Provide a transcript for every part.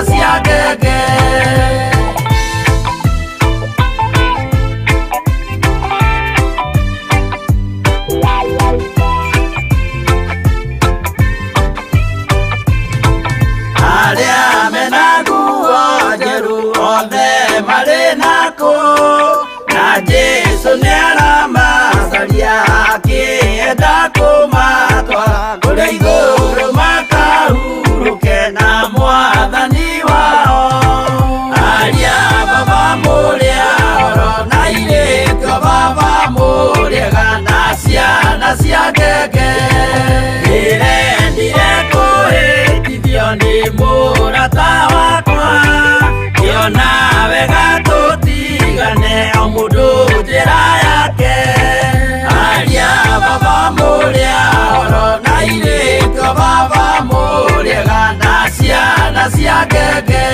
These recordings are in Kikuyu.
cia ngenge. Arĩa mena nguo njerũ othe marĩ nakũ, na Jesũ nĩaramacaria akĩenda kũmatwara kũrĩa igũrũ makahurũke na mwathani wao. Aria baba mũrĩa oro na airĩtu a baba mũrĩega na ciana cia ngenge. Ndĩrendire kũhĩtithio nĩ mũrata wakwa, ngĩona wega tũtigane o mũndũ njĩra yake. Aria baba mũrĩa oro na airĩtu a baba mũrĩega na ciana cia ngenge.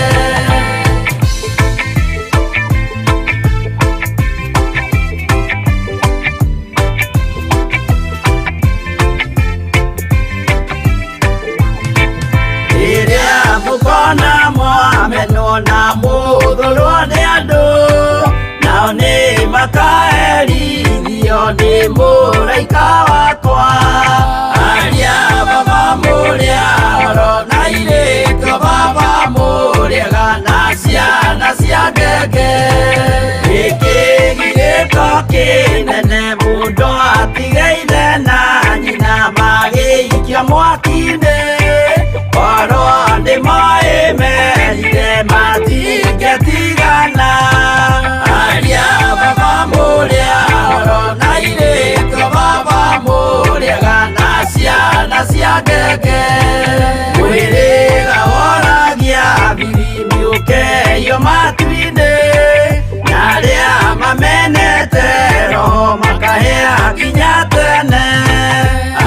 Rĩrĩa mũkona mwamenwo na mũthũrwo nĩ andũ, nao nĩ makaherithio nĩ mũraika wakwa. Aria baba mũrĩa oro na airĩtu a baba mũrĩega na ciana cia ngenge. Gĩkĩgirĩko kĩnene mũndũ atige ithe na nyina magĩikio mwaki-inĩ, korwo nĩ moĩ merire matingĩtigana. Aria baba mũrĩa oro na airĩtu a baba mũrĩega na ciana cia ngenge. Mwĩrĩga woragia bibi ũkeio matu-inĩ, na arĩa mamenete roho makahĩa nginya tene.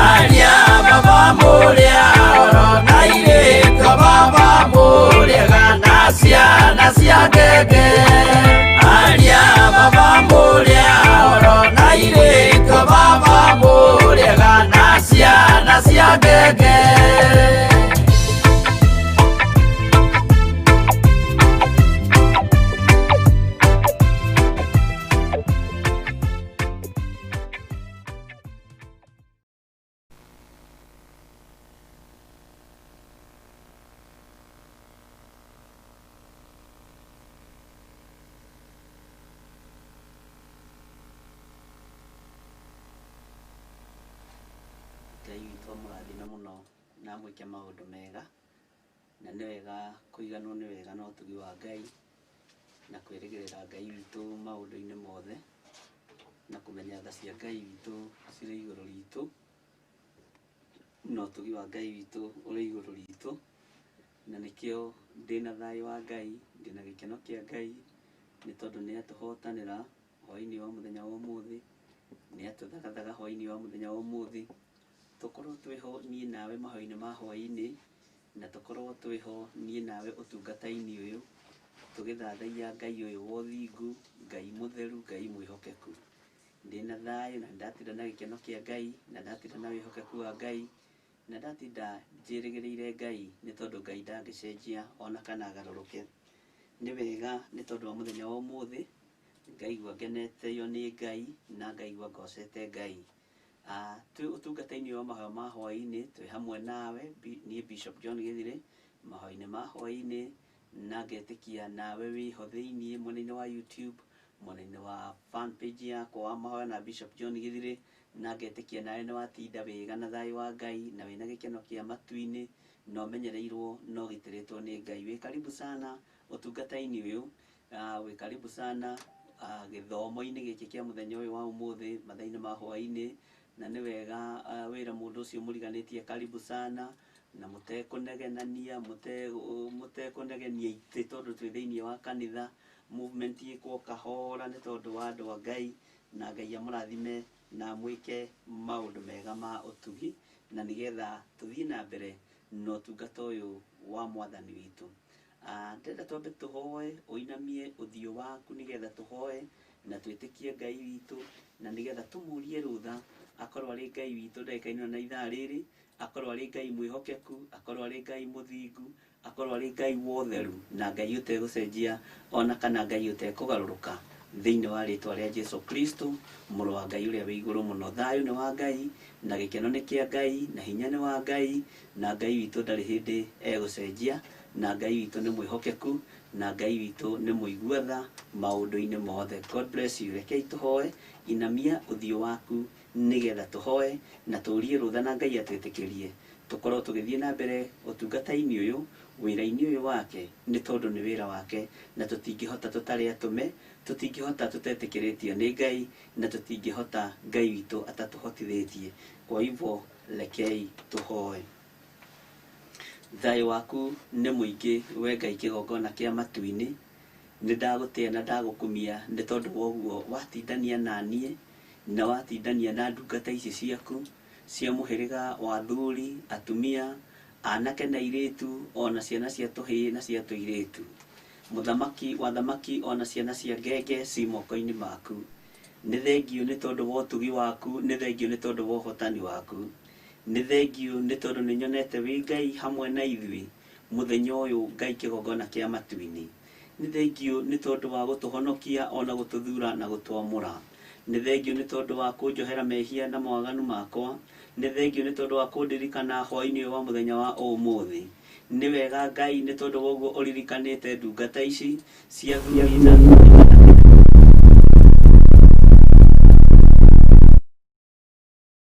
Aria baba mũrĩa oro na airĩtu a baba mũrĩega na ciana cia ngenge. Aria baba mũrĩa oro na airĩtu a baba mũrĩega na ciana cia ngenge. Ngai witũ amũrathime mũno na amwĩke maũndũ mega, na nĩ wega kũiganwo nĩ wega na ũtugi wa Ngai na kwĩrĩgĩrĩra Ngai witũ maũndũ-inĩ mothe na kũmenya tha cia Ngai witũ cirĩ igũrũ ritũ na ũtugi wa Ngai witũ ũrĩ igũrũ ritũ, na nĩkĩo ndĩna thayũ wa Ngai, ndĩna gĩkeno kĩa Ngai nĩ tondũ nĩ atũhotanĩra hwaĩ-inĩ wa mũthenya wa ũmũthĩ, nĩ atũthagathaga hwaĩ-inĩ wa mũthenya wa ũmũthĩ, tũkorwo twĩho niĩ nawe mahoya-inĩ ma hwaĩ-inĩ, na tũkorwo twĩho niĩ nawe ũtungata-inĩ ũyũ tũgĩthathaiya Ngai ũyũ wa ũthingu, Ngai mũtheru, Ngai mwĩhokeku. Ndĩna thayũ na ndatinda na gĩkeno kĩa Ngai na ndatinda na wĩhokeku wa Ngai na ndatinda njĩrĩgĩrĩire Ngai nĩ tondũ Ngai ndangĩcenjia ona kana agarũrũke. Nĩ wega nĩ tondũ wa mũthenya wa ũmũthĩ ngaigua ngenetio nĩ Ngai na ngaigua ngocete Ngai. Twĩ ũtungata-inĩ wa mahoya ma hwaĩ-inĩ twĩ hamwe nawe niĩ Bishop John Gĩthirĩ mahoya-inĩ ma hwaĩ-inĩ, na ngetĩkia nawe wĩho thĩiniĩ mwena-inĩ wa YouTube, mwena-inĩ wa fan page yakwa wa mahoya na Bishop John Gĩthirĩ, na ngetĩkia nawe nĩ watinda wega na thayũ wa Ngai na wĩna gĩkeno kĩa matu-inĩ na ũmenyereirwo na ũgitĩrĩtwo nĩ Ngai. Wĩ karibu sana ũtungata-inĩ ũyũ, wĩ karibu sana gĩthomo-inĩ gĩkĩ kĩa mũthenya ũyũ wa ũmũthĩ mathaa-inĩ ma hwaĩ-inĩ, na nĩ wega wĩra mũndũ ũcio mũriganĩtie karibu sana na mũtekũnegenania, mũtekũnegenia itĩ tondũ twĩ thĩiniĩ wa kanitha, movement ĩkwo kahora nĩ tondũ wa andũ a Ngai, na Ngai amũrathime na amwĩke maũndũ mega ma ũtugi, na nĩgetha tũthiĩ na mbere na ũtungata ũyũ wa mwathani witũ. Ndĩrenda twambe tũhoe, ũinamie ũthiũ waku nĩgetha tũhoe na twĩtĩkie Ngai witũ, na nĩgetha tũmũrie rũtha akorwo arĩ Ngai witũ ndagĩka-inĩ ĩno na ithaa rĩrĩ, akorwo arĩ Ngai mwĩhokeku, akorwo arĩ Ngai mũthingu, Akorwo arĩ Ngai wa ũtheru na Ngai ũtegũcenjia ona kana Ngai ũtekũgarũrũka thĩinĩ wa rĩtwa rĩa Jesu Kristo, mũrũ wa Ngai ũrĩa wĩ igũrũ mũno. Thayũ nĩ wa Ngai, na gĩkeno nĩ kĩa Ngai, na hinya nĩ wa Ngai, na Ngai witũ ndarĩ hĩndĩ egũcenjia, na Ngai witũ nĩ mwĩhokeku, na Ngai witũ nĩ mũigua tha maũndũ-inĩ mothe. God bless you. Rekei tũhoe. Inamia ũthiũ waku nĩgetha tũhoe na tũrie rũtha na Ngai atwĩtĩkĩrie tũkorwo tũgĩthiĩ na mbere ũtungata-inĩ ũyũ, wĩra-inĩ ũyũ wake, nĩ tondũ nĩ wĩra wake, na tũtingĩhota tũtarĩ atũme, tũtingĩhota tũtetĩkĩrĩtio nĩ Ngai, na tũtingĩhota Ngai witũ atatũhotithĩtie. Kwa hivyo rekei tũhoe. Thayũ waku nĩ mũingĩ we Ngai kĩgongona kĩa matu-inĩ, nĩ ndagũtĩa na ndagũkumia nĩ tondũ wa ũguo watindania na niĩ na watindania na ndungata ici ciaku cia mũhĩrĩga wa athuri, atumia, anake na airĩtu, ona ciana cia tũhĩĩ na cia tũirĩtu. Mũthamaki wa thamaki ona ciana cia ngenge ci moko-inĩ maku. Nĩ thengiũ nĩ tondũ wa ũtugi waku, nĩ thengiũ nĩ tondũ wa ũhotani waku, nĩ thengiũ nĩ tondũ nĩ nyonete wĩ Ngai hamwe na ithuĩ mũthenya ũyũ, Ngai kĩgongona kĩa matu-inĩ. Nĩ thengiũ nĩ tondũ wa gũtũhonokia ona gũtũthura na gũtwamũra. Nĩ thengiũ nĩ tondũ wa kũnjohera mehia na mawaganu makwa. Nĩ thengiũ nĩ tondũ wa kũndirikana hwaĩ-inĩ ũyũ wa mũthenya wa ũmũthĩ. Nĩ wega Ngai nĩ tondũ wa ũguo ũririkanĩte ndungata ici cia athuri na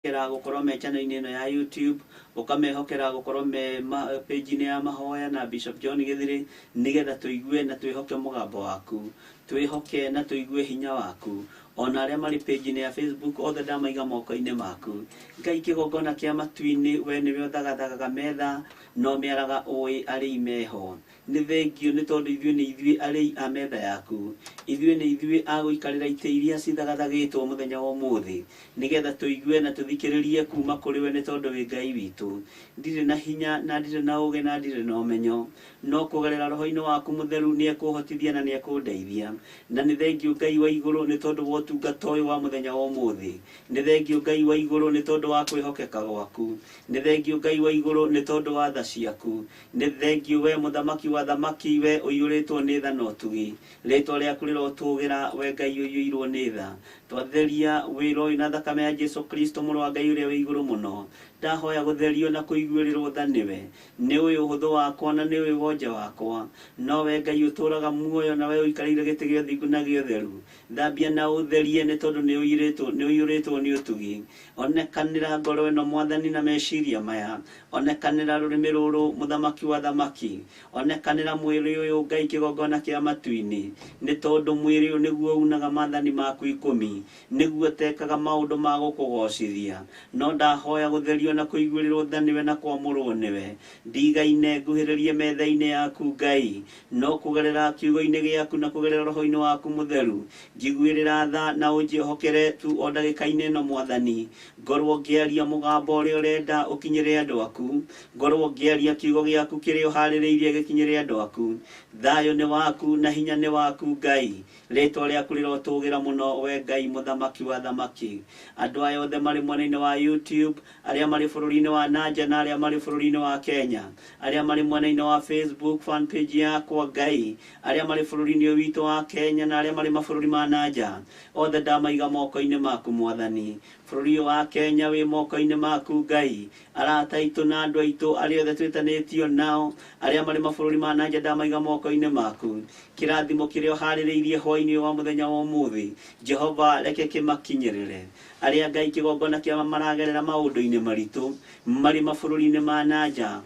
atumia gũkorwo me channel-inĩ ĩno ya YouTube, ũkamehokera gũkorwo me page-inĩ ya mahoya na Bishop John Githiri, nĩgetha tũigue na twĩhoke mũgambo waku, twĩhoke na tũigue hinya waku. Ona arĩa marĩ page-inĩ ya Facebook othe ndamaiga moko-inĩ maku. Ngai kĩgongona kĩa matu-inĩ, we nĩwe ũthagathagaga metha no mĩaraga ũĩ arĩi meho. Nĩ thengiũ nĩ tondũ ithuĩ nĩ ithuĩ arĩi a metha yaku, ithuĩ nĩ ithuĩ a gũikarĩra itĩ iria cithagathagĩtwo mũthenya wa ũmũthĩ, nĩgetha tũigue na tũthikĩrĩrie kuma kũrĩ we, nĩ tondũ wĩ Ngai witũ. Ndirĩ na hinya na ndirĩ na ũgĩ na ndirĩ na ũmenyo, no kũgerera roho-inĩ waku mũtheru nĩ ekũhotithia na nĩ ekũndeithia. Na nĩ thengiũ Ngai wa igũrũ nĩ tondũ wa ũtungata ũyũ wa mũthenya wa ũmũthĩ. Nĩ thengiũ Ngai wa igũrũ nĩ tondũ wa kwĩhokeka gwaku. Nĩ thengiũ Ngai wa igũrũ nĩ tondũ wa tha ciaku. Nĩ thengiũ we mũthamaki wa thamaki, we ũiyũrĩtwo nĩ tha na ũtugi. Rĩtwa rĩaku rĩrotũgĩra, we Ngai ũiyũirwo nĩ tha. Twatheria wĩra ũyũ na thakame ya Jesu Kristo mũrũ wa Ngai ũrĩa wĩ igũrũ mũno. Ndahoya gũtherio na kũiguĩrĩrwo tha nĩwe. Nĩ ũyũ ũhũthũ wakwa na nĩ ũyũ wonje wakwa, no we Ngai ũtũũraga muoyo na we ũikarĩire gĩtĩ gĩa ũthingu na gĩa ũtheru, thambia na ũtherie nĩ tondũ nĩ ũiyũrĩtwo nĩ ũtugi. Onekanĩra ngoro ĩno Mwathani na meciria maya, onekanĩra rũrĩmĩ rũrũ mũthamaki wa thamaki, onekanĩra mwĩrĩ ũyũ Ngai kĩgongona kĩa matu-inĩ, nĩ tondũ mwĩrĩ ũyũ nĩguo unaga maathani maku 10, nĩguo tekaga maũndũ ma gũkũgocithia. No ndahoya gũtherio na kũiguĩrĩrwo tha nĩwe na kwamũrwo nĩwe. Ndigaine nguhĩrĩrie metha-inĩ yaku Ngai, no kũgerera kiugo-inĩ gĩaku na kũgerera roho-inĩ waku mũtheru, njiguĩrĩra tha na ũnjĩhokere tu o ndagĩka-inĩ ĩno Mwathani. Ngorwo ngĩaria mũgambo ũrĩa ũrenda ũkinyĩre andũ aku, ngorwo ngĩaria kiugo gĩaku kĩrĩa ũharĩrĩirie gĩkinyĩre andũ aku. Thayũ nĩ waku na hinya nĩ waku Ngai. Rĩtwa rĩaku rĩrotũgĩra mũno we Ngai mũthamaki wa thamaki. Andũ aya othe marĩ mwena-inĩ wa YouTube, arĩa marĩ bũrũri-inĩ wa nanja na arĩa marĩ bũrũri-inĩ wa Kenya, arĩa marĩ mwena-inĩ wa Facebook fan page yakwa Ngai, arĩa marĩ bũrũri-inĩ ũyũ witũ wa Kenya na arĩa marĩ mabũrũri ma nanja, othe ndamaiga moko-inĩ maku Mwathani. Bũrũri ũyũ wa Kenya wĩ moko-inĩ maku Ngai. Arata aitũ na andũ aitũ arĩa othe twĩtanĩtio nao, arĩa marĩ mabũrũri ma nanja ndamaiga moko-inĩ maku. Kĩrathimo kĩrĩa ũharĩrĩirie hwaĩ-inĩ wa mũthenya wa ũmũthĩ, Jehova reke kĩmakinyĩrĩre. Arĩa Ngai kĩgongona kĩa maragerera maũndũ-inĩ maritũ marĩ mabũrũri-inĩ ma nanja,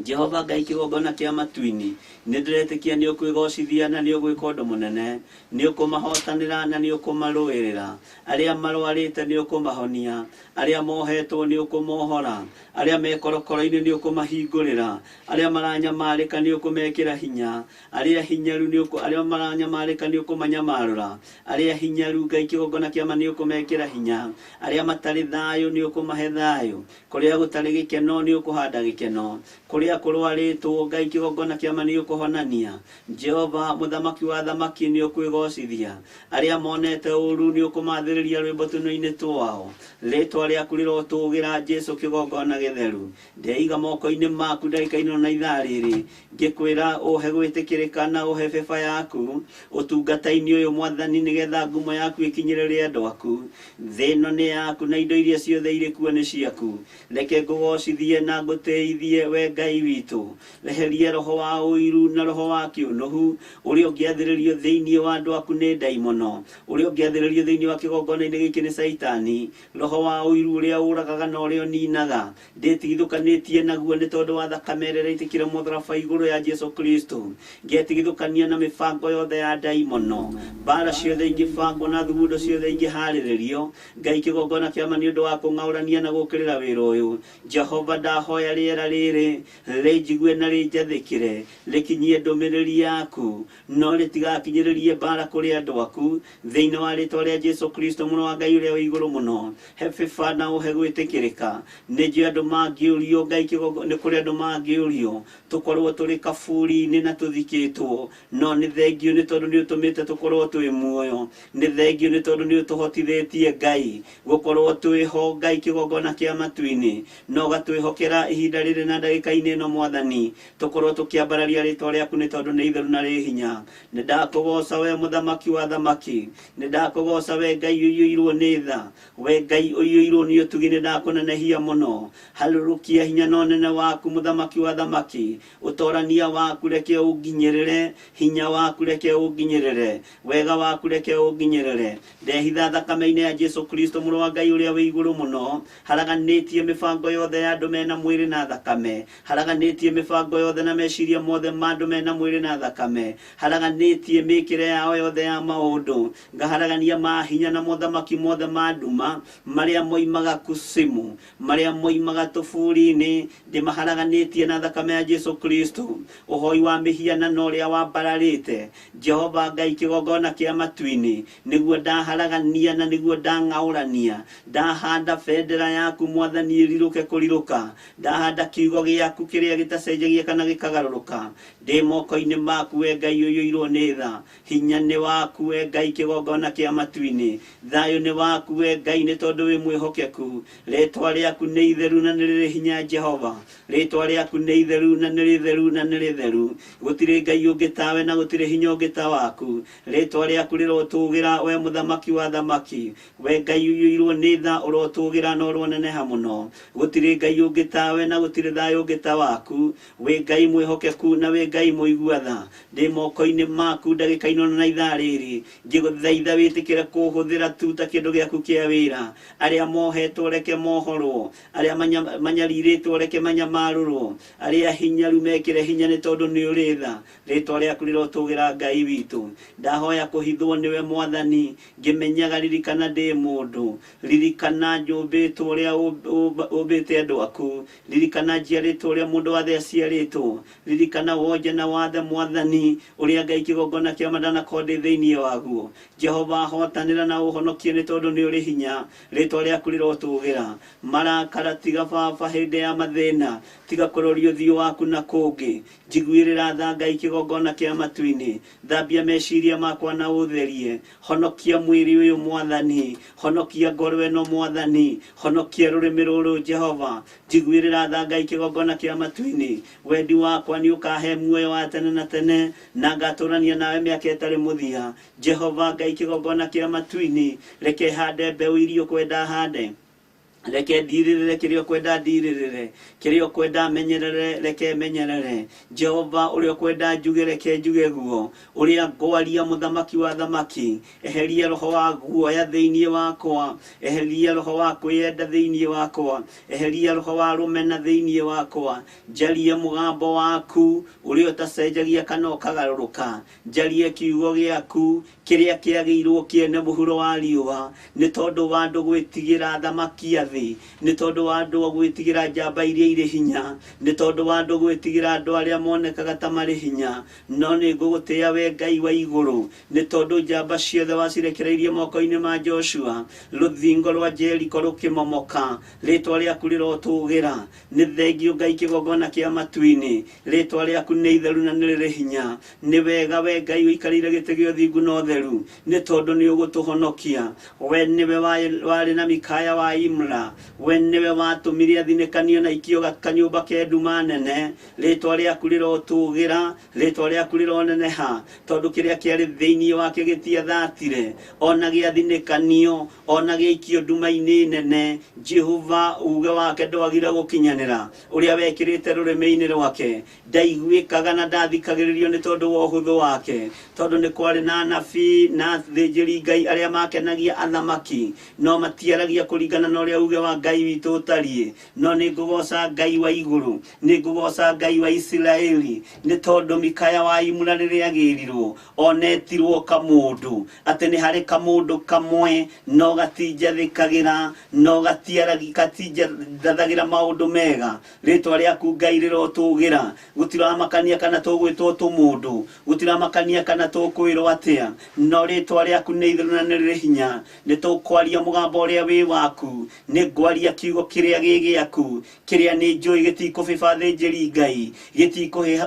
Jehova Ngai kĩgongona kĩa matu-inĩ, nĩ ndĩretĩkia nĩ ũkwĩgocithia na nĩ ũgwĩka ũndũ mũnene, nĩ ũkũmahotanĩra na nĩ ũkũmarũĩrĩra. Arĩa marwarĩte nĩ ũkũmahonia, arĩa mohetwo nĩ ũkũmohora, arĩa me korokoro-inĩ nĩ ũkũmahingũrĩra, arĩa maranyamarĩka nĩ ũkũmekĩra hinya, arĩa hinyaru nĩ ũkũ, arĩa maranyamarĩka nĩ ũkũmanyamarũra, arĩa hinyaru Ngai kĩgongona kĩa ma nĩ ũkũmekĩra hinya, arĩa matarĩ thayũ nĩ ũkũmahe thayũ, kũrĩa gũtarĩ gĩkeno nĩ ũkũhanda gĩkeno, kũrĩa Kũrĩa kũrwarĩtwo Ngai kĩgongona kĩa ma nĩ ũkũhonania. Jehova mũthamaki wa thamaki nĩ ũkwĩgocithia. Arĩa monete ũru nĩ ũkũmathĩrĩria rwĩmbo tũnua-inĩ twao. Rĩtwa rĩaku rĩrotũgĩra Jesu kĩgongona gĩtheru. Ndeiga moko-inĩ maku ndagĩka ĩno na ithaa rĩrĩ, ngĩkwĩra ũhe gwĩtĩkĩrĩka na ũhe beba yaku ũtungata-inĩ ũyũ Mwathani, nĩgetha ngumo yaku ĩkinyĩrĩre andũ aku. Thĩ ĩno nĩ yaku na indo iria ciothe irĩ kuo nĩ ciaku. Reke ngũgocithie na ngũtĩithie we Ngai witũ. Reheria roho wa ũiru na roho wa kĩũnũhu ũrĩa ũngĩathĩrĩrio thĩinĩ wa andũ aku nĩ ndaimono, ũrĩa ũngĩathĩrĩrio thĩinĩ wa kĩgongona-inĩ gĩkĩ nĩ Caitani. Roho wa ũiru ũrĩa ũragaga na ũrĩa ũninaga ndĩtigithũkanĩtie naguo nĩ tondũ wa thakame ĩrĩa ĩraitĩkire mũtharaba igũrũ ya Jesu Kristo. Ngetigithũkania na mĩbango yothe ya ndaimono, mbara ciothe ingĩbangwo na thugundo ciothe ingĩharĩrĩrio Ngai kĩgongona kĩa ma nĩ ũndũ wa kũng'aũrania na gũũkĩrĩra wĩra ũyũ. Jehova, ndahoya rĩera rĩrĩ rĩnjigue na rĩnjathĩkĩre, rĩkinyie ndũmĩrĩri yaku, no rĩtigakinyĩrĩrie mbara kũrĩ andũ aku. Thĩinĩ wa rĩtwa rĩa Jesu Kristo mũrũ wa Ngai ũrĩa wĩ igũrũ mũno, he bĩba na ũhe gwĩtĩkĩrĩka. Nĩ njũĩ andũ mangĩũrio Ngai kĩgongo, nĩ kũrĩ andũ mangĩũrio tũkorwo tũrĩ kaburi-inĩ na tũthikĩtwo, no nĩ thengio nĩ tondũ nĩ ũtũmĩte tũkorwo twĩ muoyo. Nĩ thengio nĩ tondũ nĩ ũtũhotithĩtie Ngai gũkorwo twĩ ho Ngai kĩgongona kĩa matu-inĩ, na ũgatwĩhokera ihinda rĩrĩ na ndagĩka-inĩ ĩno Mwathani, tũkorwo tũkĩambararia rĩtwa rĩaku nĩ tondũ nĩ itheru na rĩ hinya. Nĩ ndakũgoca we mũthamaki wa thamaki, nĩ ndakũgoca we Ngai ũiyũirwo nĩ tha, we Ngai ũiyũirwo nĩ ũtugi, nĩ ndakũnenehia mũno. Harũrũkia hinya na ũnene waku mũthamaki wa thamaki, ũtorania waku reke ũnginyĩrĩre, hinya waku reke ũnginyĩrĩre, wega waku reke ũnginyĩrĩre. Ndehitha thakame-inĩ ya Jesu Kristo mũrũ wa Ngai ũrĩa wĩ igũrũ mũno, haraganĩtie mĩbango yothe ya andũ mena mwĩrĩ na thakame, haraganĩtie mĩbango yothe na meciria mothe ma andũ mena mwĩrĩ na thakame, haraganĩtie mĩkĩre yao yothe ya maũndũ, ngaharagania mahinya na mothamaki mothe ma nduma marĩa moimaga kusimu, marĩa moimaga tũburi-inĩ, ndĩmaharaganĩtie na thakame ya Jesu Kristo. Ũhoi wa mĩhianano ũrĩa wambararĩte Jehova Ngai kĩgongona kĩa matu-inĩ, nĩguo ndaharagania na nĩguo ndang'aũrania. Ndahanda bendera yaku Mwathani ĩrirũke kũrirũka, ndahanda kiugo gĩaku kĩrĩa gĩtacenjagia kana gĩkagarũrũka. Ndĩ moko-inĩ maku we Ngai ũiyũirwo nĩ tha, hinya nĩ waku we Ngai kĩgongona kĩa matu-inĩ, thayũ nĩ waku we Ngai nĩ tondũ wĩ mwĩhokeku. Rĩtwa rĩaku nĩ itheru na nĩ rĩrĩ hinya Jehova, rĩtwa rĩaku nĩ itheru na nĩ rĩtheru na nĩ rĩtheru. Gũtirĩ Ngai ũngĩ tawe na gũtirĩ hinya ũngĩ ta waku. Rĩtwa rĩaku rĩrotũgĩra we mũthamaki wa thamaki, we Ngai ũiyũirwo nĩ tha, ũrotũgĩra na ũroneneha mũno. Gũtirĩ Ngai ũngĩ tawe na gũtirĩ thayũ ũngĩ ta waku. Wĩ Ngai mwĩhokeku na wĩ Ngai mũigua tha. Ndĩ moko-inĩ maku ndagĩka ĩno na ithaa rĩrĩ, ngĩgũthaitha wĩtĩkĩre kũhũthĩra tu ta kĩndũ gĩaku kĩa wĩra. Arĩa mohetwo reke mohorwo, arĩa manyarirĩtwo reke manyamarũrwo, arĩa hinyaru mekĩre hinya nĩ tondũ nĩ ũrĩ tha. Rĩtwa rĩaku rĩrotũgĩra Ngai witũ. Ndahoya kũhithwo nĩwe Mwathani, ngĩmenyaga ririkana ndĩ mũndũ, ririkana nyũmbĩtwo ũrĩa ũmbĩte andũ aku, ririkana njiarĩtwo ũrĩa mũndũ wathe aciarĩtwo, ririkana wonje na wathe Mwathani ũrĩa Ngai kĩgongona kĩa ma ndanakorwo ndĩ thĩinĩ waguo. Jehova hotanĩra na ũhonokie nĩ tondũ nĩ ũrĩ hinya. Rĩtwa rĩaku rĩrotũgĩra. Marakara tiga baba hĩndĩ ya mathĩna, tiga kũroria ũthiũ waku na kũngĩ. Njiguĩrĩra tha Ngai kĩgongona kĩa matu-inĩ, thambia meciria makwa na ũtherie. Honokia mwĩrĩ ũyũ Mwathani, honokia ngoro ĩno Mwathani, honokia rũrĩmĩ rũrũ Jehova. Njiguĩrĩra tha Ngai kĩgongona kĩa matu-inĩ, wendi wakwa nĩ ũkahe muoyo wa tene na tene, na ngatũrania nawe mĩaka ĩtarĩ mũthia. Jehova Ngai kĩgongona kĩa matu-inĩ, reke hande mbeũ iria ũkwenda hande, reke ndirĩrĩre kĩrĩa ũkwenda ndirĩrĩre, kĩrĩa ũkwenda menyerere reke menyerere. Jehova ũrĩa ũkwenda njuge reke njuge guo, ũrĩa ngwaria mũthamaki wa thamaki, eheria roho wa guoya thĩinĩ wakwa, eheria roho wa kwĩyenda thĩinĩ wakwa, eheria roho wa rũmena thĩinĩ wakwa. Njarie mũgambo waku ũrĩa ũtacenjagia kana ũkagarũrũka, njarie kiugo gĩaku Kĩrĩa kĩagĩirwo kĩene mũhuro wa riũa, nĩ tondũ wa andũ gwĩtigĩra athamaki a thĩ, nĩ tondũ wa andũ gwĩtigĩra njamba iria irĩ hinya, nĩ tondũ wa andũ gwĩtigĩra andũ arĩa monekaga ta marĩ hinya. No nĩ ngũgũtĩĩa wee Ngai wa igũrũ, nĩ tondũ njamba ciothe wacirekereirie moko-inĩ ma Joshua, rũthingo rwa Jeriko rũkĩmomoka. Rĩĩtwa rĩaku rĩrotũũgĩra. Nĩ thengiũ Ngai kĩgongona kĩa matu-inĩ, rĩĩtwa rĩaku nĩ itheru na nĩ rĩrĩ hinya. Nĩ wega wee Ngai ũikarĩire gĩtĩ gĩa ũthingu na ũtheru, nĩ tondũ nĩ ũgũtũhonokia. We nĩwe warĩ na Mikaya wa Imla, we nĩwe watũmire athinĩkanio na aikio kanyũmba ke nduma nene. Rĩĩtwa rĩaku rĩrotũũgĩra, rĩĩtwa rĩaku rĩroneneha, tondũ kĩrĩa kĩarĩ thĩinĩ wake gĩtiathatire, o na gĩathinĩkanio, o na gĩaikio nduma-inĩ nene. Jehova uuge wake ndwagire gũkinyanĩra, ũrĩa wekĩrĩte rũrĩmĩ-inĩ rwake. Ndaiguĩkaga na ndathikagĩrĩrio nĩ tondũ wa ũhũthũ wake, tondũ nĩ kwarĩ na anabii na athĩnjĩri-Ngai arĩa maakenagia athamaki, no matiaragia kũringana na ũrĩa uuge wa Ngai witũ ũtariĩ. No nĩ ngũgooca Ngai wa igũrũ, nĩ ngũgooca Ngai wa Isiraeli, nĩ tondũ Mikaya wa Imula rĩrĩa agĩrirwo, onetirwo kamũndũ, atĩ nĩ harĩ kamũndũ kamwe, no gatinjathĩkagĩra, no gatinjathagĩra maũndũ mega. Rĩtwa rĩaku Ngai rĩrotũgĩra. Gũtiramakania kana tũgwĩtwo tũmũndũ, gũtiramakania kana tũkwĩrwo atĩa, no rĩtwa rĩaku nĩ itheru na nĩ rĩrĩ hinya. Nĩ tũkwaria mũgambo ũrĩa wĩ waku, nĩ ngwaria kiugo kĩrĩa gĩ gĩaku, kĩrĩa nĩ njũĩ gĩtikũbĩba thĩnjĩri Ngai,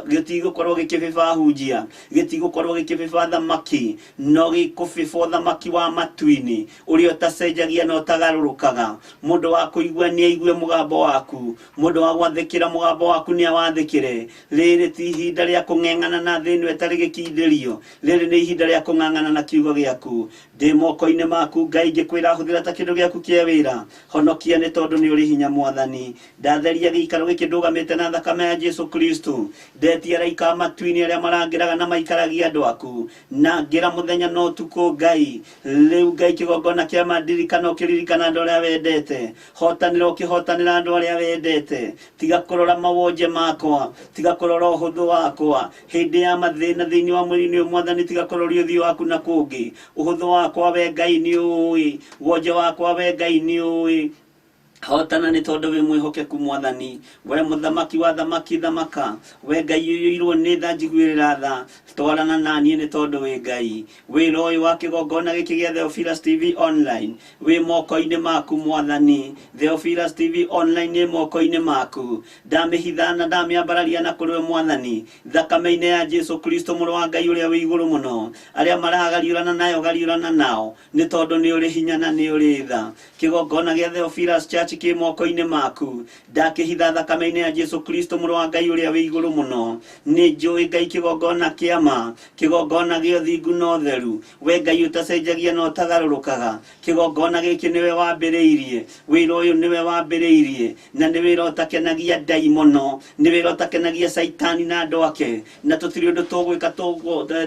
gĩtigũkorwo gĩkĩbĩba hunjia, gĩtigũkorwo gĩkĩbĩba thamaki, no gĩkũbĩba ũthamaki wa matu-inĩ, ũrĩa ũtacenjagia na ũtagarũrũkaga. Mũndũ wa kũigua nĩ aigue mũgambo waku, mũndũ wa gwathĩkĩra mũgambo waku nĩ awathĩkĩre. Rĩrĩ ti ihinda rĩa kũng'eng'ana na thĩ ĩno ĩtarĩ gĩkindĩrio, rĩrĩ nĩ ihinda rĩa kũng'ang'ana na kiugo gĩaku. Ndĩ moko-inĩ maku Ngai, ngĩkwĩra hũthĩra ta kĩndũ gĩaku kĩa wĩra. Honokia nĩ tondũ nĩ ũrĩ hinya Mwathani. Ndatheria gĩikaro gĩkĩ ndũgamĩte na thakame ya Jesu Kristo. Ndetia araika a matu-inĩ arĩa marangĩraga na maikaragia andũ aku. Nangĩra mũthenya na ũtukũ Ngai. Rĩu Ngai kĩgongona kĩa ma ndirikana ũkĩririkana andũ arĩa wendete. Hotanĩra ũkĩhotanĩra andũ arĩa wendete. Tiga kũrora mawonje makwa, tiga kũrora ũhũthũ wakwa. Hĩndĩ ya mathĩna thĩinĩ wa mwĩrĩ-inĩ ũyũ Mwathani, tiga kũroria ũthiũ waku na kũngĩ. Ũhũthũ wakwa we Ngai nĩ ũĩ, wonje wakwa we Ngai nĩ ũĩ. Hotana nĩ tondũ wĩ mwĩhokeku Mwathani. We mũthamaki wa thamaki thamaka, we Ngai ũiyũirwo nĩ tha njiguĩrĩra tha. Twarana na niĩ nĩ tondũ wĩ Ngai. Wĩra ũyũ wa kĩgongona gĩkĩ gĩa Theophilus TV Online wĩ moko-inĩ maku Mwathani. Theophilus TV Online ĩ moko-inĩ maku. Ndamĩhitha na ndamĩambararia na kũrĩ we Mwathani, thakame-inĩ ya Jesu Kristo Mũrũ wa Ngai ũrĩa wĩ igũrũ mũno. Arĩa maragariũrana nayo gariũrana nao, nĩ tondũ nĩ ũrĩ hinya na nĩ ũrĩ tha. Kĩgongona gĩa Theophilus Church kĩ moko-inĩ maku. Ndakĩhitha thakame-inĩ ya Jesu Kristo Mũrũ wa Ngai ũrĩa wĩ igũrũ mũno. Nĩ njũĩ Ngai kĩgongona kĩa ma, kĩgongona gĩa ũthingu na ũtheru, we Ngai ũtacenjagia na ũtagarũrũkaga. Kĩgongona gĩkĩ nĩwe wambĩrĩirie, wĩra ũyũ nĩwe wambĩrĩirie, na nĩ wĩra ũtakenagia ndaimono, nĩ wĩra ũtakenagia Caitani na andũ ake, na tũtirĩ ũndũ tũgwĩka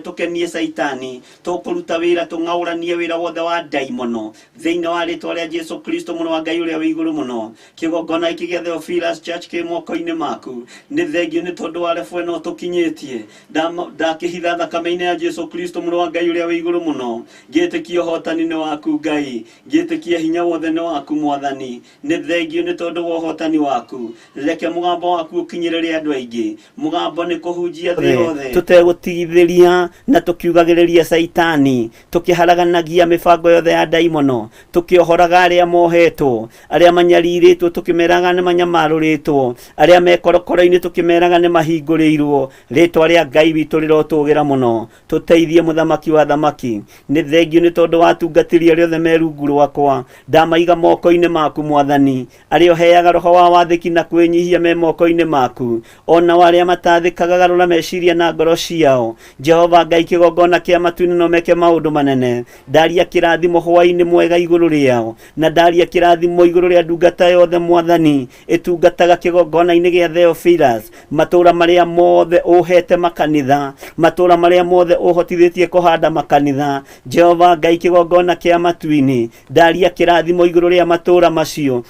tũkenie Caitani, tũkũruta wĩra tũng'aũranie wĩra wothe wa ndaimono thĩinĩ wa rĩtwa rĩa Jesu Kristo Mũrũ wa Ngai ũrĩa wĩ igũrũ mũno. Kĩgongona gĩkĩ gĩa Theophilus Church kĩ moko-inĩ maku. Nĩ thengiũ nĩ tondũ wa rebu ĩno ũtũkinyĩtie. Ndakĩhitha thakame-inĩ ya Jesu Kristo Mũrũ wa Ngai ũrĩa wĩ igũrũ mũno. Ngĩtĩkia ũhotani nĩ waku Ngai. Ngĩtĩkia hinya wothe nĩ waku Mwathani. Nĩ thengiũ nĩ tondũ wa ũhotani waku. Reke mũgambo waku ũkinyĩrĩre andũ aingĩ. Mũgambo nĩ kũhunjia thĩ yothe. Tũtegũtigithĩria na tũkiugagĩrĩria Caitani, tũkĩharaganagia mĩbango yothe ya ndaimono, tũkĩohoraga arĩa mohetwo, arĩa manyarirĩtwo tũkĩmeraga nĩ manyamarũrĩtwo, arĩa me korokoro-inĩ tũkĩmeraga nĩ mahingũrĩirwo. Rĩtwa rĩa Ngai witũ rĩrotũgĩra mũno. Tũteithie mũthamaki wa thamaki. Nĩ thengiũ nĩ tondũ wa atungatĩri arĩa othe me rungu rwakwa. Ndamaiga moko-inĩ maku Mwathani. Arĩa ũheaga roho wa wathĩki na kwĩnyihia me moko-inĩ maku. O nao arĩa matathĩkaga garũra meciria na ngoro ciao. Jehova Ngai kĩgongona kĩa matu-inĩ no meke maũndũ manene. Ndaria kĩrathimo hwaĩ-inĩ mwega igũrũ rĩao. Na ndaria kĩrathimo igũrũ rĩa ndungata yothe Mwathani ĩtungataga kĩgongona-inĩ gĩa Theophilus. Matũũra marĩa mothe ũhete makanitha, matũũra marĩa mothe ũhotithĩtie kũhanda makanitha. Jehova Ngai kĩgongona kĩa matu-inĩ, ndaria kĩrathimo igũrũ rĩa matũũra macio.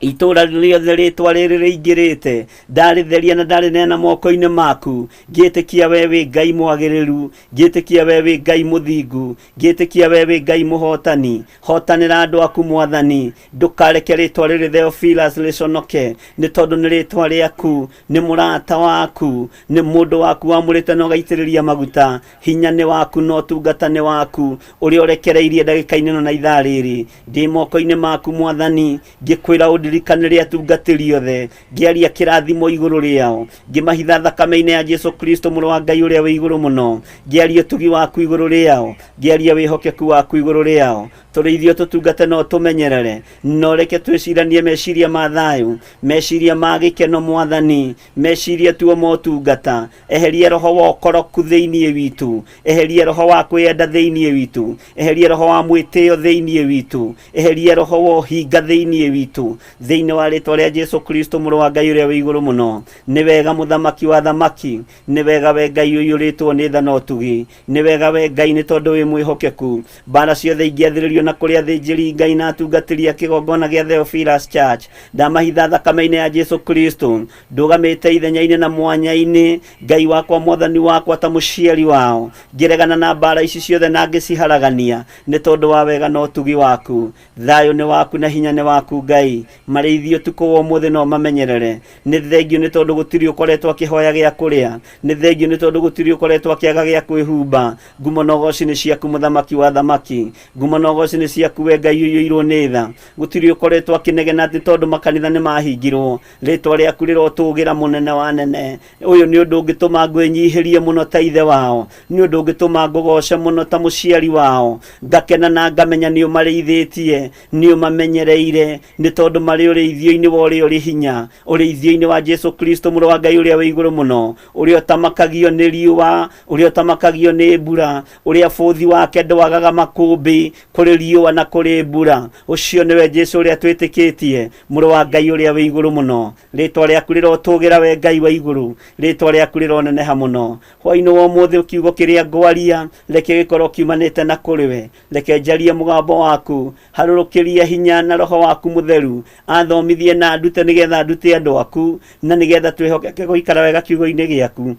Itũũra rĩothe rĩtwa rĩrĩ rĩingĩrĩte ndarĩtheria na ndarĩneana moko-inĩ maku. Ngĩtĩkia we wĩ Ngai mwagĩrĩru, ngĩtĩkia we wĩ Ngai mũthingu, ngĩtĩkia we wĩ Ngai mũhotani. Hotanĩra andũ aku Mwathani, ndũkareke rĩtwa rĩrĩ Theophilus rĩconoke, nĩ tondũ nĩ rĩtwa rĩaku, nĩ mũrata waku, nĩ mũndũ waku wamũrĩte na ũgaitĩrĩria maguta. Hinya nĩ waku na ũtungata nĩ waku, ũrĩa ũrekereirie ndagĩka-inĩ ĩno na ithaa rĩrĩ. Ndĩ moko-inĩ maku Mwathani, ngĩkwĩra ũndirikanĩre atungatĩri othe, ngĩaria kĩrathimo igũrũ rĩao, ngĩmahitha thakame-inĩ ya Jesu Kristo mũrũ wa Ngai ũrĩa wĩ igũrũ mũno, ngĩaria ũtugi waku igũrũ rĩao, ngĩaria wĩhokeku waku igũrũ rĩao. Tũrĩithio tũtungate na ũtũmenyerere, na ũreke twĩciranie meciria ma thayũ, meciria ma gĩkeno Mwathani, meciria tuo motungata. Eheria roho wa ũkoroku thĩinĩ witũ, eheria roho wa kwĩyenda thĩinĩ witũ, eheria roho wa mwĩtĩo thĩinĩ witũ, eheria roho wa ũhinga thĩinĩ witũ, thĩinĩ wa rĩtwa rĩa Jesu Kristo mũrũ wa Ngai ũrĩa wĩ igũrũ mũno. Nĩ wega mũthamaki wa thamaki, nĩ wega we Ngai ũiyũrĩtwo nĩ tha na ũtugi, nĩ wega we Ngai nĩ tondũ wĩ mwĩhokeku. Mbara ciothe ingĩathĩrĩrio na kũrĩ athĩnjĩri Ngai na atungatĩri a kĩgongona gĩa Theophilus Church, ndamahitha thakame-inĩ ya Jesu Kristo. Ndũgamĩte ithenya-inĩ na mwanya-inĩ, Ngai wakwa Mwathani wakwa, ta mũciari wao, ngĩregana na mbara ici ciothe na ngĩciharagania nĩ tondũ wa wega na ũtugi waku. Thayũ nĩ waku na hinya nĩ waku Ngai. Marĩithie ũtukũ wa ũmũthĩ no mamenyerere. Nĩ thengio nĩ tondũ gũtirĩ ũkoretwo akĩhoya gĩa kũrĩa, nĩ thengio nĩ tondũ gũtirĩ ũkoretwo akĩaga gĩa kwĩhumba. Ngumo na ũgoci nĩ ciaku mũthamaki wa thamaki, ngumo na ũgoci nĩ ciaku we Ngai ũiyũirwo nĩ tha. Gũtirĩ ũkoretwo akĩnegena atĩ tondũ makanitha nĩ mahingirwo. Rĩtwa rĩaku rĩrotũgĩra mũnene wa nene. Ũyũ nĩ ũndũ ũngĩtũma ngwĩnyihĩrie mũno ta ithe wao, nĩ ũndũ ũngĩtũma ngũgoce mũno ta mũciari wao, ngakena na ngamenya nĩ ũmarĩithĩtie, nĩ ũmamenyereire, nĩ tondũ marĩ ũrĩithio-inĩ wa ũrĩa ũrĩ hinya, ũrĩithio-inĩ wa Jesu Kristo mũrũ wa Ngai ũrĩa wĩ igũrũ mũno, ũrĩa ũtamakagio nĩ riũa, ũrĩa ũtamakagio nĩ mbura, ũrĩa bũthi wake ndwagaga makũmbĩ kũrĩ riũa na kũrĩ mbura. Ũcio nĩwe Jesu ũrĩa twĩtĩkĩtie, mũrũ wa Ngai ũrĩa wĩ igũrũ mũno. Rĩtwa rĩaku rĩrotũgĩra we Ngai wa igũrũ, rĩtwa rĩaku rĩroneneha mũno. Hwaĩ-inĩ wa ũmũthĩ kiugo kĩrĩa ngwaria reke gĩkorwo kiumanĩte na kũrĩ we, reke njarie mũgambo waku, harũrũkĩria hinya na roho waku mũtheru, athomithie na ndute nĩgetha ndute andũ aku, na nĩgetha twĩhokeke gũikara wega kiugo-inĩ gĩaku.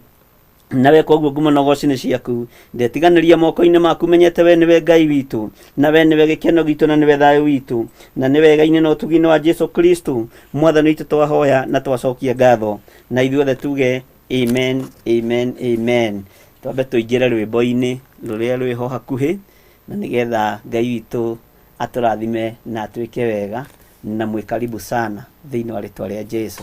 Nawe koguo ngumo na ũgoci nĩ ciaku. Ndetiganĩria moko-inĩ maku, menyete we nĩwe Ngai witũ, na we nĩwe gĩkeno gitũ, na nĩwe thayũ witũ, na nĩ wega-inĩ na ũtugi-inĩ wa Jesu Kristo Mwathani witũ twahoya na twacokia ngatho, na ithuothe tuge amen, amen, amen. Twambe tũingĩre rwĩmbo-inĩ rũrĩa rwĩho hakuhĩ, na nĩgetha Ngai witũ atũrathime na atwĩke wega, na mwĩ karibu sana thĩinĩ wa rĩtwa rĩa Jesu.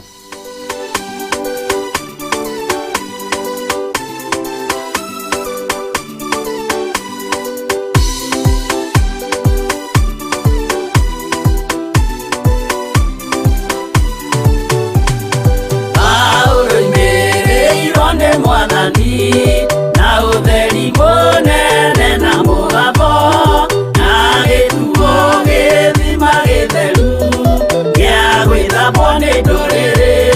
Paulo oimĩrĩirwo nĩ Mwathani na ũtheri mũnene na mũgambo, na gĩtuo gĩthima gĩtheru gĩa gwĩthambwo nĩ ndũrĩrĩ.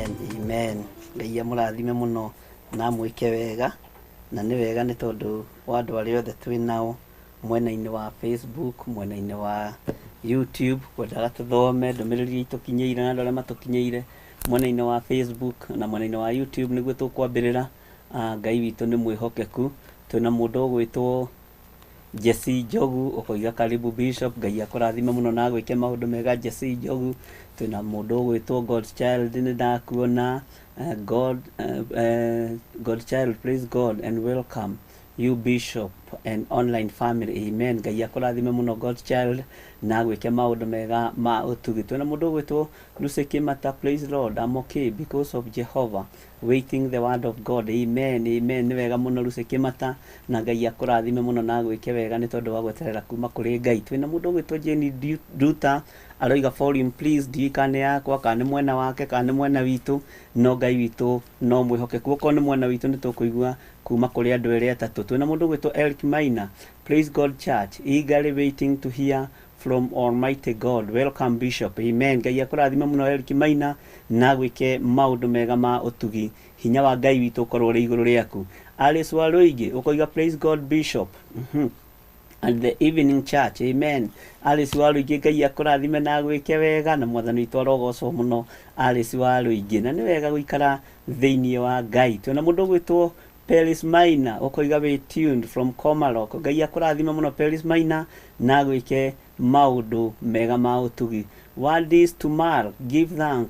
Amen, amen. Ngai amũrathime mũno na amwĩke wega, na nĩ wega nĩ tondũ wa andũ arĩa othe twĩ nao mwena-inĩ wa Facebook, mwena-inĩ wa YouTube, kwendaga tũthome ndũmĩrĩri iria itũkinyĩire na andũ arĩa matũkinyĩire mwena-inĩ wa Facebook na mwena-inĩ wa YouTube nĩguo tũkwambĩrĩra. Ngai witũ nĩ mwĩhokeku. Twĩna mũndũ ũgwĩtwo Jesse Njogu ũkoiga karibu Bishop, Ngai akũrathime mũno na agwĩke maũndũ mega Jesse Njogu. Twĩna mũndũ ũgwĩtwo Godchild nĩ ndakuona. God, Godchild, praise God and welcome you Bishop and online family. Amen. Ngai akũrathime mũno Godchild na agwĩke maũndũ mega ma ũtugi. Twĩna mũndũ ũgwĩtwo Lucy Kimata, praise Lord, I'm okay because of Jehovah. Waiting the word of God. Amen, amen. Nĩ wega mũno Lucy Kĩmata, na Ngai akũrathime mũno na agwĩke wega nĩ tondũ wa gweterera kuma kũrĩ Ngai. Twĩna mũndũ ũgwĩtwo Jane Nduta, aroiga volume please, ndiũĩ kana nĩ yakwa, kana nĩ mwena wake, kana nĩ mwena witũ, no Ngai witũ no mwĩhokeku. Okorwo nĩ mwena witũ nĩ tũkũigua kuma kũrĩ andũ erĩ atatũ. Twĩna mũndũ ũgwĩtwo Eric Maina, praise God church, eagerly waiting to hear from Almighty God. Welcome Bishop. Amen. Ngai akũrathime mũno Eric Maina na agwĩke maũndũ mega ma ũtugi. Hinya wa Ngai witũ ũkorwo ũrĩ igũrũ rĩaku. Alice Waruigi ũkoiga praise God Bishop. And the evening church. Amen. Alice Waruigi Ngai akũrathime na agwĩke wega na mwathani witũ arogocwo mũno Alice Waruigi. Na nĩ wega gũikara thĩinĩ wa Ngai. Twĩna mũndũ ũgwĩtwo Peris Maina ũkoiga wĩ tuned from Komarok. Ngai akũrathime mũno Peris Maina na agwĩke maũndũ mega ma ũtugi. What is tomorrow? Give thank,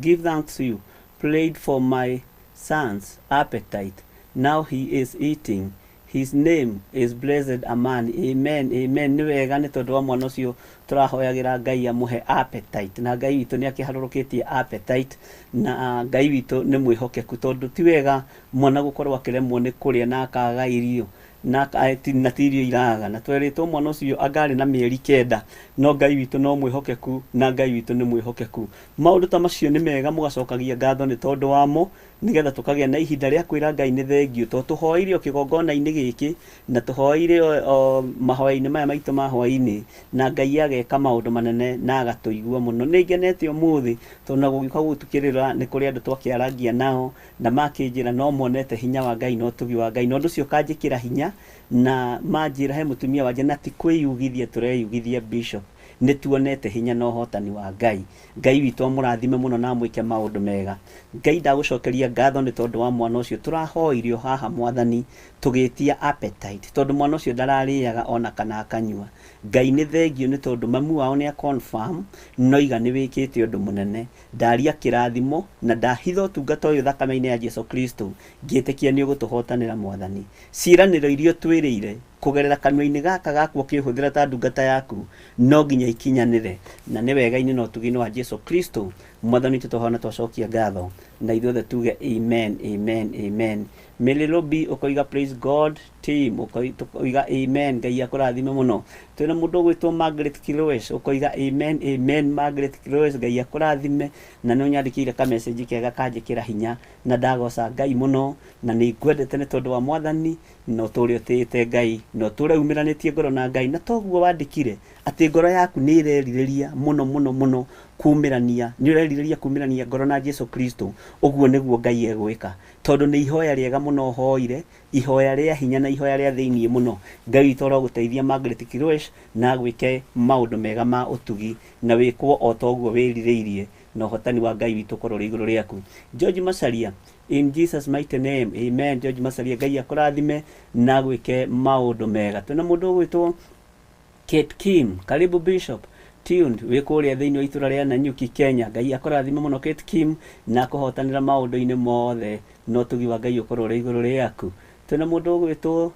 give thanks you. Prayed for my son's appetite. Now he is eating. His name is blessed aman. Amen, amen. Nĩ wega nĩ tondũ wa mwana ũcio tũrahoyagĩra Ngai amũhe appetite. Na Ngai witũ nĩ akĩharũrũkĩtie appetite. Na Ngai witũ nĩ mwĩhokeku tondũ ti wega mwana gũkorwo akĩremwo nĩ kũrĩa na akaga irio na na ti irio iraga na twerĩtwo mwana ũcio anga arĩ na mĩeri 9, no Ngai witũ no mwĩhokeku na Ngai witũ nĩ mwĩhokeku. Maũndũ ta macio nĩ mega mũgacokagia ngatho nĩ tondũ wamo, nĩgetha tũkagĩa na ihinda rĩa kwĩra Ngai nĩ thengiũ, tondũ tũhoeire o kĩgongona-inĩ gĩkĩ na tũhoeire o mahoya-inĩ maya maitũ ma hwaĩ-inĩ, na Ngai ageka maũndũ manene na agatũigua mũno. Nĩ ngenete ũmũthĩ tondũ na gũgĩũka gũtukĩrĩra nĩ kũrĩ andũ twakĩarangia nao na makĩnjĩra no monete hinya wa Ngai na ũtugi wa Ngai, na ũndũ ũcio ũkanjĩkĩra hinya na manjĩra he mũtumia wanje na ti kwĩyugithia tũreyugithia Bishop, nĩ tuonete hinya na ũhotani wa Ngai. Ngai witũ amũrathime mũno na amwĩke maũndũ mega. Ngai ndagũcokeria ngatho nĩ tondũ wa mwana ũcio tũrahoirio haha mwathani tũgĩtia appetite, tondũ mwana ũcio ndararĩaga ona kana akanyua. Ngai nĩ thengiũ nĩ tondũ mamu wao nĩ a confirm noiga nĩ wĩkĩte ũndũ mũnene. Ndaria kĩrathimo na ndahitha ũtungata ũyũ thakame-inĩ ya Jesu Kristo, ngĩtĩkia nĩ ũgũtũhotanĩra mwathani. Ciĩranĩro iria ũtwĩrĩire kũgerera kanua-inĩ gaka gaku ũkĩhũthĩra ta ndungata yaku no nginya ikinyanĩre, na nĩ wega-inĩ na ũtugi-inĩ wa Jesu Kristo mwathani witũ twahona twacokia ngatho, na ithuothe tuge amen, amen, amen. Mĩrĩrũbi ũkoiga praise God team, ũkoiga amen. Ngai akũrathime mũno. Twĩna mũndũ ũgwĩtwo Margaret Kiloes ũkoiga amen, amen. Margaret Kiloes, Ngai akũrathime, na nĩ ũnyandĩkĩire ka message kega kanjĩkĩra hinya, na ndagoca Ngai mũno, na nĩ ngwendete nĩ tondũ wa mwathani, na ũtũre ũtĩĩte Ngai, na ũtũre umĩranĩtie ngoro na Ngai, na toguo wandĩkire atĩ ngoro yaku nĩ ĩrerirĩria mũno mũno mũno kumĩrania, nĩ ũrerirĩria kumĩrania ngoro na Jesu Kristo. Ũguo nĩguo Ngai egwĩka, tondũ nĩ ihoya rĩega mũno ũhoire, ihoya rĩa hinya na ihoya rĩa thĩinĩ mũno. Ngai witũ arogũteithia Margaret Kiloes na agwĩke maũndũ mega ma ũtugi, na wĩkwo o ta ũguo wĩrirĩirie, na ũhotani wa Ngai witũ ũkorwo ũrĩ igũrũ rĩaku. George Macharia, in Jesus mighty name, amen. George Macharia, Ngai akũrathime na agwĩke maũndũ mega. Twĩna mũndũ ũgwĩtwo Kate Kim, karibu Bishop, tuned wĩ kũrĩa thĩinĩ wa itũra rĩa Nanyuki, Kenya. Ngai akũrathime mũno Kate Kim na akũhotanĩra maũndũ-inĩ mothe, na ũtugi wa Ngai ũkorwo ũrĩ igũrũ rĩaku. Twĩna mũndũ ũgwĩtwo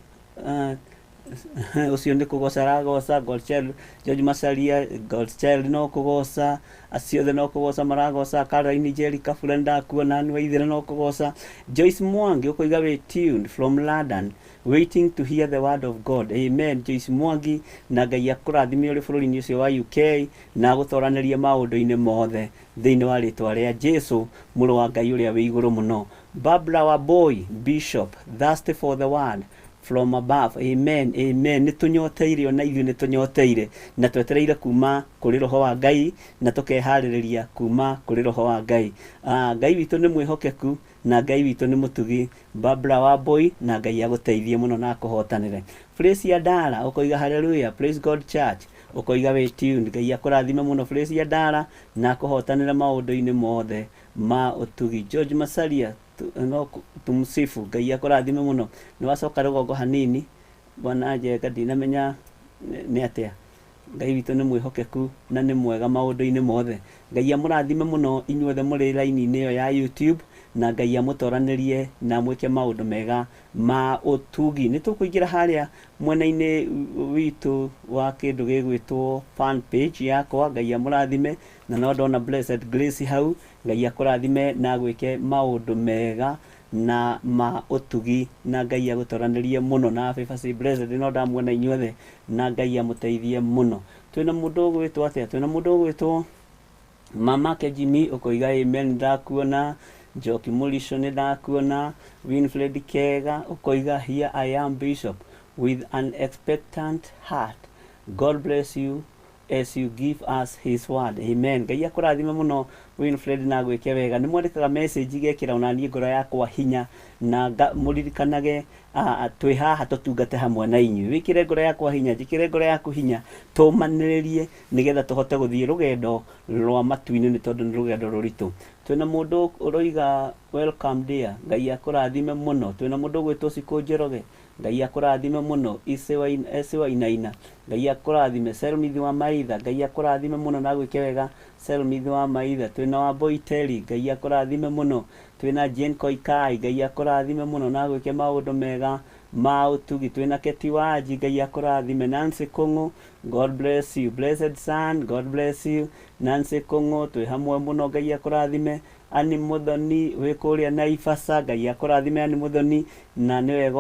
ũcio nĩ kũgoca aragoca Godchild, George Macharia, Godchild no kũgoca, acio othe no kũgoca maragoca, Caroline Njeri Kabura nĩndakuona, Anne Waithera no kũgoca, Joyce Mwangi ũkoiga wĩ tuned from London, waiting to hear the word of God. Amen. Joyce Mwangi, na Ngai akũrathime ũrĩ bũrũri-inĩ ũcio wa UK na agũtoranĩrie maũndũ-inĩ mothe thĩinĩ wa rĩtwa rĩa Jesu mũrũ wa Ngai ũrĩa wĩ igũrũ mũno. Barbara Wambui, Bishop, thirsty for the word. From above. Amen, amen. Nĩ tũnyoteire, ona ithuĩ nĩ tũnyoteire na twetereire kuma kũrĩ roho wa Ngai na tũkeharĩrĩria kuma kũrĩ roho wa Ngai. Ah, Ngai witũ nĩ mwĩhokeku na Ngai witũ nĩ mũtugi. Barbara Wambui, na Ngai agũteithie mũno na akũhotanĩre. Fresia Ndara ũkoiga hallelujah, praise God church, ũkoiga wĩ tuned. Ngai akũrathime mũno Fresia Ndara na akũhotanĩre maũndũ-inĩ mothe ma ũtugi. George Masaria no tumsifu, Ngai akũrathime mũno. Nĩ wacoka rũgongo hanini bwana Njenga, ndinamenya nĩ atĩa. Ngai witũ nĩ mwĩhokeku na nĩ mwega maũndũ-inĩ mothe. Ngai amũrathime mũno inyuothe mũrĩ raini-inĩ ĩyo ya YouTube, na Ngai amũtoranĩrie na amwĩke maũndũ mega ma ũtugi. Nĩ tũkũingĩra harĩa mwena-inĩ witũ wa kĩndũ gĩgwĩtwo fan page yakwa. Ngai amũrathime, na no ndona Blessed Grace hau. Ngai akũrathime na agwĩke maũndũ mega na ma ũtugi, na Ngai agũtoranĩrie mũno. Na Favor C Blessed, no ndamuona inyuothe, na Ngai amũteithie mũno. Twĩna mũndũ ũgwĩtwo atĩa? Twĩna mũndũ ũgwĩtwo Mamake Jimmy, ũkoiga amen, ndakuona. Njoki Mũrico, nĩ ndakuona. Winfred Kega ũkoiga here I am Bishop with an expectant heart. God bless you as you give us his word. Amen. Ngai akũrathime mũno Winfred na agwĩke wega. Nĩ mwandĩkaga message igekĩra ona niĩ ngoro yakwa hinya, na mũririkanage twĩ haha tũtungate hamwe na inyuĩ. Wĩkĩre ngoro yakwa hinya, njĩkĩre ngoro yaku hinya, tũmanĩrĩrie nĩgetha tũhote gũthiĩ rũgendo rwa matu-inĩ, nĩ tondũ nĩ rũgendo rũritũ. Twĩna mũndũ ũroiga welcome dear, Ngai akũrathime mũno. Twĩna mũndũ ũgwĩtwo Cikũ Njoroge, Ngai akũrathime mũno. Ese wa Inaina, Ngai akũrathime. Selmithi wa Maitha, Ngai akũrathime mũno na agwĩke wega. Selmithi wa Maitha. Twĩna wa Boiteli, Ngai akũrathime mũno. Twĩna Jane Koikai, Ngai akũrathime mũno na agwĩke maũndũ mega ma ũtugi. Twĩna Keti Wanji, Ngai akũrathime. Nancy Kũng'ũ, God bless you. Blessed son, God bless you. Nancy Kũng'ũ, twĩ hamwe mũno, Ngai akũrathime. Annie Muthoni wĩ kũrĩa Naivasha, Ngai akũrathime Annie Muthoni, na nĩ wega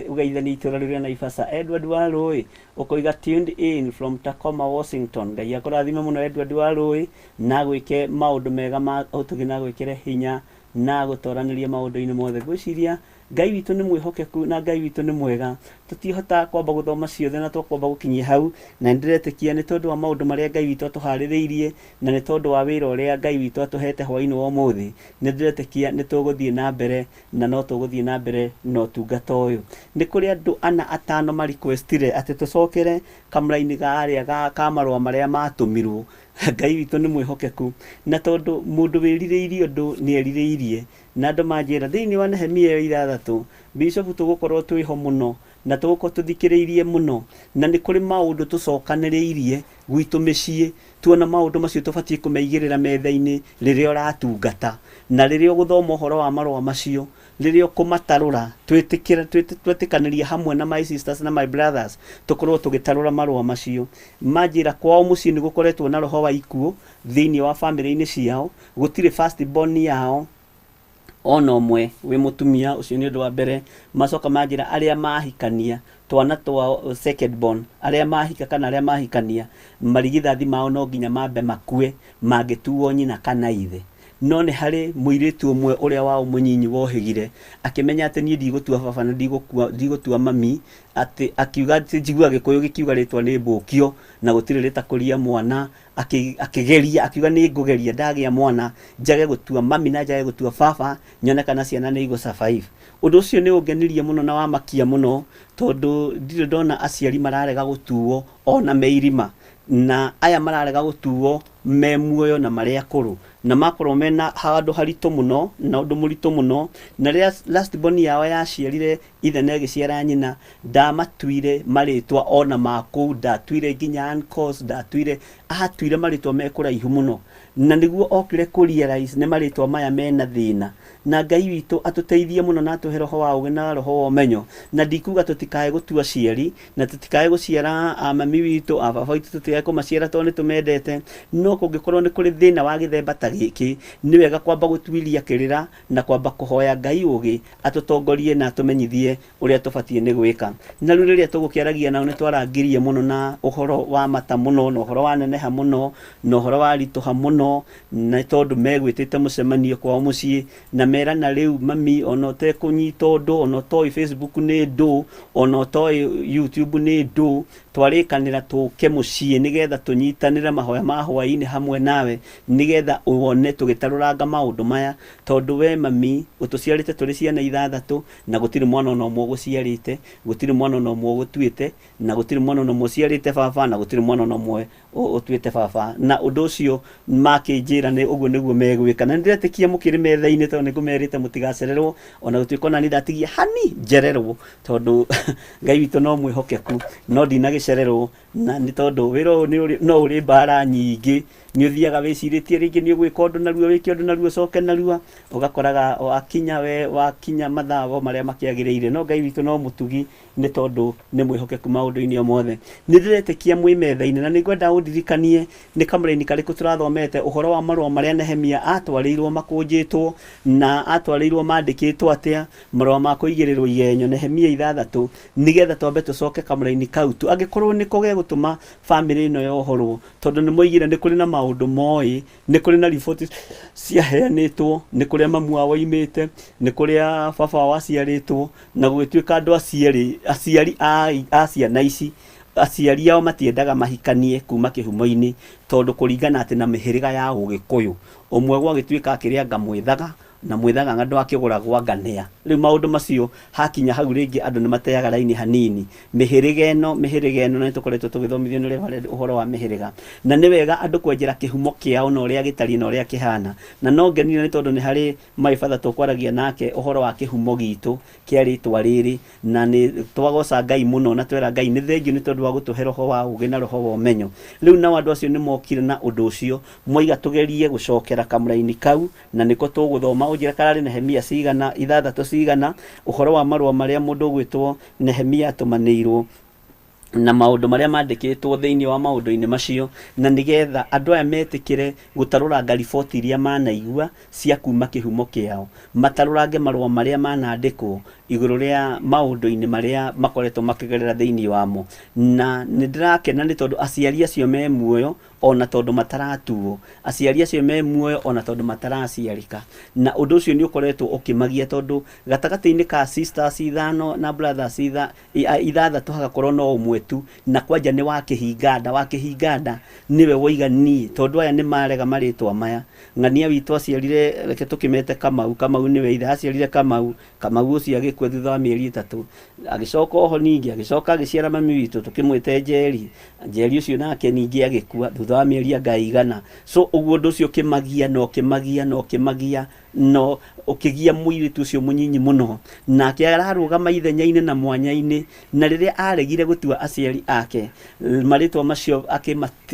ũgeithanie itũra rĩu rĩa Naivasha. Edward Warũĩ ũkoiga tuned in from Tacoma, Washington. Ngai akũrathime mũno Edward Warũĩ, na agwĩke maũndũ mega ma ũtugi na agwĩkĩre hinya na agũtoranĩrie maũndũ-inĩ mothe. Ngwĩciria Ngai witũ nĩ mwĩhokeku na Ngai witũ nĩ mwega. Tũtihota kwamba gũthoma ciothe na twakwamba gũkinyia hau, na nĩndĩretĩkia nĩ tondũ wa maũndũ marĩa Ngai witũ atũharĩrĩirie na nĩ tondũ wa wĩra ũrĩa Ngai witũ atũhete hwaĩ-inĩ wa ũmũthĩ, nĩ ndĩretĩkia nĩ tũgũthiĩ na mbere na no tũgũthiĩ na mbere na ũtungata ũyũ. Nĩ kũrĩ andũ ana atano ma requestire atĩ tũcokere kamũraini karĩa ka marũa marĩa matũmirwo. Ngai witũ nĩ mwĩhokeku, na tondũ mũndũ wĩrirĩirie ũndũ nĩ erirĩirie. Na andũ manjĩra, thĩinĩ wa Nehemia ĩyo 6, Bishop tũgũkorwo twĩho mũno, na tũgũkorwo tũthikĩrĩirie mũno, na nĩ kũrĩ maũndũ tũcokanĩrĩirie gwitũ mĩciĩ, tuona maũndũ macio tũbatiĩ kũmaigĩrĩra metha-inĩ rĩrĩa ũratungata, na rĩrĩa ũgũthoma ũhoro wa marũa macio, rĩrĩa ũkũmatarũra, twetĩkanĩria hamwe na my sisters na my brothers, tũkorwo tũgĩtarũra marũa macio. Manjĩra kwao mũciĩ nĩ gũkoretwo na roho wa ikuũ thĩinĩ wa bamĩrĩ-inĩ ciao, gũtirĩ first born yao ona ũmwe wĩ mũtumia, ũcio nĩ ũndũ wa mbere. Macoka manjĩra arĩa mahikania twana twao second born, arĩa mahika kana arĩa mahikania, marigithathi mao no nginya mambe makue mangĩtuo nyina kana ithe. No nĩ harĩ mũirĩtu ũmwe ũrĩa wao mũnyinyi wohĩgire akĩmenya atĩ niĩ ndigũtua baba na ndigũtua mami, atĩ akiuga atĩ njigua Gĩkũyũ gĩkiuga rĩtwa nĩ mbũkio na gũtirĩ rĩtakũria mwana, akĩgeria akiuga nĩ ngũgeria ndagĩa mwana njage gũtua mami na njage gũtua baba, nyone kana ciana nĩ igũ survive. Ũndũ ũcio nĩ ũngenirie mũno na wamakia mũno, tondũ ndirĩ ndona aciari mararega gũtuo ona me irima, na aya mararega gũtuo me muoyo na marĩ akũrũ, na makorwo mena handũ haritũ mũno na ũndũ mũritũ mũno. Na rĩrĩa last born yao yaciarire ithe na ĩgĩciara nyina, ndamatuire marĩtwa ona ma kũu, ndatuire nginya uncles, ndatuire, atuire marĩtwa me kũraihu mũno. Na nĩguo okire kũ realize nĩ marĩtwa maya mena thĩna. Na Ngai witũ atũteithie mũno na atũhe roho wa ũgĩ na roho wa ũmenyo. Na ndikuga tũtikae gũtua aciari, na tũtikae gũciara a mami witũ, a baba witũ, tũtikae Tũtigage kũmaciara tondũ nĩ tũmendete, no kũngĩkorwo nĩ kũrĩ thĩna wa gĩthemba ta gĩkĩ, nĩ wega kwamba gũtuiria kĩrĩra na kwamba kũhoya Ngai ũgĩ atũtongorie na atũmenyithie ũrĩa tũbatiĩ nĩ gwĩka. Na rĩu rĩrĩa tũgũkĩaragia nao nĩ twarangirie mũno na ũhoro wa mata mũno, na ũhoro waneneha mũno, na ũhoro waritũha mũno, nĩ tondũ megwĩtĩte mũcemanio kwao mũciĩ na merana rĩu mami ona ũtekũnyita ũndũ, ona ũtoĩ Facebook nĩ ndũ, ona ũtoĩ YouTube nĩ ndũ, twarĩkanĩra tũke mũciĩ nĩgetha tũnyitanĩre mahoya ma hwaĩ-inĩ hamwe nawe, nĩgetha wone tũgĩtarũranga maũndũ maya, tondũ we mami ũtũciarĩte tũrĩ ciana ithathatũ, na gũtirĩ mwana ona ũmwe ũgũciarĩte, gũtirĩ mwana ona ũmwe ũgũtuĩte, na gũtirĩ mwana ona ũmwe ũciarĩte baba, na gũtirĩ mwana ona ũmwe ũtuĩte baba. Na ũndũ ũcio makĩnjĩra nĩ ũguo nĩguo megwĩka, na nĩndĩretĩkia mũkĩrĩ metha-inĩ, tondũ nĩngũmerĩte mũtigacererwo, ona gũtuĩka ona niĩ ndatigia hani njererwo, tondũ Ngai witũ no mwĩhokeku, no ndinagĩcererwo, na nĩ tondũ wĩra ũyũ no ũrĩ mbara nyingĩ. Nĩ ũthiaga wĩcirĩtie rĩngĩ nĩ ũgwĩka ũndũ narua, wĩke ũndũ narua, ũcoke narua, ũgakoraga wakinya we wakinya mathaa marĩa makĩagĩrĩire. No Ngai witũ no mũtugi, nĩ tondũ nĩ mwĩhokeku maũndũ-inĩ o mothe. Nĩ ndĩretĩkia mwĩ metha-inĩ, na nĩ ngwenda ũndirikanie nĩ kamũraini karĩkũ tũrathomete ũhoro wa marũa marĩa Nehemia atwarĩirwo makũnjĩtwo, na atwarĩirwo mandĩkĩtwo atĩa, marũa ma kũigĩrĩrwo igenyo, Nehemia 6, nĩgetha twambe tũcoke kamũraini kau tu, angĩkorwo nĩko gegũtũma bamĩrĩ ĩno yohorwo, tondũ nĩ moigire nĩ kũrĩ na maũndũ moĩ, nĩ kũrĩ na riboti ciaheanĩtwo, nĩ kũrĩa mamu wao oimĩte, nĩ kũrĩa baba wao aciarĩtwo, na gũgĩtuĩka andũ aciarĩ aciari a ciana ici, aciari ao matiendaga mahikanie kuma kĩhumo-inĩ, tondũ kũringana atĩ na mĩhĩrĩga ya Ũgĩkũyũ, ũmwe gwagĩtuĩka akĩrĩ anga mwĩthaga, na mwĩthaga anga ndwakĩgũragwo anga nĩa. Rĩu maũndũ macio hakinya hau rĩngĩ andũ nĩ mateaga raini hanini. Mĩhĩrĩga ĩno, mĩhĩrĩga ĩno, na nĩ tũkoretwo tũgĩthomithio nĩ Reverend ũhoro wa mĩhĩrĩga, na nĩ wega andũ kwenjera kĩhumo kĩao na ũrĩa gĩtariĩ na ũrĩa kĩhana. Na no ngenire nĩ tondũ nĩ harĩ my father tũkwaragia nake ũhoro wa kĩhumo gitũ kĩa rĩtwa rĩrĩ, na nĩ twagoca Ngai mũno na twera Ngai nĩ thengiũ nĩ tondũ wa gũtũhe roho wa ũgĩ na roho wa ũmenyo. Rĩu nao andũ acio nĩ mokire na ũndũ ũcio, moiga tũgerie gũcokera kamũraini kau, na nĩko tũgũthoma. Ũnjĩre kararĩ Nehemia cigana, 6 cigana, ũhoro wa marũa marĩa mũndũ ũgwĩtwo Nehemia atũmanĩirwo, na maũndũ marĩa mandĩkĩtwo thĩinĩ wa maũndũ-inĩ macio, na nĩgetha andũ aya metĩkĩre gũtarũranga riboti iria manaigua cia kuma kĩhumo kĩao, matarũrange marũa marĩa manandĩkwo igũrũ rĩa maũndũ-inĩ marĩa makoretwo makĩgerera thĩinĩ wamo. Na nĩ ndĩrakena nĩ tondũ aciari acio me muoyo, ona tondũ mataratuo, aciari acio me muoyo ona tondũ mataraciarĩka. Na ũndũ ũcio nĩ ũkoretwo ũkĩmagia, tondũ gatagatĩ-inĩ ka sisters 5 na brothers 6 hagakorwo no ũmwe tu, na kwanja nĩ wa kĩhinganda, wa kĩhinganda nĩwe woiga niĩ, tondũ aya nĩ marega marĩtwa maya. Ng'ania witũ aciarire, reke tũkĩmete Kamau, Kamau nĩwe ithe, aciarire Kamau, Kamau ũcio agĩkua thutha wa mĩeri 3, agĩcoka oho ningĩ, agĩcoka agĩciara mami witũ tũkĩmwĩte Njeri, Njeri ũcio nake ningĩ agĩkua thutha wa mĩeri anga ĩigana. So ũguo ũndũ ũcio ũkĩmagia na ũkĩmagia na ũkĩmagia na ũkĩgia mũirĩtu ũcio mũnyinyi mũno, nake ararũgama ithenya-inĩ na mwanya-inĩ, na rĩrĩa aregire gũtua aciari ake marĩtwa macio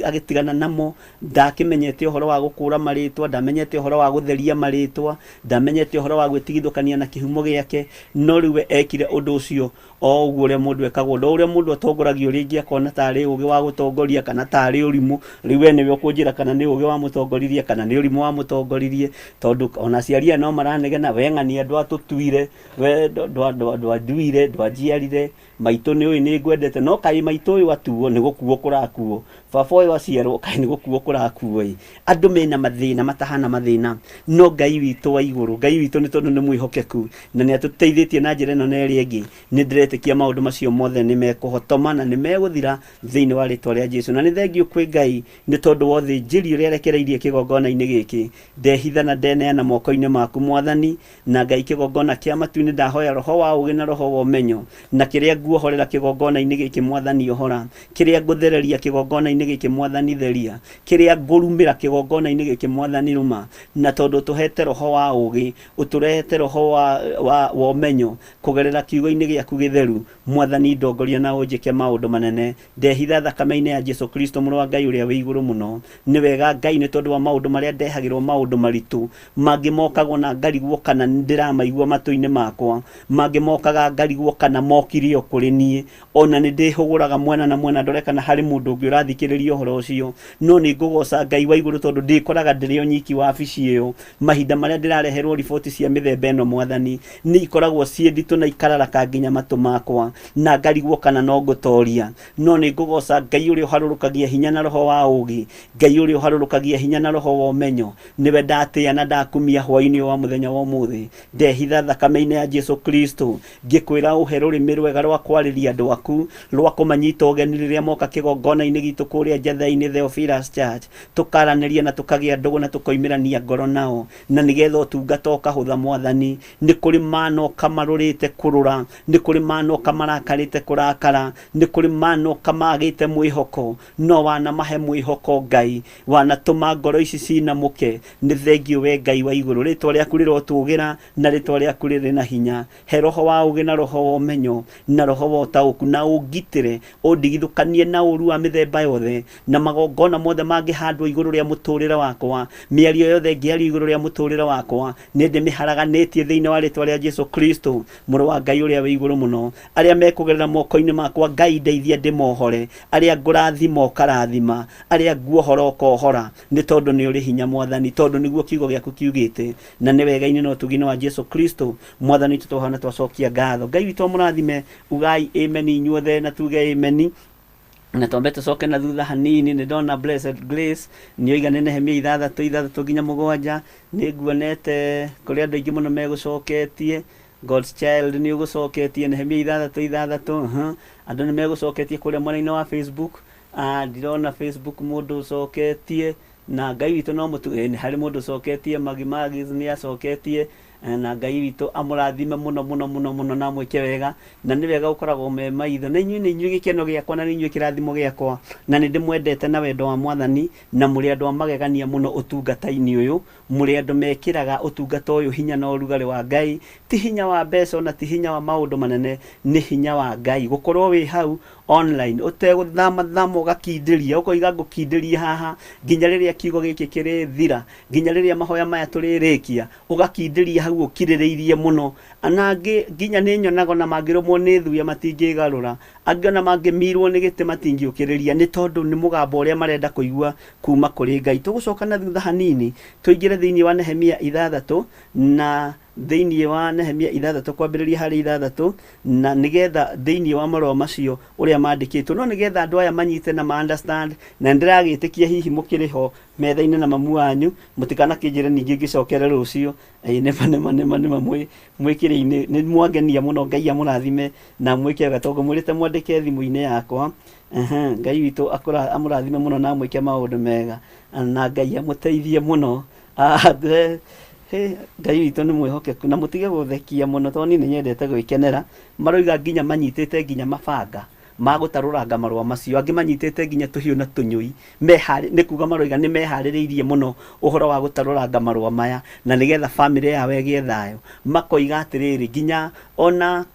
agĩtigana namo, ndakĩmenyete ũhoro wa gũkũra marĩtwa, ndamenyete ũhoro wa gũtheria marĩtwa, ndamenyete ũhoro wa gwĩtigithũkania na kĩhumo gĩake, no rĩu we ekire ũndũ ũcio o ũguo ũrĩa mũndũ ekagwo, no ũrĩa mũndũ atongoragio rĩngĩ akona tarĩ ũgĩ wa gũtongoria kana tarĩ ũrimũ. Rĩu we nĩwe ũkũnjĩra kana nĩ ũgĩ wamũtongoririe kana nĩ ũrimũ wamũtongoririe, tondũ ona aciari aya no maranegena, we ng'ania ndwatũtuire, we ndwanduire, ndwanjiarire, maitũ nĩ ũĩ nĩ ngwendete, no kaĩ maitũ ũyũ atuo nĩ gũkuo kũrakuo, baba ũyũ aciarwo kaĩ nĩ gũkuo kũrakuo ĩ. Andũ mena mathĩna matahana mathĩna, no Ngai witũ wa igũrũ, Ngai witũ nĩ tondũ nĩ mwĩhokeku na nĩ atũteithĩtie na njĩra ĩno na ĩrĩa ĩngĩ, nĩ ndĩretĩkia maũndũ macio mothe nĩ mekũhotoma na nĩ megũthira thĩinĩ wa rĩtwa rĩa Jesu. Na nĩ thengiũ kwĩ Ngai nĩ tondũ wa ũthĩnjĩri ũrĩa arekereirie kĩgongona-inĩ gĩkĩ. Ndehitha na ndeneana moko-inĩ maku Mwathani, na Ngai kĩgongona kĩa matu-inĩ, ndahoya roho wa ũgĩ na roho wa ũmenyo, na kĩrĩa nguohorera kĩgongona-inĩ gĩkĩ Mwathani ohora, kĩrĩa ngũthereria kĩgongona-inĩ gĩkĩ Mwathani theria, kĩrĩa ngũrumĩra kĩgongona-inĩ gĩkĩ Mwathani ruma. Na tondũ ũtũhete roho wa ũgĩ, ũtũrehete roho wa ũmenyo kũgerera kiugo-inĩ gĩaku gĩtheru, Mwathani ndongoria na ũnjĩke maũndũ manene. Ndehitha thakame-inĩ ya Jesu Kristo mũrũ wa Ngai ũrĩa wĩ igũrũ mũno. Nĩ wega Ngai nĩ tondũ wa maũndũ marĩa ndehagĩrwo, maũndũ maritũ mangĩ mokagwo na ngarigwo kana ndĩramaigua matũ-inĩ makwa, mangĩ mokaga ngarigwo kana mokire o kũrĩ niĩ. Ona nĩ ndĩhũgũraga mwena na mwena ndore kana harĩ mũndũ ũngĩ ũrathikĩrĩria. ngĩthikĩrĩria ũhoro ũcio. No nĩ ngũgoca Ngai wa igũrũ tondũ ndĩkoraga ndĩrĩ o nyiki wabici ĩyo. Mahinda marĩa ndĩrareherwo riboti cia mĩthemba ĩno Mwathani, nĩ ikoragwo ciĩ nditũ na ikararaka nginya matũ makwa, na ngarigwo kana no ngũtoria. No nĩ ngũgoca Ngai ũrĩa ũharũrũkagia hinya na roho wa ũũgĩ, Ngai ũrĩa ũharũrũkagia hinya na roho wa ũmenyo. Nĩwe ndatĩĩa na ndakumia hwaĩ-inĩ ũyũ wa mũthenya wa ũmũthĩ. Ndehitha thakame-inĩ ya Jesu Kristo, ngĩkwĩra ũhe rũrĩmĩ rwega rwa kwarĩria andũ aku, rwa kũmanyita ũgeni rĩrĩa moka kĩgongona-inĩ gitũ kũrĩa Njatha-inĩ Theophilus Church, tũkaranĩria na tũkagĩa ndũgũ na tũkoimĩrania ngoro nao, na nĩgetha ũtungata ũkahũtha Mwathani. Nĩ kũrĩ manoka marũrĩte kũrũra, nĩ kũrĩ manoka marakarĩte kũrakara, nĩ kũrĩ manoka magĩte mwĩhoko, no wanamahe mwĩhoko Ngai, wanatũma ngoro ici cinamũke. Nĩ thengiũ we Ngai wa igũrũ, rĩtwa rĩaku rĩrotũgĩra na rĩtwa rĩaku rĩrĩ na hinya. He roho wa ũũgĩ na roho wa ũmenyo na roho wa ũtaũku, na ũngitĩre, ũndigithũkanie na ũũru wa mĩthemba yothe, na magongona mothe mangĩhandwo igũrũ rĩa mũtũũrĩre wakwa, mĩario yothe ĩngĩario igũrũ rĩa mũtũũrĩre wakwa, nĩ ndĩmĩharaganĩtie thĩinĩ wa rĩtwa rĩa Jesu Kristo, Mũrũ wa Ngai ũrĩa wĩ igũrũ mũno. Arĩa mekũgerera moko-inĩ makwa, Ngai ndeithia ndĩmohore, arĩa ngũrathima ũkarathima, arĩa nguohora ũkohora, nĩ tondũ nĩ ũrĩ hinya Mwathani, tondũ nĩguo kiugo gĩaku kiugĩte, na nĩ wega-inĩ na ũtugi-inĩ wa Jesu Kristo Mwathani witũ twahoya na twacokia ngatho. Ngai witũ amũrathime, ugai ameni inyuothe na tuge ameni. Na twambe tũcoke na thutha hanini, nĩ ndona Blessed Grace nĩ oiga nĩ Nehemia ithathatũ ithathatũ nginya mũgwanja. Nĩ nguonete kũrĩ andũ aingĩ mũno megũcoketie. God's Child nĩ ũgũcoketie Nehemia ithathatũ ithathatũ. Andũ nĩ megũcoketie kũrĩa mwena-inĩ wa Facebook. Ah, ndirona Facebook mũndũ ũcoketie na Ngai witũ no mũtu nĩ harĩ mũndũ ũcoketie Magi Magis nĩ acoketie na Ngai witũ amũrathime mũno mũno mũno mũno na amwĩke wega na nĩ wega gũkoragwo me maitho na inyuĩ nĩ inyuĩ gĩkeno gĩakwa na nĩ inyuĩ kĩrathimo gĩakwa na nĩ ndĩmwendete na wendo wa Mwathani na mũrĩ andũ a magegania mũno ũtungata-inĩ ũyũ. Mũrĩ andũ mekĩraga ũtungata ũyũ hinya na ũrugarĩ wa Ngai, ti hinya wa mbeca ona ti hinya wa maũndũ manene, nĩ hinya wa Ngai. Gũkorwo wĩ hau online ũtegũthamathama ũgakindĩria, ũkoiga ngũkindĩria haha nginya rĩrĩa kiugo gĩkĩ kĩrĩthira, nginya rĩrĩa mahoya maya tũrĩrĩkia, ũgakindĩria hau ũkirĩrĩirie mũno. Na angĩ nginya nĩ nyonaga ona mangĩrũmwo nĩ thuya matingĩgarũra, angĩ ona mangĩmirwo nĩ gĩtĩ matingĩũkĩrĩria, nĩ tondũ nĩ mũgambo ũrĩa marenda kũigua kuma kũrĩ Ngai. Tũgũcoka na thutha hanini tũingĩre thĩinĩ wa Nehemia ithathatũ na thĩinĩ wa Nehemia ithathatũ kwambĩrĩria harĩ ithathatũ na nĩgetha thĩinĩ wa marũa macio ũrĩa mandĩkĩtwo, no nĩgetha andũ aya manyite na ma understand, na nĩndĩragĩtĩkia hihi mũkĩrĩ ho metha-inĩ na mamu wanyu, mũtikanakĩnjĩre ningĩ ngĩcokere rũciũ. Ĩĩ nĩma nĩma nĩma nĩma mwĩ mwĩkĩrĩ-inĩ nĩ mwangenia mũno. Ngai amũrathime na mwĩke wega tondũ ngũmwĩrĩte mwandĩke thimũ-inĩ yakwa. Ehe, Ngai witũ amũrathime mũno na amwĩke maũndũ mega na Ngai amũteithie mũno. Ah, Ngai witũ nĩ mwĩhokeku na mũtige gũthekia mũno tondũ niĩ nĩ nyendete gwĩkenera. Maroiga nginya manyitĩte nginya mabanga ma gũtarũranga marũa macio, angĩ manyitĩte nginya tũhiũ na tũnyũi. Nĩ kuga maroiga nĩ meharĩrĩirie mũno ũhoro wa gũtarũranga marũa maya na nĩgetha bamĩrĩ yao ĩgĩe thayũ. Makoiga atĩrĩrĩ, nginya ona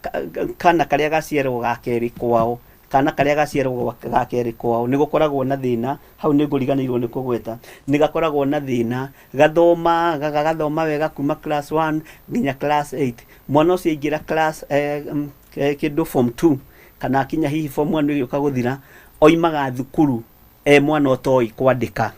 kana karĩa gaciaragwo ga kerĩ kwao, kana karĩa gaciaragwo ga kerĩ kwao nĩ gũkoragwo na thĩna, hau nĩ ngũriganĩirwo nĩ kũgweta, nĩ gakoragwo na thĩna, gathoma gagathoma wega kuma class 1 nginya class 8. Mwana ũcio aingĩra class kĩndũ form 2 kana akinya hihi form 1 ĩgĩũka gũthira, oimaga thukuru e mwana ũtoĩ kwandĩka.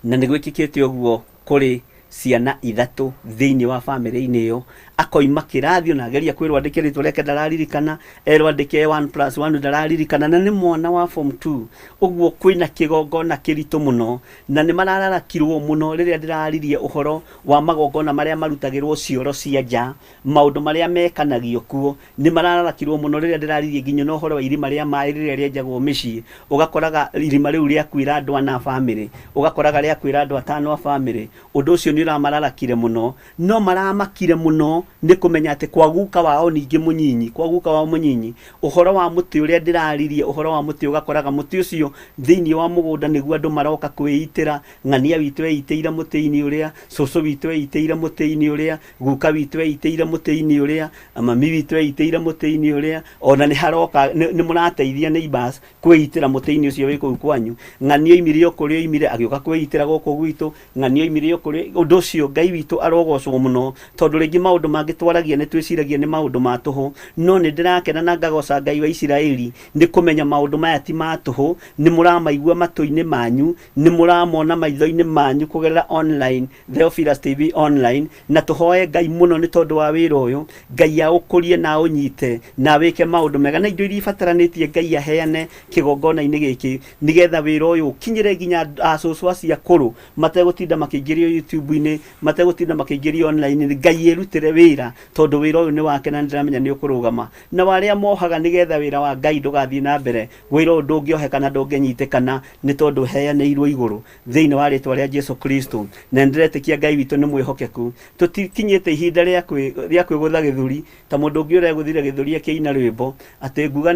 Na nĩ gwĩkĩkĩte ũguo kũrĩ ciana ithatũ thĩinĩ wa bamĩrĩ-inĩ ĩyo, akoima kĩrathi ona ageria kwĩrwo andĩke rĩtwa rĩake ndararirikana, erwo andĩke 1 plus 1 ndararirikana, na nĩ mwana wa form 2. Ũguo kwĩna kĩgongona kĩritũ mũno, na nĩ marararakirwo mũno rĩrĩa ndĩraririe ũhoro wa magongona marĩa marutagĩrwo cioro cia nja, maũndũ marĩa mekanagio kuo. Nĩ marararakirwo mũno rĩrĩa ndĩraririe nginya na ũhoro wa irima rĩa maĩ rĩrĩa rĩenjagwo mĩciĩ, ũgakoraga irima rĩu rĩakuĩra andũ ana a bamĩrĩ, ũgakoraga rĩakuĩra andũ atano a bamĩrĩ. Ũndũ ũcio nĩ ũramararakire mũno, no maramakire mũno nĩ kũmenya atĩ kwa guka wao ningĩ mũnyinyi, kwa guka wao mũnyinyi, ũhoro wa mũtĩ ũrĩa ndĩraririe, ũhoro wa mũtĩ ũgakoraga mũtĩ ũcio thĩinĩ wa mũgũnda nĩguo andũ maroka kwĩitĩra, ng'ania witũ eitĩire mũtĩ-inĩ ũrĩa, cũcũ witũ eitĩire mũtĩ-inĩ ũrĩa, guka witũ eitĩire mũtĩ-inĩ ũrĩa, mami witũ eitĩire mũtĩ-inĩ ũrĩa, ona nĩ haroka nĩ mũrateithia neighbors kwĩitĩra mũtĩ-inĩ ũcio wĩ kũu kwanyu. Ng'ania oimire o kũrĩa oimire agĩũka kwĩitĩra gũkũ gwitũ, ng'ania oimire o kũrĩa, ũndũ Ũndũ ũcio Ngai witũ arogocwo mũno, tondũ rĩngĩ maũndũ mangĩ twaragia nĩ twĩciragia nĩ maũndũ ma tũhũ, no nĩ ndĩrakena na ngagoca Ngai wa Isiraeli nĩ kũmenya maũndũ maya ti ma tũhũ. Nĩ mũramaigua matũ-inĩ manyu, nĩ mũramona maitho-inĩ manyu kũgerera online, Theophilus TV online, na tũhoe Ngai mũno nĩ tondũ wa wĩra ũyũ. Ngai aũkũrie na aũnyite na awĩke maũndũ mega, na indo iria ibataranĩtie Ngai aheane kĩgongona-inĩ gĩkĩ, nĩgetha wĩra ũyũ ũkinyĩre nginya acũcũ acio akũrũ mategũtinda makĩingĩrio YouTube-inĩ, mategũtinda makĩingĩrio online. Ngai erutĩre wĩra, tondũ wĩra ũyũ nĩ wake na nĩndĩramenya nĩ ũkũrũgama. Na arĩa mohaga nĩgetha wĩra wa Ngai ndũgathiĩ na mbere, wĩra ũyũ ndũngĩoheka na ndũngĩnyitĩkana, nĩ tondũ ũheanĩirwo igũrũ thĩinĩ wa rĩtwa rĩa Jesu Kristo. Na nĩndĩretĩkia Ngai witũ nĩ mwĩhokeku. Tũtikinyĩte ihinda rĩa kwĩgũtha gĩthũri ta mũndũ ũngĩ ũregũthire gĩthũri akĩina rwĩmbo atĩ nguga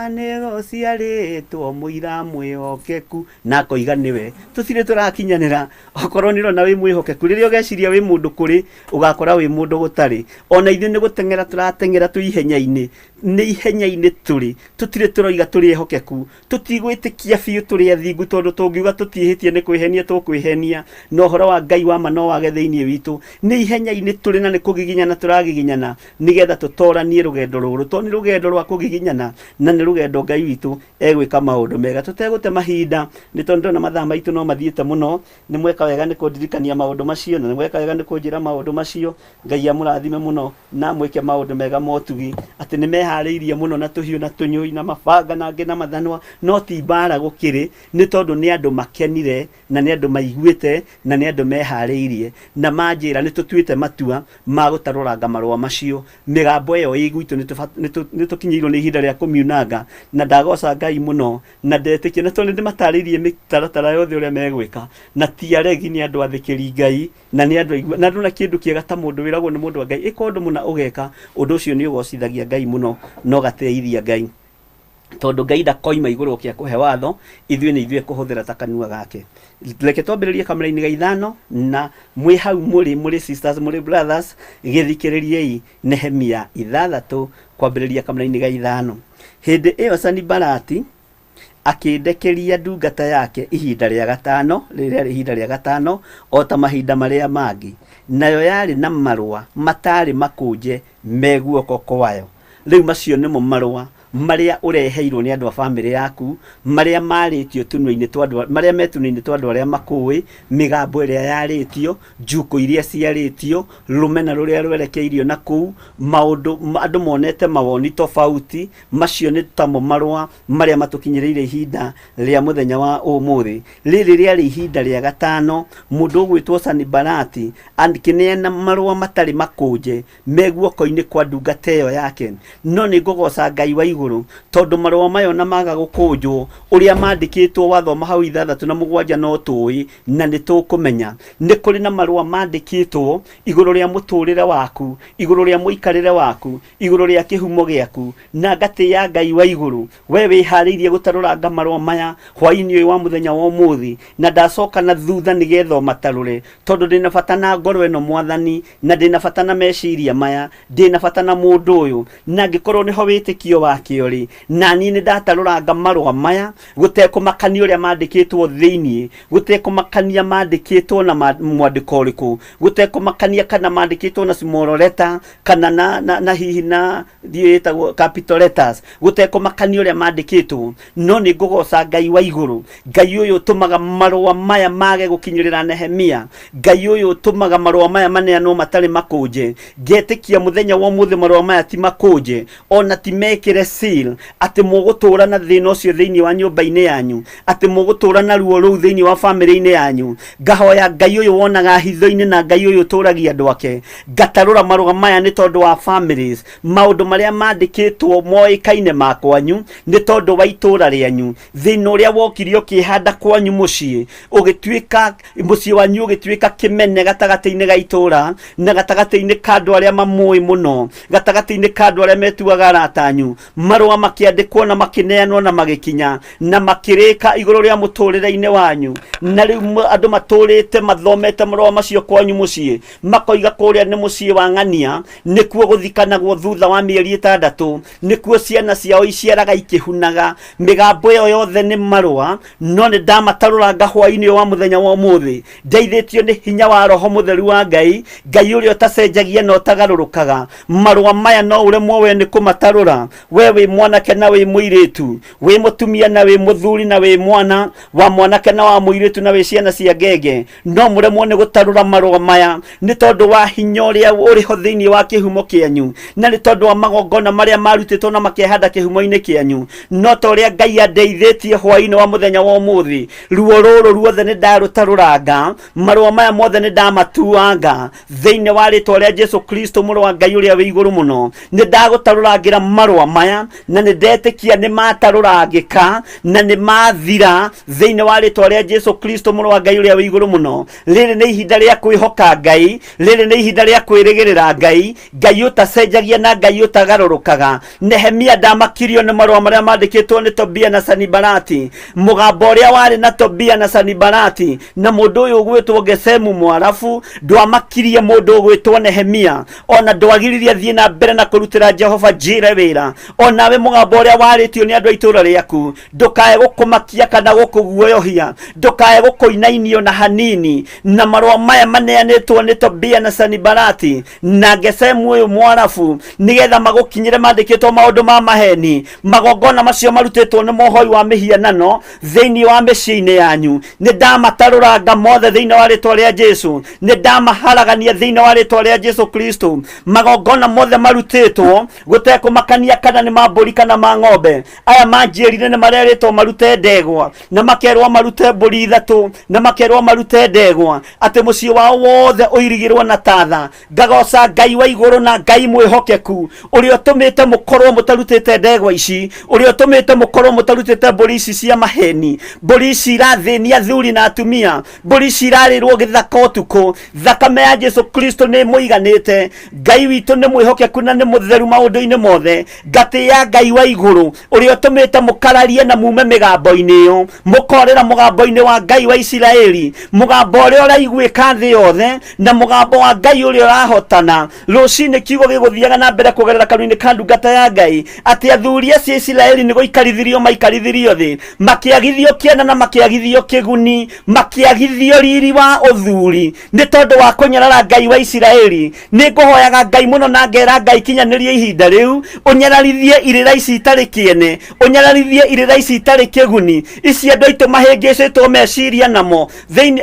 nĩ gũciarĩtwo mũira mwĩhokeku, na akoiga nĩwe. Tũtirĩ tũrakinyanĩra. Okorwo nĩ ũrona wĩ mwĩhokeku, rĩrĩa ũgeciria wĩ mũndũ kũrĩ, ũgakora wĩ mũndũ gũtarĩ. Ona ithuĩ nĩ gũteng'era tũrateng'era twĩ ihenya-inĩ, nĩ ihenya-inĩ tũrĩ, tũtirĩ tũroiga tũrĩ ehokeku, tũtigwĩtĩkia biũ tũrĩ athingu, tondũ tũngiuga tũtiĩhĩtie nĩ kwĩhenia tũkwĩhenia, na ũhoro wa Ngai wa ma no wage thĩinĩ witũ. Nĩ ihenya-inĩ tũrĩ na nĩ kũgiginyana tũragiginyana nĩgetha tũtoranie rũgendo rũrũ, tondũ nĩ rũgendo rwa kũgiginyana na nĩ rũgendo Ngai witũ egwĩka maũndũ mega. Tũtegũte mahinda, nĩ tondũ ndĩrona mathaa maitũ no mathiĩte mũno. Nĩ mweka wega nĩ kũndirikania maũndũ macio, na nĩ mweka wega nĩ kũnjĩra maũndũ macio. Ngai amũrathime mũno na amwĩke maũndũ mega ma ũtugi, atĩ nĩ meharĩirie mũno na tũhiũ na tũnyũi na mabanga na angĩ na mathanwa, no ti mbara gũkĩrĩ, nĩ tondũ nĩ andũ makenire na nĩ andũ maiguĩte na nĩ andũ meharĩirie, na manjĩra nĩ tũtuĩte matua ma gũtarũranga marũa macio. Mĩgambo ĩyo ĩ gwitũ nĩ tũkinyĩirwo nĩ ihinda rĩa kũmiunanga, na ndagoca Ngai mũno na ndetĩkia, na tondũ nĩ ndĩmatarĩirie mĩtaratara yothe ũrĩa megwĩka, na ti aregi, nĩ andũ athĩkĩri Ngai na nĩ andũ aigua, na ndona kĩndũ kĩega ta mũndũ wĩragwo nĩ mũndũ wa Ngai ĩka ũndũ mũna ũgeka, ũndũ ũcio nĩ ũgocithagia Ngai mũno na ũgatĩithia Ngai, tondũ Ngai ndakoima igũrũ oke akũhe watho, ithuĩ nĩ ithuĩ ekũhũthĩra ta kanua gake. Reke twambĩrĩrie kamera-inĩ ga ithano, na mwĩ hau mũrĩ, mũrĩ sisters, mũrĩ brothers, gĩthikĩrĩriei Nehemia 6 kwambĩrĩria kamera-inĩ ga 5. Hĩndĩ ĩyo Sanibalati akĩndekeria ndungata yake ihinda rĩa gatano, rĩrĩ rĩarĩ ihinda rĩa gatano, o ta mahinda marĩa mangĩ, nayo yarĩ na marũa mataarĩ makũnje me guoko kwayo. Rĩu macio nĩmo marũa marĩa ũreheirwo nĩ andũ a bamĩrĩ yaku, marĩa marĩtio tũnua-inĩ twa andũ, marĩa me tũnua-inĩ twa andũ arĩa makũĩ, mĩgambo ĩrĩa yarĩtio, njukũ iria ciarĩtio, rũmena rũrĩa rwerekeirio na kũu, maũndũ andũ monete mawoni tofauti, macio nĩ tamo marũa marĩa matũkinyĩrĩire ihinda rĩa mũthenya wa ũmũthĩ. Rĩrĩ rĩarĩ ihinda rĩa gatano, mũndũ ũgwĩtwo Sanibalati akĩneana marũa matarĩ makũnje me guoko-inĩ kwa ndungata ĩyo yake. No nĩ ngũgooca Ngai wa igũrũ, tondũ marũa maya ona maga gũkũnjwo, ũrĩa mandĩkĩtwo wathoma hau 6 na 7 no tũĩ na nĩ tũkũmenya. Nĩ kũrĩ na marũa mandĩkĩtwo igũrũ rĩa mũtũrĩre waku, igũrũ rĩa mũikarĩre waku, igũrũ rĩa kĩhumo gĩaku, na ngatĩĩa Ngai wa igũrũ. We wĩharĩirie gũtarũranga marũa maya hwaĩ-inĩ ũyũ wa mũthenya wa ũmũthĩ, na ndacoka na thutha nĩgetha ũmatarũre, tondũ ndĩna bata na ngoro ĩno Mwathani, na ndĩna bata na meciria maya, ndĩna bata na mũndũ ũyũ, na angĩkorwo nĩho wĩtĩkio wake ũrĩ, na niĩ nĩ ndatarũranga marũa maya, gũtekũmakania ũrĩa mandĩkĩtwo thĩinĩ, gũtekũmakania mandĩkĩtwo na mwandĩko ũrĩkũ, gũtekũmakania kana mandĩkĩtwo na small letter, kana na hihi na ndiũĩ ĩtagwo capital letters, gũtekũmakania ũrĩa mandĩkĩtwo, no nĩ ngũgoca Ngai wa igũrũ, Ngai ũyũ ũtũmaga marũa maya mage gũkinyĩrĩra Nehemia, Ngai ũyũ ũtũmaga marũa maya maneanwo matarĩ makũnje. Ngetĩkia mũthenya wa ũmũthĩ marũa maya ti makũnje, ona ti mekĩre seal, atĩ mũgũtũra na thĩna ũcio thĩinĩ wa nyũmba-inĩ yanyu, atĩ mũgũtũra na ruo rũu thĩinĩ wa bamĩrĩ-inĩ yanyu. Ngahoya Ngai ũyũ wonaga hitho-inĩ na Ngai ũyũ ũtũragia andũ ake, ngatarũra marũa maya nĩ tondũ wa families, maũndũ marĩa mandĩkĩtwo moĩkaine ma kwanyu nĩ tondũ wa itũra rĩanyu, thĩna ũrĩa wokire ũkĩhanda kwanyu mũciĩ, ũgĩtuĩka mũciĩ wanyu ũgĩtuĩka kĩmene gatagatĩ-inĩ ga itũra na gatagatĩ-inĩ ka andũ arĩa mamũĩ mũno, gatagatĩ-inĩ ka andũ arĩa metuaga arata anyu. Marũa makĩandĩkwo na makĩneanwo na magĩkinya na makĩrĩka igũrũ rĩa mũtũrĩre-inĩ wanyu. Na rĩu andũ matũrĩte mathomete marũa macio kwanyu mũciĩ, makoiga kũrĩa nĩ mũciĩ wa ng'ania, nĩkuo gũthikanagwo thutha wa mĩeri 6, nĩkuo ciana ciao iciaraga ikĩhunaga. Mĩgambo ĩyo yothe nĩ marũa, no nĩ ndamatarũranga hwaĩ-inĩ wa mũthenya wa ũmũthĩ, ndeithĩtio nĩ hinya wa Roho Mũtheru wa Ngai, Ngai ũrĩa ũtacenjagia na ũtagarũrũkaga. Marũa maya no ũremwo we nĩ kũmatarũra. We wĩ mwanake na wĩ mũirĩtu, wĩ mũtumia na wĩ mũthuri na wĩ mwana wa mwanake na wa mũirĩtu na wĩ ciana cia ngenge, no mũremwo nĩ gũtarũra marũa maya nĩ tondũ wa hinya ũrĩa ũrĩ ho thĩinĩ wa kĩhumo kĩanyu, na nĩ tondũ wa magongona marĩa marutĩtwo na makehanda kĩhumo-inĩ kĩanyu. No ta ũrĩa Ngai andeithĩtie hwaĩ-inĩ wa mũthenya wa ũmũthĩ, ruo rũrũ ruothe nĩ ndarũtarũranga, marũa maya mothe nĩ ndamatuanga thĩinĩ wa rĩtwa rĩa Jesu Kristo mũrũ wa Ngai ũrĩa wĩ igũrũ mũno. Nĩ ndagũtarũrangĩra marũa maya, na nĩ ndetĩkia nĩ matarũrangĩka na nĩ mathira thĩinĩ wa rĩtwa rĩa Jesu Kristo mũrũ wa Ngai ũrĩa wĩ igũrũ mũno. Rĩrĩ nĩ ihinda rĩa kwĩhoka Ngai, rĩrĩ nĩ ihinda rĩa kwĩrĩgĩrĩra Ngai, Ngai ũtacenjagia na Ngai ũtagarũrũkaga. Nehemia ndamakirio nĩ marũa marĩa mandĩkĩtwo nĩ Tobia na Sanibalati. Mũgambo ũrĩa warĩ na Tobia na Sanibalati na mũndũ ũyũ ũgwĩtwo Gesemu Mwarabu ndwamakirie mũndũ ũgwĩtwo Nehemia, ona ndwagiririe athiĩ na mbere na kũrutĩra Jehova Jire wĩra. Onawe mũgambo ũrĩa warĩtio nĩ andũ a itũũra rĩaku ndũkae gũkũmakia kana gũkũguoyohia, ndũkae gũkũinainio na hanini. Na marũa maya maneanĩtwo nĩ Tobia na Sanibalati na Gesemu ũyũ Mwarabu, nĩgetha magũkinyĩre mandĩkĩtwo maũndũ ma maheni. Magongona macio marutĩtwo nĩ mohoi wa mĩhianano thĩinĩ wa mĩciĩ-inĩ yanyu, nĩ ndamatarũranga mothe thĩinĩ wa rĩtwa rĩa Jesu, nĩ ndamaharagania thĩinĩ wa rĩtwa rĩa Jesu Kristo. Magongona mothe marutĩtwo gũtekũmakania kana nĩ ma mbũri kana ma ng'ombe, aya manjĩrire nĩ marerĩtwo marute ndegwa, na makerwo marute mbũri 3, na makerwo marute ndegwa, atĩ mũciĩ wao wothe ũirigĩrwo na tatha. Ngagoca Ngai wa igũrũ na Ngai mwĩhokeku, ũrĩa ũtũmĩte mũkorwo mũtarutĩte ndegwa ici, ũrĩa ũtũmĩte mũkorwo mũtarutĩte mbũri ici cia maheni. Mbũri ici irathĩnia athuri na atumia, mbũri ici irarĩrwo gĩthaka ũtukũ. Thakame ya Jesu Kristo nĩ ĩmũiganĩte. Ngai witũ nĩ mwĩhokeku na nĩ mũtheru maũndũ-inĩ mothe. Ngatĩĩa Ngai wa igũrũ, ũrĩa ũtũmĩte mũkararie na mume mĩgambo-inĩ ĩyo, mũkorĩra mũgambo-inĩ wa Ngai wa Isiraeli, mũgambo ũrĩa ũraiguĩka thĩ yothe, na mũgambo wa Ngai ũrĩa ũrahotana. Rũcinĩ kiugo gĩgũthiaga na mbere kũgerera kanua-inĩ ka ndungata ya Ngai, atĩ athuri acio a Isiraeli nĩ gũikarithirio maikarithirio thĩ, makĩagithio kĩana na makĩagithio kĩguni, makĩagithio riri wa ũthuri nĩ tondũ wa kũnyarara Ngai wa Isiraeli. Nĩ ngũhoyaga Ngai mũno na ngera Ngai kinyanĩrie ihinda rĩu, ũnyararithie irĩra ici itarĩ kĩene, ũnyararithie irĩra ici itarĩ kĩguni, ici andũ aitũ mahĩngĩcĩtwo meciria namo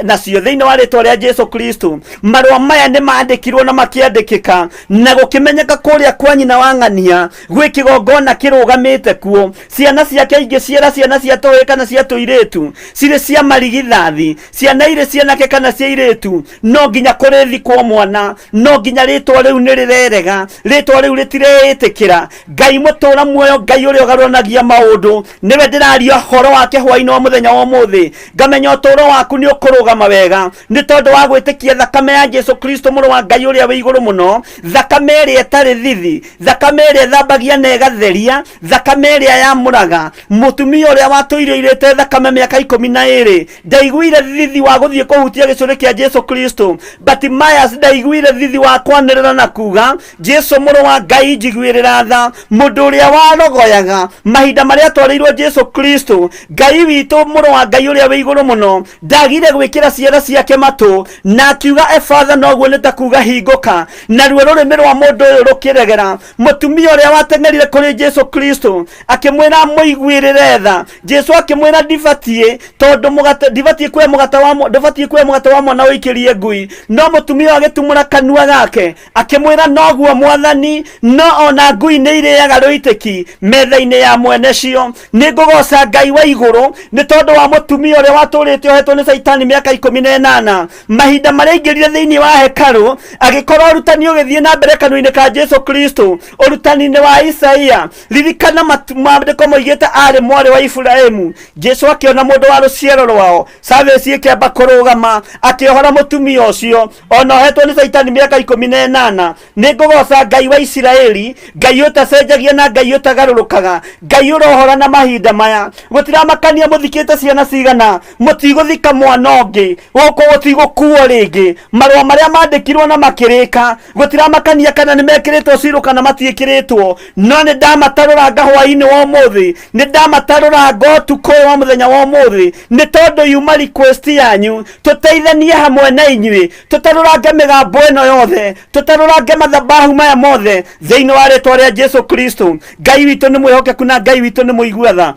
nacio thĩinĩ wa rĩtwa rĩa Jesu Kristo. Marũa maya nĩ mandĩkirwo na makĩandĩkĩka, na gũkĩmenyeka kũrĩa kwa nyina wa ng'ania gwĩ kĩgongona kĩrũgamĩte kuo. Ciana ciake ingĩ ciera ciana cia tũhĩĩ kana cia tũirĩtu, cirĩ cia marigithathi, ciana irĩ cianake kana cia irĩtu, no nginya kũrĩthikwo mwana, no nginya rĩtwa rĩu nĩ rĩrerega, rĩtwa rĩu rĩtireĩtĩkĩra. Ngai mũtũra muoyo, Ngai ũrĩa ũgarũranagia maũndũ, nĩwe ndĩraria ũhoro wake hwaĩ-inĩ wa mũthenya wa ũmũthĩ. Ngamenya ũtũũro waku nĩ ũkũrũgama wega nĩ tondũ wa gwĩtĩkia thakame ya Jesu Kristo mũrũ wa Ngai ũrĩa wĩ igũrũ mũno, thakame ĩrĩa ĩtarĩ thithi, thakame ĩrĩa ĩthambagia na ĩgatheria, thakame ĩrĩa yamũraga. Mũtumia ũrĩa watũire oirĩte thakame mĩaka 12 ndaiguire thithi wa gũthiĩ kũhutia gĩcũrĩ kĩa Jesu Kristo. Bartimaeus ndaiguire thithi wa kwanĩrĩra na kuga, Jesu mũrũ wa Ngai njiguĩrĩra tha. Mũndũ ũrĩa warogoyaga mahinda marĩa atwarĩirwo Jesu Kristo, Ngai witũ mũrũ wa Ngai ũrĩa wĩ igũrũ mũno, ndagire gwĩkĩra ciara ciake matũ na akiuga ebatha, noguo nĩ ta kuga hingũka. Naruo rũrĩmĩ rwa mũndũ ũyũ rũkĩregera. Mũtumia ũrĩa wateng'erire kũrĩ Jesu Kristo akĩmwĩra amũiguĩrĩre tha, Jesu akĩmwĩra ndibatiĩ, tondũ mũgate ndibatiĩ kuoya mũgate wa ndũbatiĩ kuoya mũgate wa mwana ũikĩrie ngui. No mũtumia ũyũ agĩtumũra kanua gake akĩmwĩra noguo mwathani, no ona ngui nĩ irĩaga rũitĩki metha-inĩ ya mwene cio. Nĩ ngũgoca Ngai wa igũrũ nĩ tondũ wa mũtumia ũrĩa watũrĩte ohetwo nĩ Caitani mĩaka 18. Mahinda marĩa aingĩrire thĩinĩ wa hekarũ agĩkorwo ũrutani ũgĩthiĩ na mbere kanua-inĩ ka Jesu Kristo, ũrutani-inĩ wa Isaia. Ririkana maandĩko moigĩte arĩ mwarĩ wa Iburahĩmu. Jesu akĩona mũndũ wa rũciaro rwao, service ĩkĩamba kũrũgama, akĩohora mũtumia ũcio ona ohetwo nĩ Caitani mĩaka 18. Nĩ ngũgoca Ngai wa Isiraeli, Ngai ũtacenjagia na Ngai ũtagarũrũkaga, Ngai ũrohora na mahinda maya. Gũtiramakania mũthikĩte ciana cigana, mũtigũthika mwana ũngĩ gũkũ, gũtigũkuo rĩngĩ. Marũa marĩa mandĩkirwo na makĩrĩka, gũtiramakania kana nĩ mekĩrĩtwo cirũ kana matiĩkĩrĩtwo, no nĩ ndamatarũranga hwaĩ-inĩ wa ũmũthĩ, nĩ ndamatarũranga ũtukũ ũyũ wa mũthenya wa ũmũthĩ, nĩ tondũ yuma request yanyu, tũteithanie hamwe na inyuĩ, tũtarũrange mĩgambo ĩno yothe, tũtarũrange mathabahu maya mothe thĩinĩ wa rĩtwa rĩa Jesu Kristo. Ngai witũ nĩ mwĩhokeku na Ngai witũ nĩ mũigua tha,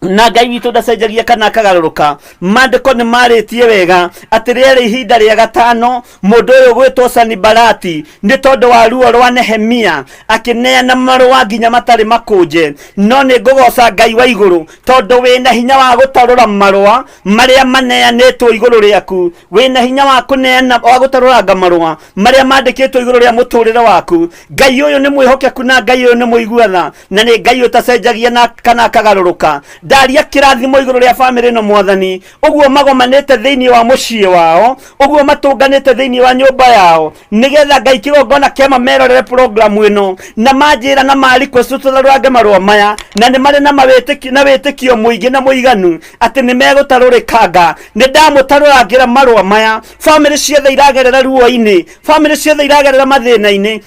na Ngai witũ ndacenjagia kana akagarũrũka. Maandĩko nĩ marĩtie wega atĩ rĩarĩ ihinda rĩa gatano mũndũ ũyũ gwĩtwo Sanibalati nĩ tondũ wa ruo rwa Nehemia akĩneana marũa nginya matarĩ makũnje. No nĩ ngũgoca Ngai wa igũrũ tondũ wĩna hinya wa gũtarũra marũa marĩa maneanĩtwo igũrũ rĩaku, wĩna hinya wa kũneana wa gũtarũranga marũa marĩa mandĩkĩtwo igũrũ rĩa mũtũrĩre waku. Ngai ũyũ nĩ mwĩhokeku na Ngai ũyũ nĩ mũigua tha, na nĩ Ngai ũtacenjagia na kana akagarũrũka. Ndaria kĩrathimo igũrũ rĩa bamĩrĩ ĩno Mwathani, ũguo magomanĩte thĩinĩ wa mũciĩ wao, ũguo matũnganĩte thĩinĩ wa nyũmba yao, nĩgetha Ngai kĩgongona kĩama merorere programu ĩno na manjĩra na ma request tũtarũrange marũa maya, na nĩ marĩ na mawĩtĩkio na wĩtĩkio mũingĩ na mũiganu atĩ nĩ megũtarũrĩkanga. Nĩ ndamũtarũrangĩra marũa maya. Bamĩrĩ ciothe iragerera ruo-inĩ, bamĩrĩ ciothe iragerera mathĩna-inĩ,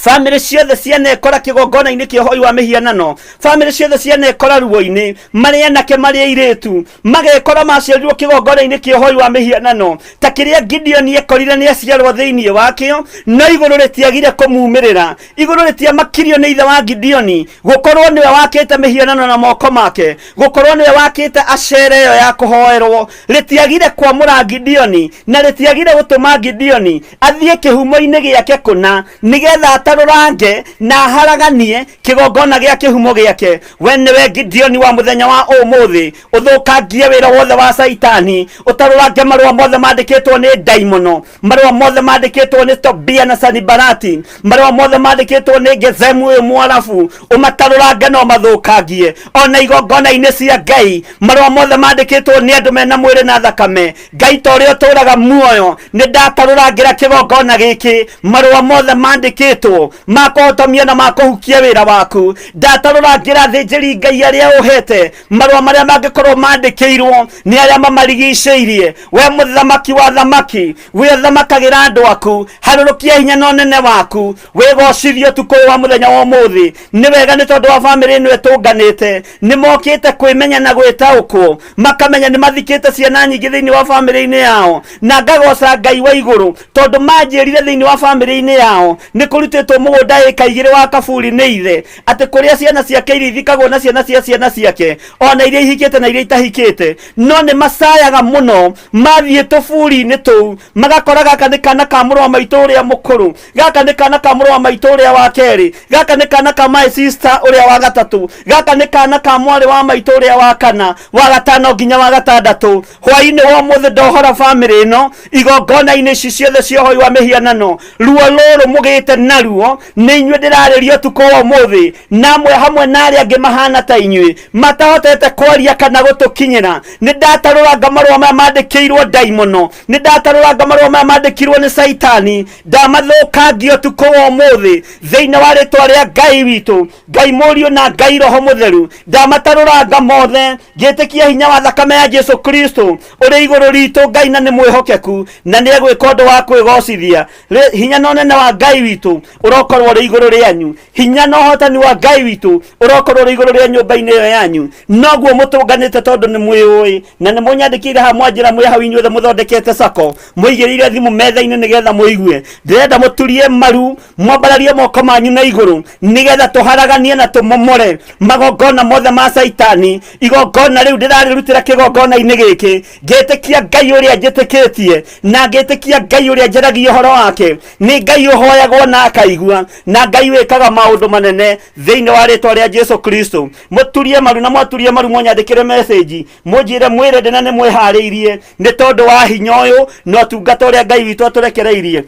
bamĩrĩ ciothe cianekora kĩgongona-inĩ kĩa ũhoi wa mĩhianano, bamĩrĩ ciothe cianekora ruo-inĩ, marĩ anake marĩ airĩtu, magekora maciarirwo kĩgongona-inĩ kĩa ũhoi wa mĩhianano ta kĩrĩa Gideoni ekorire nĩ aciarwo thĩinĩ wakĩo, no igũrũ rĩtiagire kũmumĩrĩra. Igũrũ rĩtiamakirio nĩ ithe wa Gideoni gũkorwo nĩwe wakĩte mĩhianano na moko make, gũkorwo nĩwe wakĩte acere ĩyo ya kũhoerwo. Rĩtiagire kwamũra Gideoni na rĩtiagire gũtũma Gideoni athiĩ kĩhumo-inĩ gĩake kũna, nĩgetha atarũrange na aharaganie kĩgongona gĩa kĩhumo gĩake. We nĩwe Gideoni wa mũthenya wa ũmũthĩ, ũthũkangie wĩra wothe wa Caitani, ũtarũrange marũa mothe mandĩkĩtwo nĩ ndaimono, marũa mothe mandĩkĩtwo nĩ Tobia na Sanibalati, marũa mothe mandĩkĩtwo nĩ Gezemu ũyũ Mwarabu, ũmatarũrange na ũmathũkangie. Ona igongona-inĩ cia Ngai, marũa mothe mandĩkĩtwo nĩ andũ mena mwĩrĩ na thakame, Ngai ta ũrĩa ũtũũraga muoyo, nĩ ndatarũrangĩra kĩgongona gĩkĩ marũa mothe mandĩkĩtwo ma kũhotomia na ma kũhukia wĩra waku. Ndatarũrangĩra athĩnjĩri Ngai arĩa ũhete marũa marĩa mangĩkorwo mandĩkĩirwo nĩ arĩa mamarigicĩirie. We mũthamaki wa thamaki, we ũthamakagĩra andũ aku, harũrũkia hinya na ũnene waku, wĩgocithie ũtukũ ũyũ wa mũthenya wa ũmũthĩ. Nĩ wega nĩ tondũ wa bamĩrĩ ĩno ĩtũnganĩte, nĩ mokĩte kwĩmenya na gwĩtaũkwo, makamenya nĩ mathikĩte ciana nyingĩ thĩinĩ wa bamĩrĩ-inĩ yao. Na ngagoca Ngai wa igũrũ tondũ manjĩrire thĩinĩ wa bamĩrĩ-inĩ yao nĩ kũrutĩtwo mũgũnda ĩka 2 wa kaburi nĩ ithe, atĩ kũrĩa ciana ciake iria ithikagwo na ciana cia ciana ciake, ona iria ihikĩte na iria itahikĩte. No nĩ macayaga mũno mathiĩ tũburi-inĩ tũu, magakora gaka nĩ kana ka mũrũ wa maitũ ũrĩa mũkũrũ, gaka nĩ kana ka mũrũ wa maitũ ũrĩa wa kerĩ, gaka nĩ kana ka my sister ũrĩa wa gatatũ, gaka nĩ kana ka mwarĩ wa maitũ ũrĩa wa kana, wa gatano nginya wa gatandatũ. Hwaĩ-inĩ wa ũmũthĩ ndohora bamĩrĩ ĩno igongona-inĩ ici ciothe cia ũhoi wa mĩhianano. Ruo rũrũ mũgĩte naruo nĩ inyuĩ ndĩrarĩria ũtukũ wa ũmũthĩ, na amwe hamwe na arĩa angĩ mahana ta inyuĩ matahotete kwaria kana gũtũkinyĩra. Nĩ ndatarũranga marũa maya mandĩkĩirwo ndaimono, nĩ ndatarũranga marũa maya mandĩkirwo nĩ Caitani, ndamathũkangia ũtukũ wa ũmũthĩ thĩinĩ wa rĩtwa rĩa Ngai witũ, Ngai Mũriũ na Ngai Roho Mũtheru. Ndamatarũranga mothe ngĩtĩkia hinya wa thakame ya Jesu Kristo ũrĩ igũrũ ritũ. Ngai na nĩ mwĩhokeku na nĩ egwĩka ũndũ wa kwĩgocithia. Hinya na ũnene wa Ngai witũ ũrokorwo ũrĩ igũrũ rĩanyu, hinya na ũhotani wa Ngai witũ ũrokorwo ũrĩ igũrũ rĩa nyũmba-inĩ ĩyo yanyu. Noguo mũtũnganĩte tondũ nĩ mwĩũĩ na nĩ mũnyandĩkĩire haha, mwanjĩra mwĩ hau inyuothe mũthondekete sako, mũigĩrĩire thimũ metha-inĩ nĩgetha mũigue. Ndĩrenda mũturie maru, mwambararie moko manyu na igũrũ nĩgetha tũharaganie na tũmomore magongona mothe ma Caitani. Igongona rĩu ndĩrarĩrutĩra kĩgongona-inĩ gĩkĩ ngĩtĩkia Ngai ũrĩa njĩtĩkĩtie na ngĩtĩkia Ngai ũrĩa njaragia ũhoro wake. Nĩ Ngai ũhoyagwo na akaigua, na Ngai wĩkaga maũndũ manene thĩinĩ wa rĩtwa rĩa Jesu Kristo. Mũturie maru na mwaturie maru mũnyandĩkĩre message, mũnjĩre mwĩrende na nĩ mwĩharĩirie nĩ tondũ wa hinya ũyũ na ũtungata ũrĩa Ngai witũ atũrekereirie.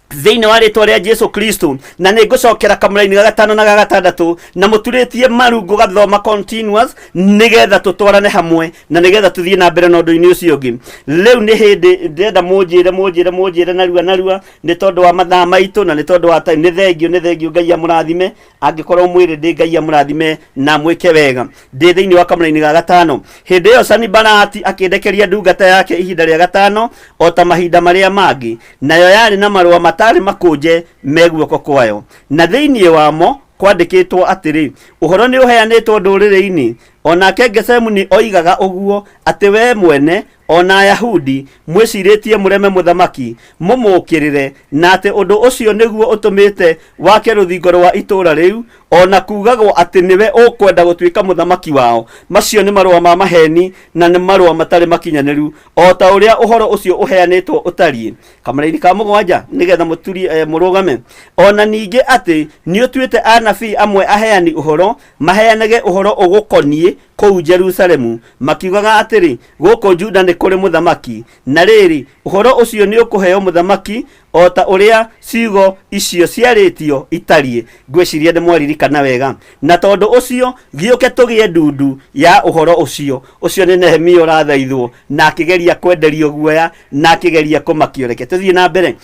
Thĩinĩ wa rĩtwa rĩa Jesu Kristo, na nĩ ngũcokera kamũraini ga gatano na ga gatandatũ, na mũturĩtie maru ngũgathoma continuous nĩgetha tũtwarane hamwe na nĩgetha tũthiĩ na mbere na ũndũ-inĩ ũcio ũngĩ. Rĩu nĩ hĩndĩ ndĩrenda mũnjĩre mũnjĩre mũnjĩre narua narua, nĩ tondũ wa mathaa maitũ na nĩ tondũ wa time. Nĩ thengio, nĩ thengio. Ngai amũrathime. Angĩkorwo mwĩrĩ ndĩ, Ngai amũrathime na mwĩke wega. Ndĩ thĩinĩ wa kamũraini ga gatano. Hĩndĩ ĩyo Sanibalati akĩndekeria ndungata yake ihinda rĩa gatano o ta mahinda marĩa mangĩ, nayo yarĩ na marũa matarĩ makũnje me guoko kwayo, na thĩinĩ wamo kwandĩkĩtwo atĩrĩ, ũhoro nĩ ũheanĩtwo ndũrĩrĩ-inĩ, o nake Gesemu nĩ oigaga ũguo, atĩ wee mwene o na Ayahudi mwĩcirĩtie mũreme mũthamaki mũmũũkĩrĩre, na atĩ ũndũ ũcio nĩguo ũtũmĩte wake rũthingo rwa itũũra rĩu, o na kuugagwo atĩ nĩwe ũkwenda gũtuĩka mũthamaki wao. Macio nĩ marũa ma maheeni na nĩ marũa matarĩ makinyanĩru, o ta ũrĩa ũhoro ũcio ũheanĩtwo ũtariĩ. Kamũraini ka mũgwanja, nĩgetha mũturie mũrũgame. O na ningĩ atĩ nĩũtuĩte anabii amwe aheani ũhoro, maheanage ũhoro ũgũkoniĩ kũu Jerusalemu, makiugaga atĩrĩ, gũkũ Juda nĩ kũrĩ mũthamaki. Na rĩrĩ, ũhoro ũcio nĩũkũheo mũthamaki o ta ũrĩa ciugo icio ciarĩtio itariĩ. Ngwĩciria nĩ mwaririkana wega. Na tondũ ũcio gĩũke tũgĩe ndundu ya ũhoro ũcio. Ũcio nĩ Nehemia ũrathaithwo na akĩgeria kwenderio guoya na akĩgeria kũmakio. Reke tũthiĩ na mbere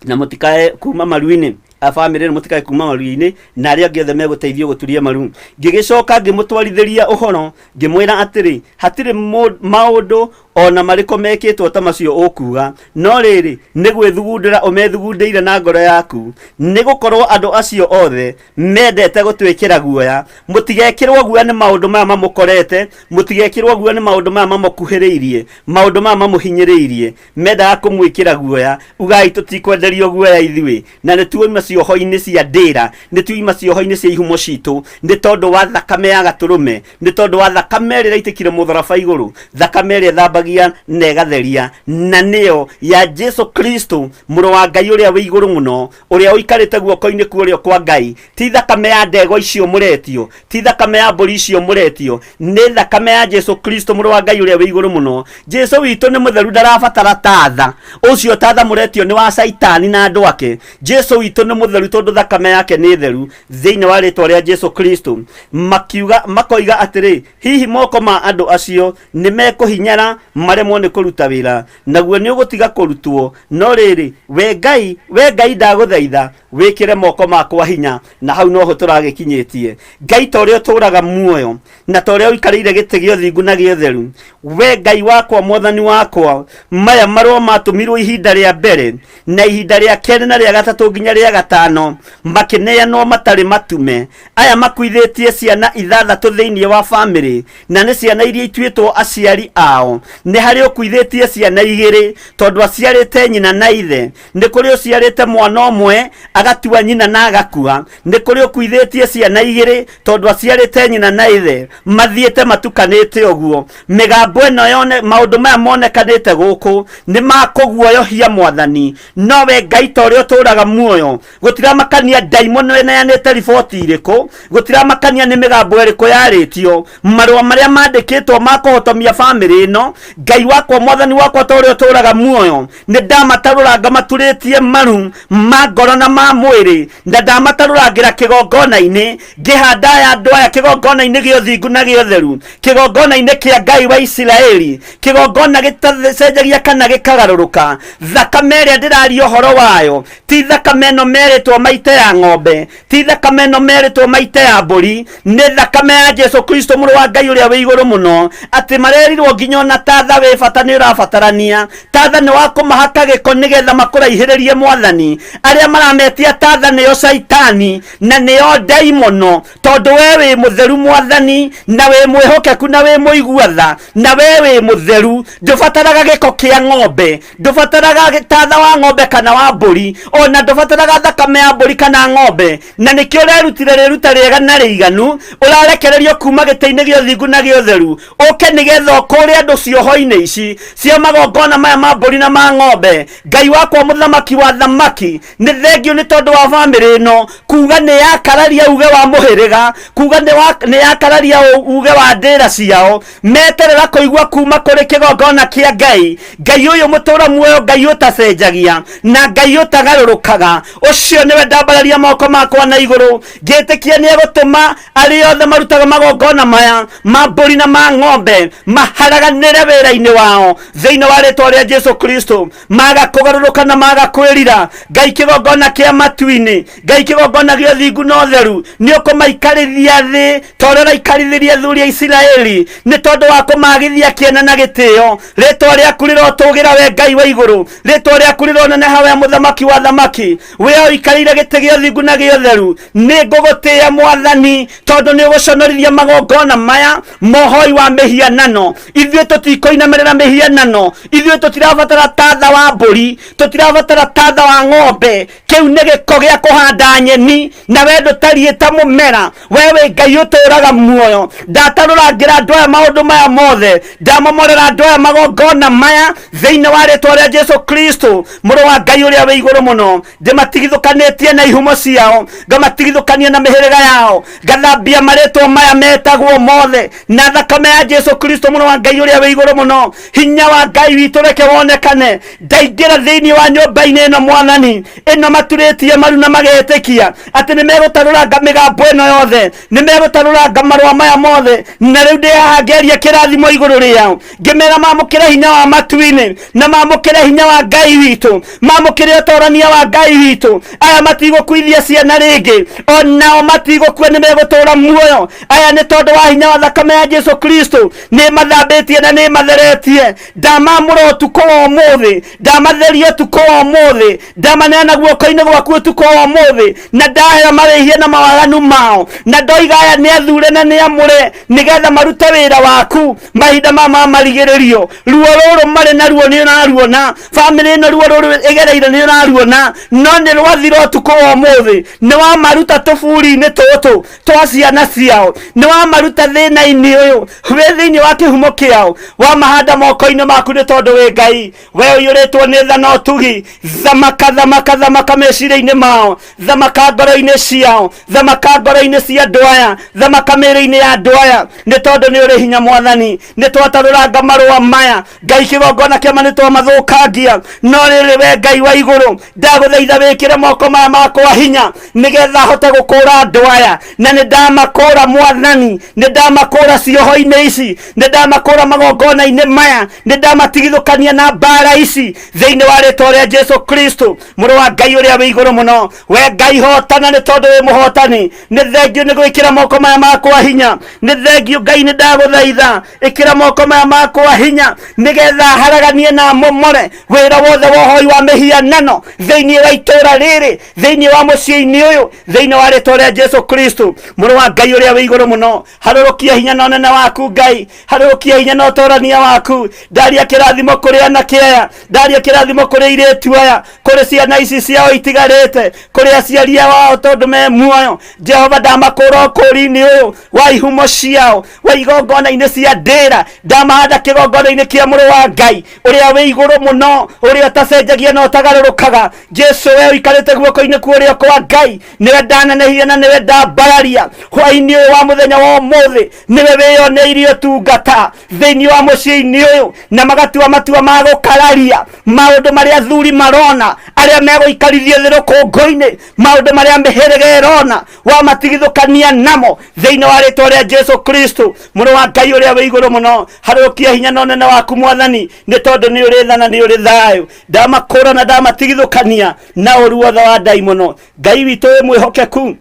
na mũtikae kuma maru-inĩ, a bamĩrĩ ĩno mũtikae kuma maru-inĩ, na arĩa angĩ othe megũteithio gũturia maru. Ngĩgĩcoka ngĩmũtwarithĩria ũhoro ngĩmwĩra atĩrĩ, hatirĩ maũndũ o na marĩkũ mekĩtwo ta macio ũkuga, no rĩrĩ, nĩ gwĩthugundĩra ũmethugundĩire na ngoro yaku, nĩ gũkorwo andũ acio othe mendete gũtwĩkĩra guoya. Mũtigekĩrwo guoya nĩ maũndũ maya mamũkorete, mũtigekĩrwo guoya nĩ maũndũ maya mamũkuhĩrĩirie, maũndũ maya mamũhinyĩrĩirie, mendaga kũmwĩkĩra guoya. Ugai tũtikwenderio guoya ithuĩ, na nĩ tuoima cioho-inĩ cia ndĩra, nĩ tuoima cioho-inĩ cia ihumo citũ, nĩ tondũ wa thakame ya gatũrũme, nĩ tondũ wa thakame ĩrĩa ĩraitĩkire mũtharaba igũrũ, thakame ĩrĩa ĩthambagia na ĩgatheria, na nĩyo ya Jesu Kristo, mũrũ wa Ngai ũrĩa wĩ igũrũ mũno, ũrĩa ũikarĩte guoko-inĩ kwa ũrĩo kwa Ngai. Ti thakame ya ndegwa icio mũretio, ti thakame ya mbũri icio mũretio, nĩ thakame ya Jesu Kristo mũrũ wa Ngai ũrĩa wĩ igũrũ mũno. Jesu witũ nĩ mũtheru, ndarabatara tatha. Ũcio tatha mũretio nĩ wa Caitani na andũ ake. Jesu witũ nĩ mũtheru tondũ thakame yake nĩ theru. Thĩinĩ wa rĩtwa rĩa Jesu Kristo makiuga, makoiga atĩrĩ, hihi moko ma andũ acio nĩ mekũhinyara maremwo nĩ kũruta wĩra, naguo nĩ ũgũtiga kũrutwo. No rĩrĩ, we Ngai, we Ngai, ndagũthaitha wĩkĩre moko makwa hinya. Na hau noho tũragĩkinyĩtie. Ngai, ta ũrĩa ũtũũraga muoyo na ta ũrĩa ũikarĩire gĩtĩ gĩa ũthingu na gĩa ũtheru, we Ngai wakwa, mwathani wakwa, maya marũa matũmirwo ihinda rĩa mbere na ihinda rĩa kerĩ na rĩa gatatũ nginya rĩa gatano, makĩneanwo matarĩ matume. Aya makuithĩtie ciana ithathatũ thĩinĩ wa bamĩrĩ, na nĩ ciana iria ituĩtwo aciari ao. Nĩ harĩ ũkuithĩtie ciana igĩrĩ tondũ aciarĩte nyina na ithe. Nĩ kũrĩ ũciarĩte mwana ũmwe agatua nyina na agakua. Nĩ kũrĩ ũkuithĩtie ciana igĩrĩ tondũ aciarĩte nyina na ithe, mathiĩte matukanĩte ũguo. Mĩgambo ĩno yone, maũndũ maya monekanĩte gũkũ nĩ ma kũguoyohia mwathani. No we Ngai, ta ũrĩa ũtũũraga muoyo, gũtiramakania ndaimono ĩneanĩte riboti irĩkũ, gũtiramakania nĩ mĩgambo ĩrĩkũ yarĩtio, marũa marĩa mandĩkĩtwo ma kũhotomia bamĩrĩ ĩno, Ngai wakwa, mwathani wakwa, ta ũrĩa ũtũũraga muoyo, nĩ ndamatarũranga maturĩtie maru ma ngoro na ma mwĩrĩ, na ndamatarũrangĩra kĩgongona-inĩ, ngĩhanda aya andũ aya kĩgongona-inĩ gĩa ũthingu na gĩa ũtheru, kĩgongona-inĩ kĩa Ngai wa Isiraeli, kĩgongona gĩtacenjagia kana gĩkagarũrũka. Thakame ĩrĩa ndĩraria ũhoro wayo ti thakame ĩno merĩtwo maite ya ng'ombe, ti thakame ĩno merĩtwo maite ya mbũri, nĩ thakame ya Jesu Kristo mũrũ wa Ngai ũrĩa wĩ igũrũ mũno. Atĩ marerirwo nginya ona tatha wĩ bata nĩ ũrabatarania. Tatha nĩ wa kũmahaka gĩko nĩgetha makũraihĩrĩrie mwathani. Arĩa marametia tatha nĩo Caitani na nĩo ndaimono, tondũ we wĩ mũtheru mwathani, na wĩ mwĩhokeku, na wĩ mũigua tha, na we wĩ mũtheru. Ndũbataraga gĩko kĩa ng'ombe, ndũbataraga tatha wa ng'ombe kana wa mbũri, ona ndũbataraga thakame ya mbũri kana ng'ombe. Na nĩkĩo ũrerutire rĩruta rĩega na rĩiganu, ũrarekererio kuma gĩtĩ-inĩ gĩa ũthingu na gĩa ũtheru, ũke nĩgetha ũkũũre andũ cioho-inĩ ici cia magongona maya ma mbũri na ma ng'ombe. Ngai wakwa, mũthamaki wa thamaki, nĩ thengio nĩ Nĩ tondũ wa bamĩrĩ ĩno kuga nĩ yakararia uge wa mũhĩrĩga, kuga nĩ yakararia uge wa ndĩra ciao, meterera kũigua kuma kũrĩ kĩgongona kĩa Ngai. Ngai ũyũ mũtũra muoyo, Ngai ũtacenjagia na Ngai ũtagarũrũkaga, ũcio nĩwe ndambararia moko makwa na igũrũ ngĩtĩkia nĩ egũtũma arĩa othe marutaga magongona maya ma mbũri na ma ng'ombe maharaganĩre wĩra-inĩ wao thĩinĩ wa rĩtwa rĩa Jesu Kristo. Maga kũgarũrũka na maga kwĩrira, Ngai kĩgongona kĩa matu-inĩ, Ngai kĩgongona gĩa ũthingu na ũtheru, nĩ ũkũmaikarithia thĩ ta ũrĩa ũraikarithĩria athuri a Isiraeli, nĩ tondũ wa kũmagithia kĩene na gĩtĩo. Rĩtwa rĩaku rĩrotũgĩra we Ngai wa igũrũ, rĩtwa rĩaku rĩroneneha we mũthamaki wa thamaki, we ũikarĩire gĩtĩ gĩa ũthingu na gĩa ũtheru. Nĩ ngũgũtĩĩa Mwathani, tondũ nĩ ũgũconorithia magongona maya mohoi wa mĩhianano. Ithuĩ tũtikũinamĩrĩra mĩhianano, ithuĩ tũtirabatara tatha wa mbũri, tũtirabatara tatha wa ng'ombe. Kĩu nĩ gĩko gĩa kũhanda nyeni, na we ndũtariĩ ta mũmera, we wĩ Ngai ũtũraga muoyo. Ndatarũrangĩra andũ aya maũndũ maya mothe, ndamomorera andũ aya magongona maya thĩinĩ wa rĩtwa rĩa Jesu Kristo, mũrũ wa Ngai ũrĩa wĩ igũrũ mũno. Ndĩmatigithũkanĩtie na ihumo ciao, ngamatigithũkania na mĩhĩrĩga yao, ngathambia marĩtwa maya metagwo mothe na thakame ya Jesu Kristo, mũrũ wa Ngai ũrĩa wĩ igũrũ mũno. Hinya wa Ngai witũ reke wonekane. Ndaingĩra thĩinĩ wa nyũmba-inĩ ĩno Mwathani, ĩno maturĩtie maru na magetĩkia atĩ nĩ megũtarũranga mĩgambo ĩno yothe, nĩ megũtarũranga marũa maya mothe, na rĩu ndĩ haha ngĩaria kĩrathimo igũrũ rĩao, ngĩmera mamũkĩre hinya wa matu-inĩ na mamũkĩre hinya wa Ngai witũ, mamũkĩre ũtorania wa Ngai witũ. Aya matigũkuithia ciana rĩngĩ, onao matigũkua, nĩ megũtũra muoyo. Aya nĩ tondũ wa hinya wa thakame ya Jesu Kristo nĩ mathambĩtie na nĩ matheretie. Ndamamũra ũtukũ wa ũmũthĩ, ndamatheria ũtukũ wa ũmũthĩ, ndamaneana guoko-inĩ gwaku ũtukũ wa ũmũthĩ, na ndahera marĩhia na mawaganu mao, na ndoiga aya nĩ athure na nĩ amũre, nĩgetha marute wĩra waku mahinda ma marigĩrĩrio. Ruo rũrũ marĩ naruo nĩ ũraruona, bamĩrĩ ĩno ruo rũrũ ĩgereire nĩ ũraruona, no nĩ rwathira ũtukũ wa ũmũthĩ. Nĩ wamaruta tũburi-inĩ tũtũ twa ciana ciao, nĩ wamaruta thĩna-inĩ ũyũ wĩ thĩinĩ wa kĩhumo kĩao, wamahanda moko-inĩ maku, nĩ tondũ wĩ Ngai we ũiyũrĩtwo nĩ tha na ũtugi. Thamaka, thamaka, thamaka meciria-inĩ mao, thamaka ngoro-inĩ ciao, thamaka ngoro-inĩ cia andũ aya, thamaka mĩĩrĩ-inĩ ya andũ aya, nĩ tondũ nĩ ũrĩ hinya Mwathani. Nĩ twatarũranga marũa maya Ngai, kĩgongona kĩama nĩ twamathũkangia, no rĩrĩ we Ngai wa igũrũ, ndagũthaitha wĩkĩre moko maya makwa hinya, nĩgetha hote gũkũra andũ aya. Na nĩ ndamakũra Mwathani, nĩ ndamakũra cioho-inĩ ici, nĩ ndamakũra magongona-inĩ maya, nĩ ndamatigithũkania na mbara ici thĩinĩ wa rĩtwa rĩa Jesu Kristo, mũrũ wa Ngai ũrĩa wĩ igũrũ mũno. We Ngai hotana, nĩ tondũ wĩ mũhotani. Nĩ thengio nĩ gwĩkĩra moko maya makwa hinya, nĩ thengio Ngai, nĩ ndagũthaitha ĩkĩra moko maya makwa hinya, nĩgetha haraganie na momore wĩra wothe wa ũhoi wa mĩhianano thĩinĩ wa itũũra rĩrĩ, thĩinĩ wa mũciĩ-inĩ ũyũ, thĩinĩ wa rĩtwa rĩa Jesu Kristo, mũrũ wa Ngai ũrĩa wĩ igũrũ mũno. Harũrũkia hinya na ũnene waku Ngai, harũrũkia hinya na ũtorania waku. Ndaria kĩrathimo kũrĩ anake aya, ndaria kĩrathimo kũrĩ airĩtu aya, kũrĩ ciana ici ciao itigarĩte, kũrĩ aciari ao tondũ me muoyo. Jehova, ndamakũra ũkũri-inĩ ũyũ wa ihumo ciao, wa igongona-inĩ cia ndĩra, ndamahanda kĩgongona-inĩ kĩa mũrũ wa Ngai ũrĩa wĩ igũrũ mũno, ũrĩa ũtacenjagia na ũtagarũrũkaga. Jesu, we ũikarĩte guoko-inĩ kwa ũrĩo kwa Ngai, nĩwe ndanenehia na nĩwe ndambararia hwaĩ-inĩ ũyũ wa mũthenya wa ũmũthĩ. Nĩwe wĩyoneire ũtungata thĩinĩ wa mũciĩ-inĩ ũyũ, na magatua matua ma gũkararia maũndũ marĩa athuri marona, arĩa megũikarithio thĩ rũkũngũ-inĩ, maũndũ marĩa mĩhĩrĩga ĩrona, wamatigithũkania namo thĩinĩ wa rĩtwa rĩa Jesu Kristo, mũrũ wa Ngai ũrĩa wĩ igũrũ mũno. Harũkia hinya na ũnene waku Mwathani, nĩ tondũ nĩ ũrĩ tha na nĩ ũrĩ thayũ. Ndamakũra na ndamatigithũkania na ũru wothe wa ndaimono. Ngai witũ wĩ mwĩhokeku,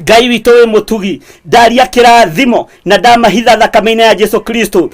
Ngai witũ wĩ mũtugi, ndaria kĩrathimo na ndamahitha thakame-inĩ ya Jesu Kristo,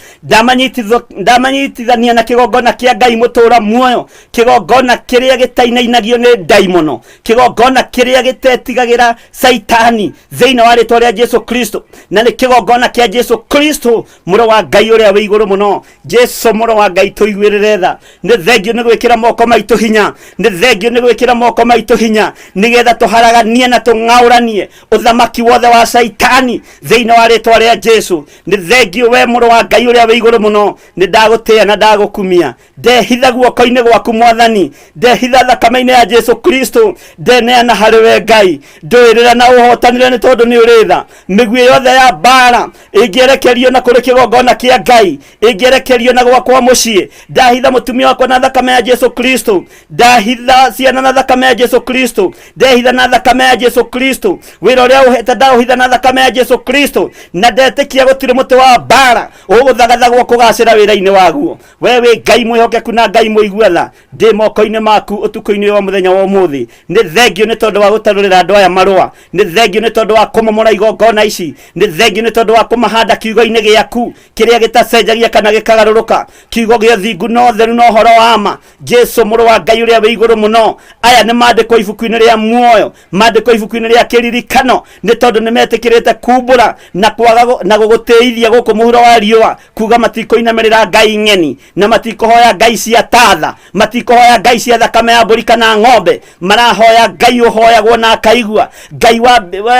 ndamanyitithania na kĩgongona kĩa Ngai mũtũra muoyo, kĩgongona kĩrĩa gĩtainainagio nĩ ndaimono, kĩgongona kĩrĩa gĩtetigagĩra Saitani thĩinĩ wa rĩtwa rĩa Jesu Kristo, na nĩ kĩgongona kĩa Jesu Kristo, mũrũ wa Ngai ũrĩa wĩ igũrũ mũno. Jesu mũrũ wa Ngai, tũiguĩrĩre tha. Nĩ thengio nĩ gwĩkĩra moko maitũ hinya, nĩ thengio nĩ gwĩkĩra moko maitũ hinya, nĩgetha tũharaganie na tũng'aũranie Ũthamaki wothe wa Caitani thĩinĩ wa rĩtwa rĩa Jesu. Nĩ thengio we mũrũ wa Ngai ũrĩa wĩ igũrũ mũno, nĩ ndagũtĩĩa na ndagũkumia. Ndehitha guoko-inĩ gwaku Mwathani, ndehitha thakame-inĩ ya Jesu Kristo, ndeneana harĩ we Ngai. Ndũĩrĩra na ũhotanĩre nĩ tondũ nĩ ũrĩ tha. Mĩguĩ yothe ya mbara ĩngĩerekerio na kũrĩ kĩgongona kĩa Ngai, ĩngĩerekerio na gwakwa mũciĩ, ndahitha mũtumia wakwa na thakame ya Jesu Kristo, ndahitha ciana na thakame ya Jesu Kristo, ndehitha na thakame ya Jesu Kristo. Wĩra ũrĩa ũhete ndaũhitha na thakame ya Jesu Kristo, na ndetĩkia gũtirĩ mũtĩ wa mbara ũgũthagathagwo kũgacĩra wĩra-inĩ waguo. We wĩ Ngai mwĩhokeku na Ngai mũigua tha. Ndĩ moko-inĩ maku ũtukũ-inĩ wa mũthenya wa ũmũthĩ. Nĩ thengio nĩ tondũ wa gũtarũrĩra andũ aya marũa, nĩ thengio nĩ tondũ wa kũmomora igongona ici, nĩ thengio nĩ tondũ wa kũmahanda kiugo-inĩ gĩaku kĩrĩa gĩtacenjagia kana gĩkagarũrũka, kiugo gĩa ũthingu na ũtheru na ũhoro wa ma. Jesu mũrũ wa Ngai ũrĩa wĩ igũrũ mũno, aya nĩ mandĩkwo ibuku-inĩ rĩa muoyo, mandĩkwo ibuku-inĩ rĩa kĩririkano, nĩ tondũ nĩ metĩkĩrĩte kumbũra na kwaga na gũgũtĩithia gũkũ mũhuro wa riũa, kuga matikũinamĩrĩra ngai ng'eni na matikũhoya ngai cia tatha, matikũhoya ngai cia thakame ya mbũri kana ng'ombe, marahoya Ngai ũhoyagwo na akaigua, Ngai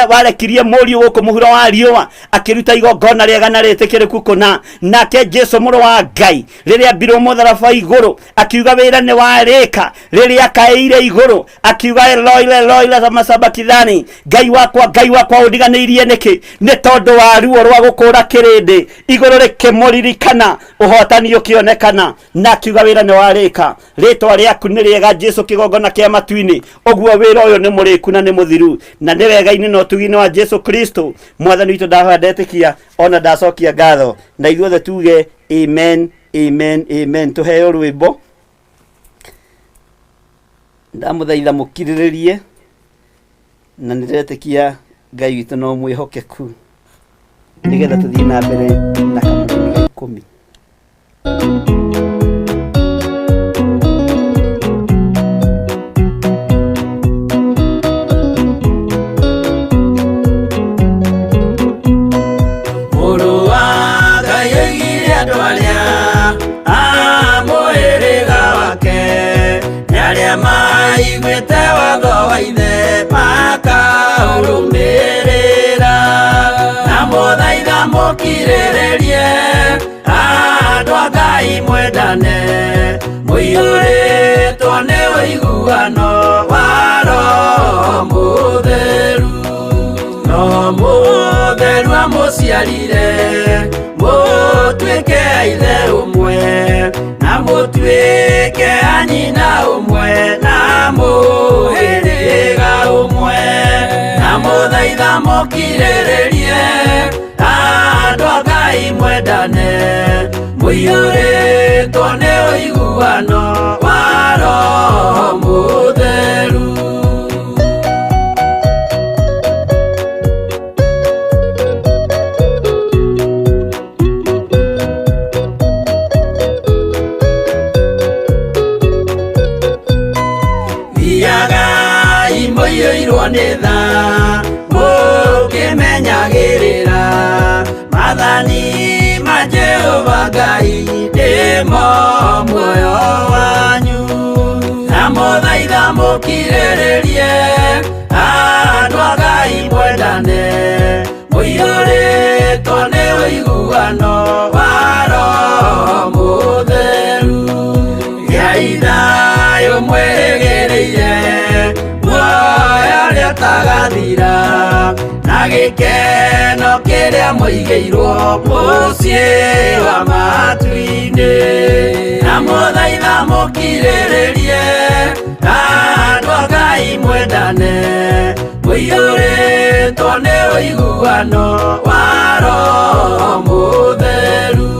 warekirie mũriũ gũkũ mũhuro wa riũa akĩruta igongona rĩega na rĩtĩkĩrĩku kũna. Nake Jesu mũrũ wa Ngai rĩrĩa ambirwo mũtharaba igũrũ akiuga wĩra nĩ warĩka, rĩrĩa akaĩire igũrũ akiuga Eloi Eloi lama sabakithani, Ngai wakwa Ngai wakwa ũndiganĩirie nĩkĩ? Nĩ tondũ wa ruo rwa gũkũra kĩrĩndĩ, igũrũ rĩkĩmũririkana, ũhotani ũkĩonekana, na akiuga wĩra nĩ warĩka. Rĩtwa rĩaku nĩ rĩega Jesu, kĩgongona kĩa matu-inĩ. Ũguo wĩra ũyũ nĩ mũrĩku na nĩ mũthiru, na nĩ wega-inĩ na ũtugi-inĩ wa Jesu Kristo Mwathani witũ. Ndahoya, ndetĩkia ona ndacokia ngatho, na ithuothe tuge amen, amen, amen. Tuheo rwĩmbo, ndamũthaitha mũkirĩrĩrie, na nĩndetĩkia Ngai witũ no mwĩhokeku, nĩgetha tũthiĩ na mbere na kamũrũri ga 10. Mũrũ wa Ngai oigire andũ arĩa a mũhĩrĩga wake nĩ arĩa maiguĩte watho wa ithe makaũrũmĩrĩra. Na mũthaitha mũkirĩrĩrie, andũ a Ngai mwendane, mũiyũrĩtwo nĩ ũiguano wa Roho Mũtheru. No mũtheru amũciarire, mũtuĩke a ithe ũmwe, na mũtuĩke a nyina ũmwe, na mũhĩrĩga ũmwe. Na mũthaitha mũkirĩrĩrie, andũ a Ngai mwendane, mũiyũrĩtwo nĩ ũiguano wa Roho Mũtheru. Thiagai mũiyũirwo nĩ tha, mũkĩmenyagĩrĩra maathani ma Jehova Ngai, nĩmo muoyo wanyu. Na mũthaitha mũkirĩrĩrie, andũ a Ngai mwendane, mũiyũrĩtwo nĩ ũiguano wa Roho Mũtheru. Gĩai thayũ mwĩrĩgĩrĩire muoyo ũrĩa ũtagathira, na gĩkeno kĩrĩa mũigĩirwo mũciĩ wa matu-inĩ. Na mũthaitha mũkirĩrĩrie, andũ a Ngai mwendane, mũiyũrĩtwo nĩ ũiguano wa Roho Mũtheru.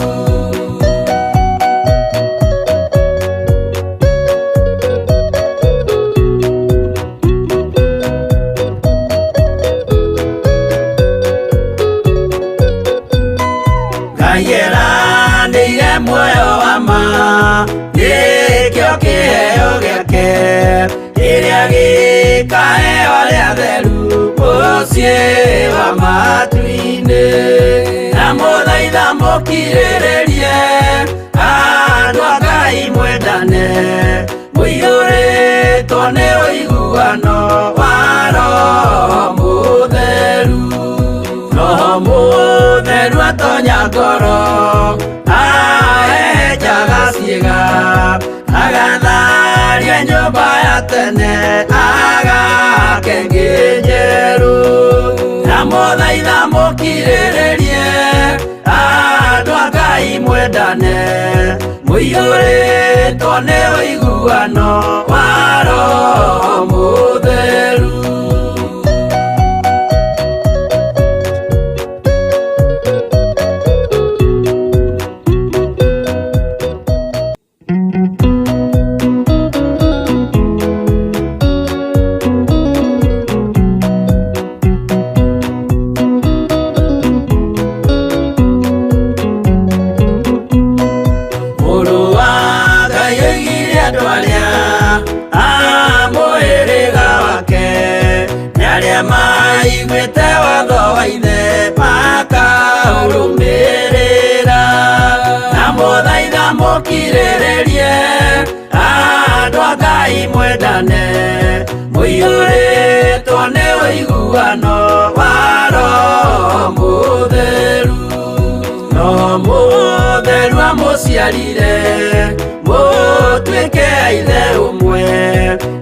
Ngai eranĩire muoyo wa ma, nĩkĩo kĩheo gĩake kĩrĩa gĩkaheo arĩa atheru mũciĩ wa matu-inĩ. Na mũthaitha mũkirĩrĩrie, andũ a Ngai mwendane, mũiyũrĩtwo nĩ ũiguano wa Roho Mũtheru. Agatharia nyũmba ya tene agake ĩngĩ njerũ. Ndamũthaitha mũkirĩrĩrie andũ a Ngai mwendane, mũiyũrĩtwo nĩ ũiguano wa Roho Mũtheru. Mũrũ wa Ngai oigire andũ arĩa a mũhĩrĩga wake nĩ arĩa maiguĩte watho wa ithe makaũrũmĩrĩra. Ndamũthaitha mũkirĩrĩrie andũ a Ngai mwendane, mũiyũrĩtwo nĩ ũiguano wa Roho Mũtheru. Roho Mũtheru amũciarire mũtuĩke a ithe ũmwe,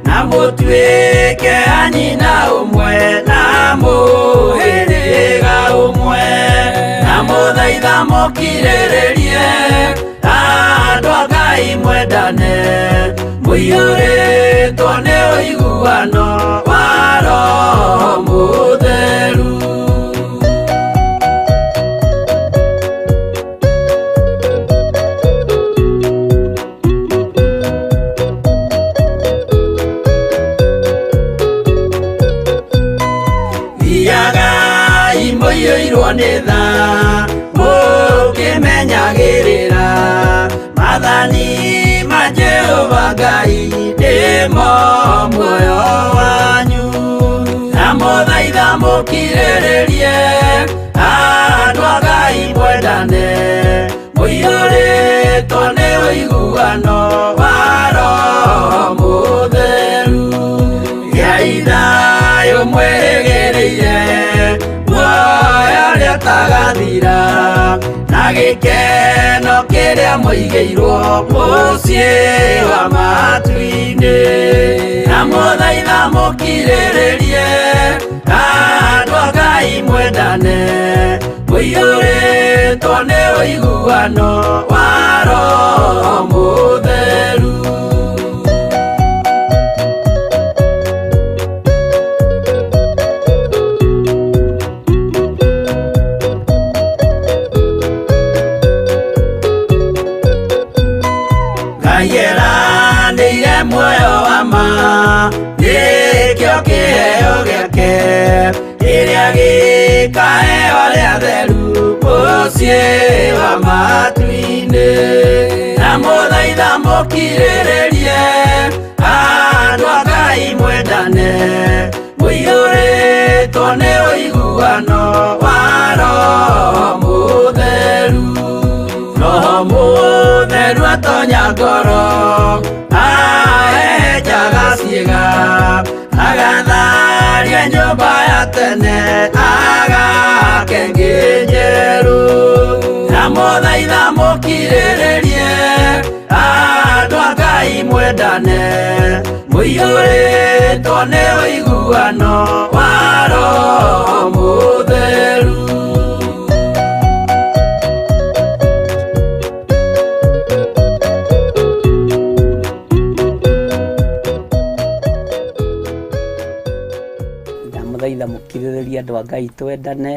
na mũtuĩke a nyina ũmwe, na mũhĩrĩga ũmwe. Ndamũthaitha mũkirĩrĩrie andũ a Ngai mwendane, mũiyũrĩtwo nĩ ũiguano wa Roho Mũtheru. Thiagai mũiyũirwo nĩ tha mũkĩmenyagĩrĩra maathani ma Jehova Ngai nĩmo muoyo wanyu. Ndamũthaitha mũkirĩrĩrie andũ a Ngai mwendane, mũiyũrĩtwo nĩ ũiguano wa Roho Mũtheru. Gĩai thayũ mwĩrĩgĩrĩire muoyo ũrĩa ũtagathira, na gĩkeno kĩrĩa mũigĩirwo mũciĩ wa matu-inĩ. Ndamũthaitha mũkirĩrĩrie andũ a Ngai mwendane, mũiyũrĩtwo nĩ ũiguano wa Roho Mũtheru. Ngai eranĩire muoyo wa ma nĩkĩo kĩheo gĩake kĩrĩa gĩkaheo arĩa atheru mũciĩ wa matu-inĩ. Ndamũthaitha mũkirĩrĩrie andũ a Ngai mwendane, mũiyũrĩtwo nĩ ũiguano wa Roho Mũtheru. Roho Mũtheru atonya ngoro ahehenjaga ciĩga, agatharia nyũmba ya tene agake ĩngĩ njerũ. Ndamũthaitha mũkirĩrĩrie andũ a Ngai mwendane, mũiyũrĩtwo nĩ ũiguano wa Roho Mũtheru. Ndamũthaitha mũkirĩrĩrie andũ a Ngai twendane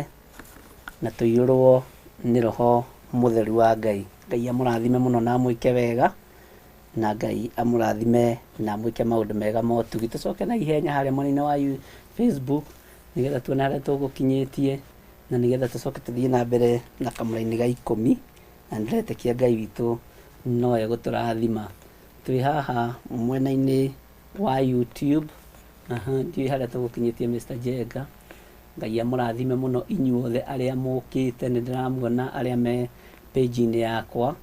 na tũiyũrwo nĩ Roho Mũtheru wa Ngai. Ngai amũrathime mũno na amwĩke wega, na Ngai amũrathime na amwĩke maũndũ mega ma ũtugi. Tũcoke na ihenya harĩa mwena-inĩ wa Facebook nĩgetha tuone harĩa tũgũkinyĩtie, na nĩgetha tũcoke tũthiĩ na mbere na kamũraini ga 10, na nĩndĩretĩkia Ngai witũ no egũtũrathima. Twĩ haha mwena-inĩ wa YouTube. Ndiũĩ harĩa tũgũkinyĩtie Mr. Jenga. Ngai amũrathime mũno inyuothe arĩa mũkĩte, nĩndĩramuona arĩa me page-inĩ yakwa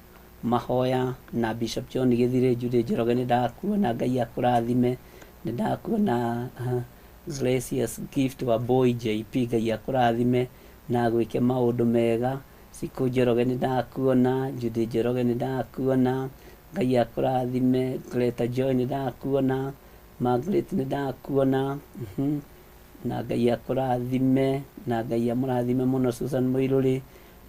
mahoya na Bishop John Gĩthirĩ, Judy Njoroge nĩndakuona, Ngai akũrathime. Nĩndakuona Gracious Gift wa Boy JP, Ngai akũrathime na agwĩke maũndũ mega. Cikũ Njoroge nĩndakuona, Judy Njoroge nĩndakuona, Ngai akũrathime. Greta Joy nĩ ndakuona, Margaret nĩ ndakuona, na Ngai akũrathime, na Ngai amũrathime mũno Susan Mũirũrĩ,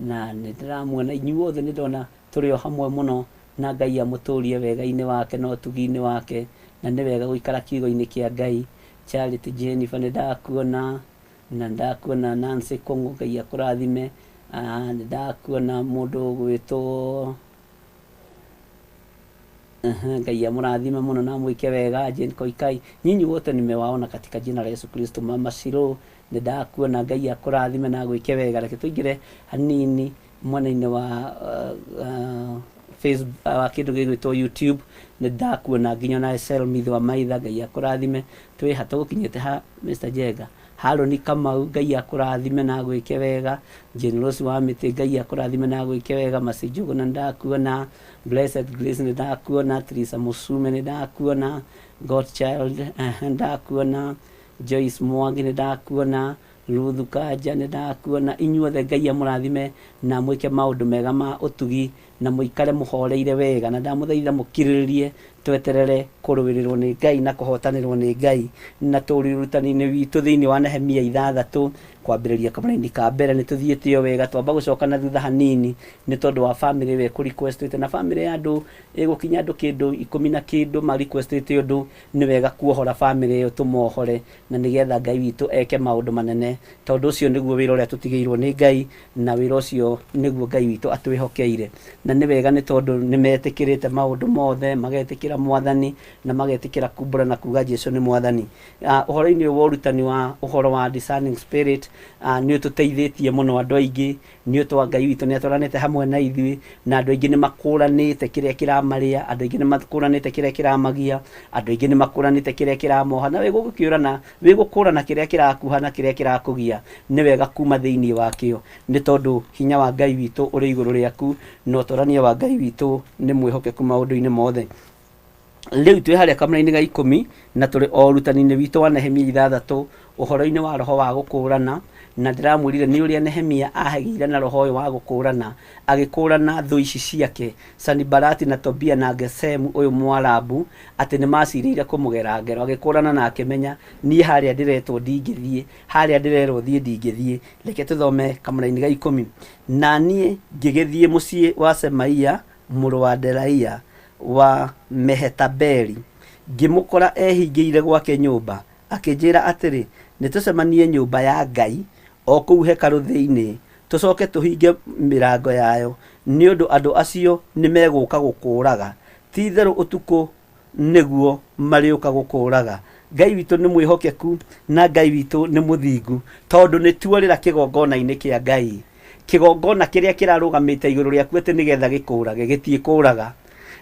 na nĩ ndĩramuona inyuothe, nĩ ndona tũrĩ o hamwe mũno, na Ngai amũtũrie wega-inĩ wake na ũtugi-inĩ wake, na nĩ wega gũikara kiugo-inĩ kĩa Ngai. Charity Jennifer nĩ ndakuona, na nĩ ndakuona Nancy Kũng'ũ, Ngai akũrathime. Nĩ ndakuona mũndũ ũgwĩtwo Ngai amũrathime mũno na amwĩke wega. Jane Koikai, nyinyi wote nimewaona katika jina la Yesu Kristo. Mama Shiro nĩ ndakuona, Ngai akũrathime na agwĩke wega. Reke tũingĩre hanini mwena-inĩ wa Facebook, wa kĩndũ gĩgwĩtwo YouTube. Nĩ ndakuona nginya na Selmith wa Maitha, Ngai akũrathime. Twĩ ha tũgũkinyĩte ha Mr Jenga? Harũni Kamau, Ngai akũrathime na agwĩke wega. Jane Rose wa Mĩtĩ, Ngai akũrathime na agwĩke wega. Mercy Njũgũna nĩ ndakuona, Blessed Grace nĩ ndakuona, Teresa Mũcume nĩ ndakuona, Godchild nĩ ndakuona, Joyce Mwangi nĩ ndakuona, Ruth Kanja nĩ ndakuona. Inyuothe Ngai amũrathime na amwĩke maũndũ mega ma ũtugi, na mũikare mũhoreire wega, na ndamũthaitha mũkirĩrĩrie tweterere kũrũĩrĩrwo nĩ Ngai na kũhotanĩrwo nĩ Ngai. Na tũrĩ ũrutani-inĩ witũ thĩinĩ wa Nehemia 6 kwambĩrĩria kamũraini ka mbere, nĩ tũthiĩte o wega, twamba gũcoka na thutha hanini nĩ tondũ wa bamĩrĩ ĩyo ĩkũ-requestĩte, na bamĩrĩ ya andũ ĩgũkinya andũ kĩndũ 10 na kĩndũ ma-requestĩte ũndũ, nĩ wega kuohora bamĩrĩ ĩyo tũmohore, na nĩgetha Ngai witũ eke maũndũ manene, tondũ ũcio nĩguo wĩra ũrĩa tũtigĩirwo nĩ Ngai, na wĩra ũcio nĩguo Ngai witũ atwĩhokeire. Na nĩ wega nĩ tondũ nĩ metĩkĩrĩte maũndũ mothe, magetĩkĩra Mwathani, na magetĩkĩra kumbũra na kuga Jesu nĩ Mwathani. Ũhoro-inĩ ũyũ wa ũrutani wa ũhoro wa discerning spirit, nĩ ũtũteithĩtie mũno andũ aingĩ, nĩ ũndũ wa Ngai witũ nĩ atwaranĩte hamwe na ithuĩ, na andũ aingĩ nĩ makũranĩte kĩrĩa kĩramarĩa, andũ aingĩ nĩ makũranĩte kĩrĩa kĩramagia, andũ aingĩ nĩ makũranĩte kĩrĩa kĩramoha, na wĩgũkĩũrana, wĩgũkũrana kĩrĩa kĩrakuha na kĩrĩa kĩrakũgia, nĩ wega kuma thĩinĩ wakĩo, nĩ tondũ hinya wa Ngai witũ ũrĩ igũrũ rĩaku, na ũtwarania wa Ngai witũ nĩ mwĩhokeku maũndũ-inĩ mothe. Rĩu twĩ harĩa kamũra-inĩ ga 10, na tũrĩ o ũrutani-inĩ witũ wa Nehemia 6, ũhoro-inĩ wa roho wa gũkũũrana, na ndĩramwĩrire nĩ ũrĩa Nehemia ahagĩire na roho ũyũ wa gũkũũrana, agĩkũũrana thũ ici ciake, Sanibalati na Tobia na Gesemu ũyũ Mũarabu, atĩ nĩ macirĩire kũmũgera ngero. Agĩkũũrana na akĩmenya, niĩ harĩa ndĩretwo ndingĩthiĩ, harĩa ndĩrerwo thiĩ ndingĩthiĩ. Reke tũthome kamũra-inĩ ga 10. Na niĩ ngĩgĩthiĩ mũciĩ wa Semaia mũrũ wa Delaia wa Mehetabeli, ngĩmũkora ehingĩire gwake nyũmba. Akĩnjĩra atĩrĩ, nĩ tũcemanie nyũmba ya Ngai, o kũu hekarũ thĩinĩ, tũcoke tũhinge mĩrango yayo, nĩ ũndũ andũ acio nĩmegũũka gũkũũraga. Ti-itherũ ũtukũ nĩguo marĩũka gũkũũraga. Ngai witũ nĩ mwĩhokeku na Ngai witũ nĩ mũthingu, tondũ nĩ tuorĩra kĩgongona-inĩ kĩa Ngai. Kĩgongona kĩrĩa kĩrarũgamĩte igũrũ rĩaku atĩ nĩgetha gĩkũũrage, gĩtiĩkũũraga.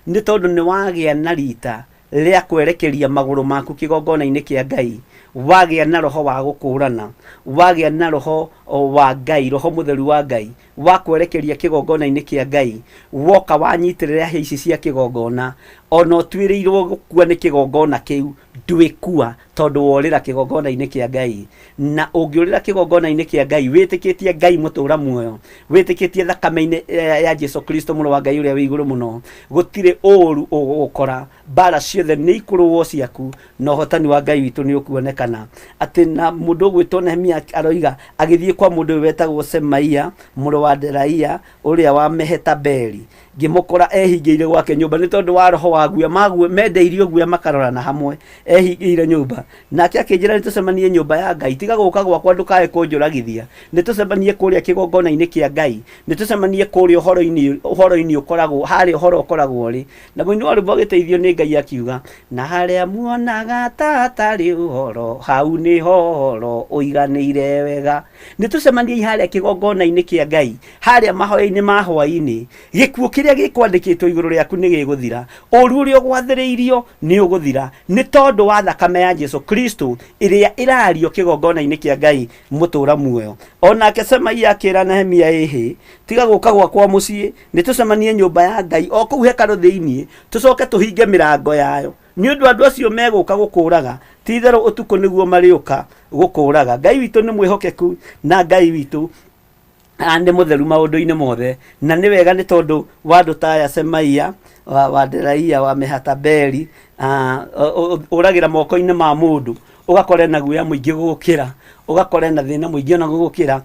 Nĩ tondũ nĩ wagĩa na rita rĩa kwerekeria magũrũ maku kĩgongona-inĩ kĩa Ngai, wagĩa na roho wa gũkũũrana, wagĩa na roho wa Ngai, roho mũtheru wa Ngai, wa kwerekeria kĩgongona-inĩ kĩa Ngai, woka wanyitĩrĩra hĩa ici cia kĩgongona, ona ũtuĩrĩirwo gũkua nĩ kĩgongona kĩu, ndwĩkua tondũ worĩra kĩgongona-inĩ kĩa Ngai. Na ũngĩũrĩra kĩgongona-inĩ kĩa Ngai, wĩtĩkĩtie Ngai mũtũra muoyo, wĩtĩkĩtie thakame-inĩ ya Jesu Kristo mũrũ wa Ngai ũrĩa wĩ igũrũ mũno, gũtirĩ ũru ũgũgũkora, mbara ciothe nĩ ikũrũo ciaku, na ũhotani wa Ngai witũ nĩ ũkuonekana. Atĩ na mũndũ ũgwĩtwo Nehemia aroiga agĩthiĩ kwa mũndũ ũyũ wetagwo Semaia mũrũ wa Delaia ũrĩa wa Mehetabeli, ngĩmũkora ehingĩire gwake nyũmba, nĩ tondũ wa roho wa guoya, mendeirio guoya makarorana hamwe, ehingĩire nyũmba. Nake akĩnjĩra nĩ tũcemanie nyũmba ya Ngai, tiga gũka gwakwa ndũkae kũnjũragithia, nĩ tũcemanie kũrĩa kĩgongona-inĩ kĩa Ngai, nĩ tũcemanie kũrĩa ũhoro-inĩ ũkoragwo, harĩa ũhoro ũkoragwo ũrĩ. Na mũini wa rwĩmbo agĩteithio nĩ Ngai akiuga, na harĩa muonaga ta hatarĩ ũhoro, hau nĩho ũhoro ũiganĩire wega. Nĩ tũcemaniei harĩa kĩgongona-inĩ kĩa Ngai, harĩa mahoya-inĩ ma hwaĩ-inĩ. Gĩkuũ kĩrĩa gĩkwandĩkĩtwo igũrũ rĩaku nĩ gĩgũthira, ũru ũrĩa ũgwathĩrĩirio nĩ ũgũthira, nĩ tondũ wa thakame ya Jesu Kristo ĩrĩa ĩrario kĩgongona-inĩ kĩa Ngai mũtũra muoyo. O nake Semaia akĩra Nehemia, ĩhĩ, tiga gũka gwakwa mũciĩ, nĩ tũcemanie nyũmba ya Ngai o kũu hekarũ thĩinĩ, tũcoke tũhinge mĩrango yayo, nĩ ũndũ andũ acio megũka gũkũũraga, ti-itherũ ũtukũ nĩguo marĩũka gũkũũraga. Ngai witũ nĩ mwĩhokeku na Ngai witũ Nĩ mũtheru maũndũ-inĩ mothe, na nĩ wega nĩ tondũ wa andũ ta aya Semaia wa Delaia wa Mehatabeli, ũragĩra moko-inĩ ma mũndũ ũgakora ena guoya mũingĩ gũgũkĩra, ũgakora ena thĩna mũingĩ ona gũgũkĩra.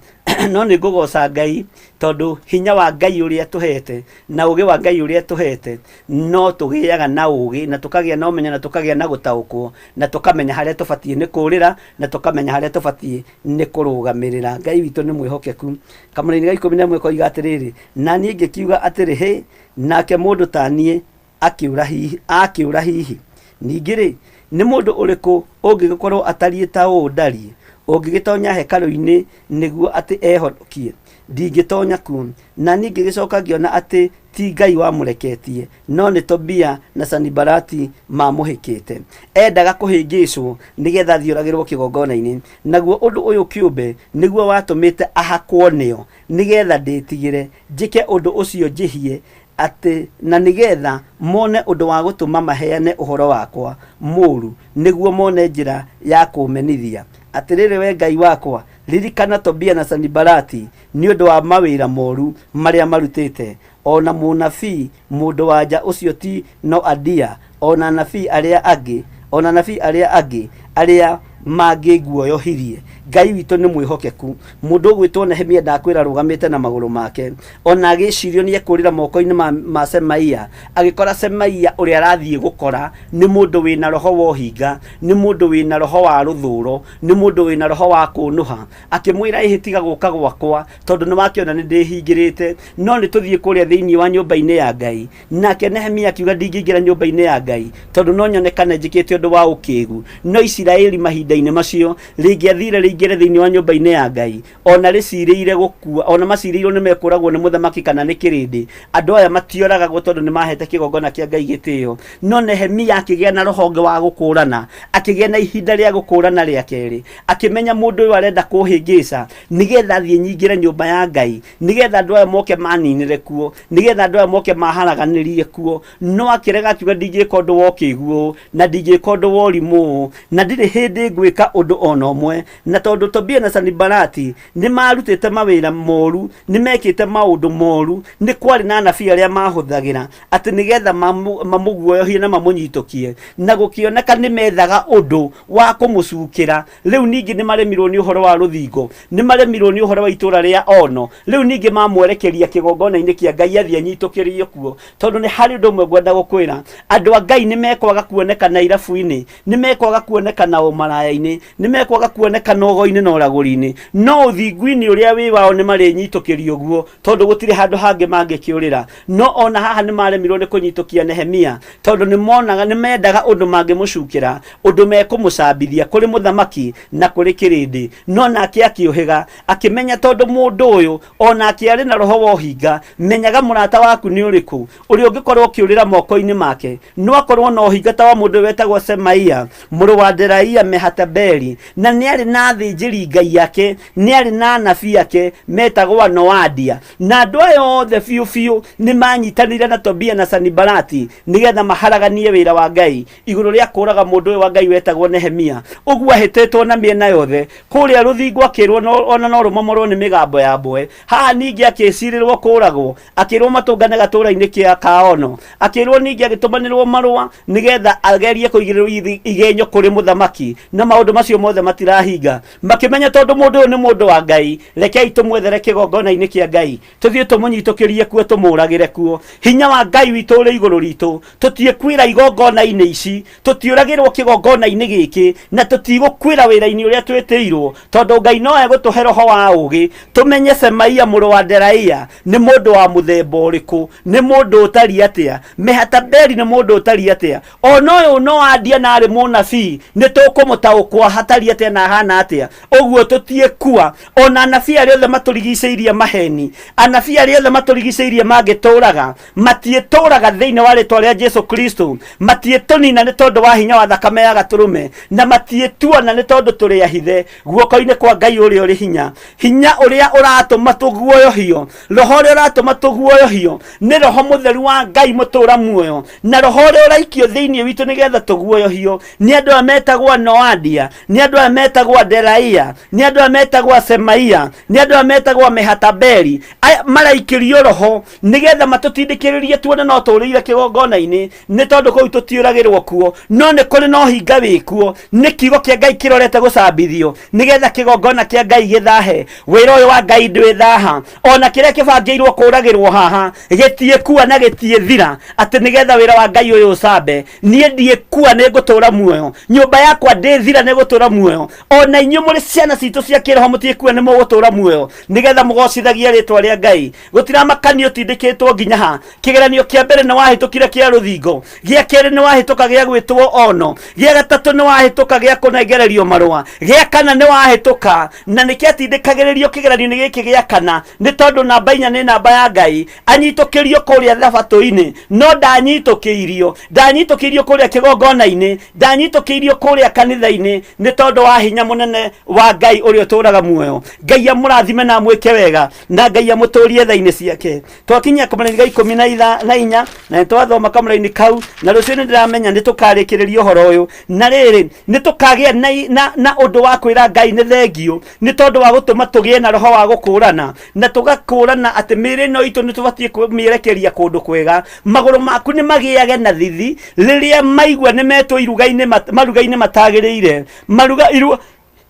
No nĩ ngũgoca Ngai tondũ hinya wa Ngai ũrĩa tũhete na ũgĩ wa Ngai ũrĩa tũhete, no tũgĩaga na ũgĩ na tũkagĩa na ũmenyo na tũkagĩa na gũtaũkwo na tũkamenya harĩa tũbatiĩ nĩ kũrĩra na tũkamenya harĩa tũbatiĩ nĩ kũrũgamĩrĩra. Ngai witũ nĩ mwĩhokeku. Kamũraini ga 11 koiga atĩrĩrĩ, na niĩ ngĩkiuga atĩrĩ, hĩ, nake mũndũ ta niĩ akĩũra hihi, akĩũra hihi? Ningĩ-rĩ, nĩ mũndũ ũrĩkũ ũngĩgĩkorwo atariĩ ta ũũ ndariĩ, ũngĩgĩtonya hekarũ-inĩ nĩguo atĩ ehonokie? Ndingĩtonya kuo. Na niĩ ngĩgĩcoka ngĩona atĩ ti Ngai wamũreketie, no nĩ Tobia na Sanibalati maamũhĩkĩte. Endaga kũhĩngĩcwo nĩgetha athiĩ oragĩrwo kĩgongona-inĩ. Naguo ũndũ ũyũ kĩũmbe nĩguo watũmĩte ahakwo nĩo, nĩgetha ndĩtigĩre njĩke ũndũ ũcio njĩhie, atĩ na nĩgetha mone ũndũ wa gũtũma maheane ũhoro wakwa mũũru, nĩguo mone njĩra ya kũũmenithia. Atĩrĩrĩ wee Ngai wakwa, ririkana Tobia na Sanibalati nĩ ũndũ wa mawĩra moru marĩa marutĩte, o na mũnabii mũndũ-wa-nja ũcio ti Noadia, o na anabii arĩa angĩ, o na anabii arĩa angĩ arĩa mangĩnguoyohirie. Ngai witũ nĩ mwĩhokeku. Mũndũ ũgwĩtwo Nehemia ndakwĩra arũgamĩte na magũrũ make, ona agĩcirio nĩ ekũrĩra moko-inĩ ma Semaia, agĩkora Semaia ũrĩa arathiĩ gũkora nĩ mũndũ wĩna roho wa ũhinga, nĩ mũndũ wĩna roho wa rũthũro, nĩ mũndũ wĩna roho wa kũnũha. Akĩmwĩra, ĩhĩ tiga gũka gwakwa, tondũ nĩ wakĩona nĩ ndĩhingĩrĩte, no nĩ tũthiĩ kũrĩa thĩinĩ wa nyũmba-inĩ ya Ngai. Nake Nehemia akiuga, ndingĩingĩra nyũmba-inĩ ya Ngai, tondũ no nyonekane njĩkĩte ũndũ wa ũkĩgu. No Isiraeli mahinda-inĩ macio rĩngĩathire rĩingĩre thĩinĩ wa nyũmba-inĩ ya Ngai, ona rĩcirĩire gũkua, ona macirĩirwo nĩ mekũragwo nĩ mũthamaki kana nĩ kĩrĩndĩ, andũ aya matioragagwo tondũ nĩ mahete kĩgongona kĩa Ngai gĩtĩo. No Nehemia akĩgĩa na roho ũngĩ wa gũkũrana, akĩgĩa na ihinda rĩa gũkũrana rĩa kerĩ, akĩmenya mũndũ ũyũ arenda kũhĩngĩca nĩgetha thiĩ nyingĩre nyũmba ya Ngai, nĩgetha andũ aya moke maninĩre kuo, nĩgetha andũ aya moke maharaganĩrie kuo. No akĩrega akiuga, ndingĩka ũndũ wa ũkĩgu ũũ, na ndingĩka ũndũ wa ũrimũ ũũ, na ndirĩ hĩndĩ ngwĩka ũndũ ona ũmwe. Na tondũ Tobia na Sanibalati nĩ marutĩte mawĩra moru, nĩ mekĩte maũndũ moru, nĩ kwarĩ na anabii arĩa mahũthagĩra atĩ nĩgetha mamũguoyohie na mamũnyitũkie, na gũkĩoneka nĩ methaga ũndũ wa kũmũcukĩra. Rĩu ningĩ nĩ maremirwo nĩ ũhoro wa rũthingo, nĩ maremirwo nĩ ũhoro wa itũũra rĩa Ono, rĩu ningĩ mamwerekeria kĩgongona-inĩ kĩa Ngai athiĩ anyitũkĩrio kuo. Tondũ nĩ harĩ ũndũ ũmwe ngwenda gũkwĩra, andũ a Ngai nĩ mekwaga kuonekana irabu-inĩ, nĩ mekwaga kuonekana ũmaraya-inĩ, nĩ mekwaga kuonekana ũgo-inĩ na ũragũri-inĩ, no ũthingu-inĩ ũrĩa wĩ wao nĩ marĩnyitũkĩrio guo, tondũ gũtirĩ handũ hangĩ mangĩkĩũrĩra. No ona haha nĩ maremirwo nĩ kũnyitũkia Nehemia, tondũ nĩ monaga, nĩ mendaga ũndũ mangĩmũcukĩra, ũndũ mekũmũcambithia kũrĩ mũthamaki na kũrĩ kĩrĩndĩ. No nake akĩũhĩga, akĩmenya tondũ mũndũ ũyũ o nake arĩ na roho wa ũhinga. Menyaga mũrata waku nĩ ũrĩkũ, ũrĩa ũngĩkorwo ũkĩũrĩra moko-inĩ make. No akorwo na ũhinga ta wa mũndũ wetagwo Semaia mũrũ wa Delaia Mehatabeli, na nĩ arĩ na athĩnjĩri Ngai ake, nĩ arĩ na anabii ake metagwo Anoadia. Na andũ aya othe biũ biũ nĩ manyitanĩire na Tobia na Sanibalati nĩgetha maharaganie wĩra wa Ngai igũrũ rĩa kũraga mũndũ ũyũ wa Ngai wetagwo Nehemia. Ũguo ahĩtĩtwo na mĩena yothe, kũrĩa rũthingo akĩrwo ona no rũmomorwo nĩ mĩgambo ya mbwe. Haha ningĩ akĩcirĩrwo kũragwo, akĩrwo matũngane gatũra-inĩ kĩa Kaono. Akĩrwo ningĩ agĩtũmanĩrwo marũa nĩgetha agerie kũigĩrĩrwo igenyo kũrĩ mũthamaki, na maũndũ macio mothe matirahinga. Makĩmenya tondũ mũndũ ũyũ nĩ mũndũ wa Ngai, rekei tũmwethere kĩgongona-inĩ kĩa Ngai, tũthiĩ tũmũnyitũkĩrie kuo, tũmũragĩre kuo. Hinya wa Ngai witũ ũrĩ igũrũ ritũ, tũtiĩkuĩra igongona-inĩ ici, tũtiũragĩrwo kĩgongona-inĩ gĩkĩ, na tũtigũkuĩra wĩra-inĩ ũrĩa twĩtĩirwo, tondũ Ngai no egũtũhe roho wa ũũgĩ, tũmenye Semaia mũrũ wa Delaia nĩ mũndũ wa mũthemba ũrĩkũ, nĩ mũndũ ũtariĩ atĩa, Mehatabeli nĩ mũndũ ũtariĩ atĩa, ona ũyũ Noadia na arĩ mũnabii nĩ tũkũmũtaũkwo hatariĩ atĩa na ahana atĩa. Ũguo tũtiĩkua. Ona anabii arĩa othe matũrigicĩirie maheni, anabii arĩa othe matũrigicĩirie mangĩtũraga, matiĩtũraga thĩinĩ wa rĩtwa rĩa Jesu Kristo, matiĩtũnina nĩ tondũ wa hinya wa thakame ya gatũrũme, na matiĩtuona nĩ tondũ tũrĩ ahithe guoko-inĩ kwa Ngai ũrĩa ũrĩ hinya. Hinya ũrĩa ũratũma tũguoyohio, roho ũrĩa ũratũma tũguoyohio nĩ roho mũtheru wa Ngai mũtũra muoyo, na roho ũrĩa ũraikio thĩinĩ witũ nĩgetha tũguoyohio nĩ andũ aya metagwo Noadia. Obadia, nĩ andũ aya metagwo Adelaia, nĩ andũ aya metagwo Semaia, nĩ andũ aya metagwo Mehatabeli. Aya maraikĩrio roho nĩgetha matũtindĩkĩrĩrie tuone no tũrĩire kĩgongona-inĩ, nĩ tondũ kũu tũtiũragĩrwo kuo, no nĩ kũrĩ na ũhinga wĩkuo. Nĩ kiugo kĩa Ngai kĩrorete gũcambithio nĩgetha kĩgongona kĩa Ngai gĩthahe. Wĩra ũyũ wa Ngai ndwĩthaha, ona kĩrĩa kĩbangĩirwo kũragĩrwo haha gĩtiĩkua na gĩtiĩthira, atĩ nĩgetha wĩra wa Ngai ũyũ ũcambe. Niĩ ndiĩkua, nĩ ngũtũra muoyo, nyũmba yakwa ndĩthira, nĩ gũtũra muoyo. Ona inyuĩ mũrĩ ciana citũ cia kĩroho mũtiĩkua, nĩ mũgũtũra muoyo nĩgetha mũgocithagie rĩtwa rĩa Ngai. Gũtiramakania ũtindĩkĩtwo nginya ha. Kĩgeranio kĩa mbere nĩ wahĩtũkire kĩa rũthingo, gĩa kerĩ nĩ wahĩtũka gĩa gwĩtwo ono, gĩa gatatũ nĩ wahĩtũka gĩa kũnengererio marũa, gĩa kana nĩ wahĩtũka, na nĩ kĩatindĩkagĩrĩrio kĩgeranio-inĩ gĩkĩ gĩa kana, nĩ tondũ namba 4 nĩ namba ya Ngai. Anyitũkĩrio kũrĩa thabatũ-inĩ, no ndanyitũkĩirio, ndanyitũkĩirio kũrĩa kĩgongona-inĩ, ndanyitũkĩirio kũrĩa kanitha-inĩ, nĩ tondũ wa hinya mũnene wa Ngai ũrĩa ũtũraga muoyo. Ngai amũrathime na amwĩke wega, na Ngai amũtũrie tha-inĩ ciake. Twakinyia kamũraini ga ikũmi na inya, na nĩ twathoma kamũraini kau, na rũciũ nĩ ndĩramenya nĩ tũkarĩkĩrĩria ũhoro ũyũ. Na rĩrĩ, nĩ tũkagĩa na ũndũ wa kwĩra Ngai nĩ thengio, nĩ tondũ wa gũtũma tũgĩe na roho wa gũkũrana, na tũgakũrana atĩ mĩĩrĩ ĩno itũ nĩ tũbatiĩ kũmĩerekeria kũndũ kwega. Magũrũ maku nĩ magĩage na thithi rĩrĩa maigua nĩ metwo iruga-inĩ maruga-inĩ matagĩrĩire. Maruga iruga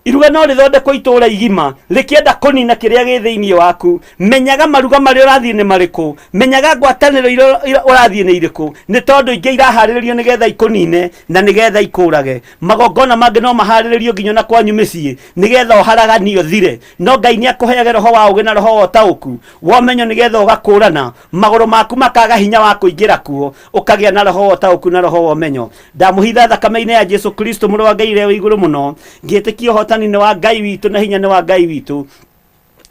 iruga no rĩthondekwo itũũra igima rĩkĩenda kũnina kĩrĩa gĩ thĩinĩ waku. Menyaga maruga marĩa ũrathiĩ nĩ marĩkũ, menyaga ngwatanĩro iria ũrathiĩ nĩ irĩkũ, nĩ tondũ ingĩ iraharĩrĩrio nĩgetha ikũnine na nĩgetha ikũrage. Magongona mangĩ no maharĩrĩrio nginya na kwanyu mĩciĩ nĩgetha ũharaganio ũthire, no Ngai nĩ akũheage roho wa ũũgĩ na roho wa ũtaũku wa ũmenyo nĩgetha ũgakũrana, magũrũ maku makaga hinya wa kũingĩra kuo, ũkagĩa na roho wa ũtaũku na roho wa ũmenyo. Ndamũhitha thakame-inĩ ya Jesu Kristo mũrũ wa Ngai ũrĩa wĩ igũrũ mũno, ngĩtĩkia ũhotani nĩ wa Ngai witũ na hinya nĩ wa Ngai witũ.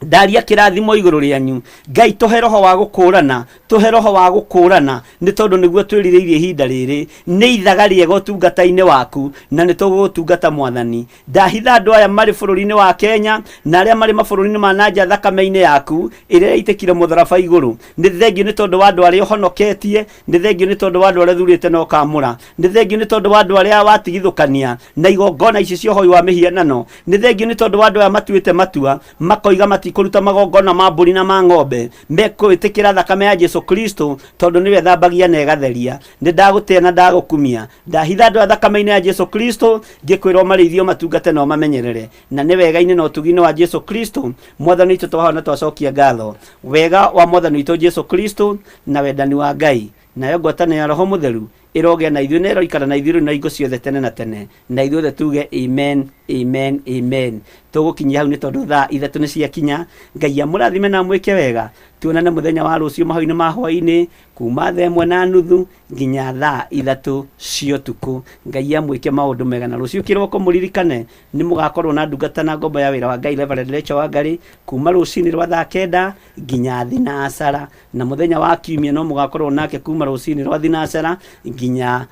Ndaria kĩrathimo igũrũ rĩanyu. Ngai tũhe roho wa gũkũrana, tũhe roho wa gũkũrana, nĩ tondũ nĩguo twĩrirĩirie ihinda rĩrĩ. Nĩ ithaga rĩega ũtungata-inĩ waku, na nĩ tũgũgũtungata Mwathani. Ndahitha andũ aya marĩ bũrũri-inĩ wa Kenya na arĩa marĩ mabũrũri-inĩ ma na nja thakame-inĩ yaku ĩrĩa yaitĩkire mũtharaba igũrũ. Nĩ thengio nĩ tondũ wa andũ arĩa ũhonoketie, nĩ thengio nĩ tondũ wa andũ arĩa ũthurĩte na ũkamũra, nĩ thengio nĩ tondũ wa andũ arĩa watigithũkania na igongona ici cia ũhoi wa mĩhianano, nĩ thengio nĩ tondũ wa andũ aya matuĩte matua makoiga matikũruta magongona ma mbũri na ma ng'ombe, mekwĩtĩkĩra thakame ya Jesu Kristo tondũ nĩyo ĩthambagia na ĩgatheria. Nĩ ndagũtĩa na ndagũkumia. Ndahitha andũ aya thakame-inĩ ya Jesu Kristo, ngĩkwĩra ũmarĩithie, ũmatungate na ũmamenyerere. Na nĩ wega-inĩ na ũtugi-inĩ wa Jesu Kristo Mwathani witũ twahoya na twacokia ngatho. Wega wa Mwathani witũ Jesu Kristo na wendani wa Ngai nayo ngwatanĩro ya Roho Mũtheru ĩrogĩa na ithuĩ na ĩroikara na ithuĩ rĩu na hingo ciothe tene na tene. Na ithuothe tuge amen, amen, amen. Tũgũkinyia hau nĩ tondũ thaa 3 nĩ ciakinya. Ngai amũrathime na amwĩke wega. Tuonane mũthenya wa rũciũ mahoya-inĩ ma hwaĩ-inĩ kuma thaa 1:30 nginya thaa 3 cia ũtukũ. Ngai amwĩke maũndũ mega. Na rũciũ kĩroko mũririkane nĩ mũgakorwo na ndungata na ngombo ya wĩra wa Ngai Reverend Rachel Wangari kuma rũcinĩ rwa thaa 9 nginya thinacara. Na mũthenya wa kiumia no mũgakorwo nake kuma rũcinĩ rwa thinacara nginya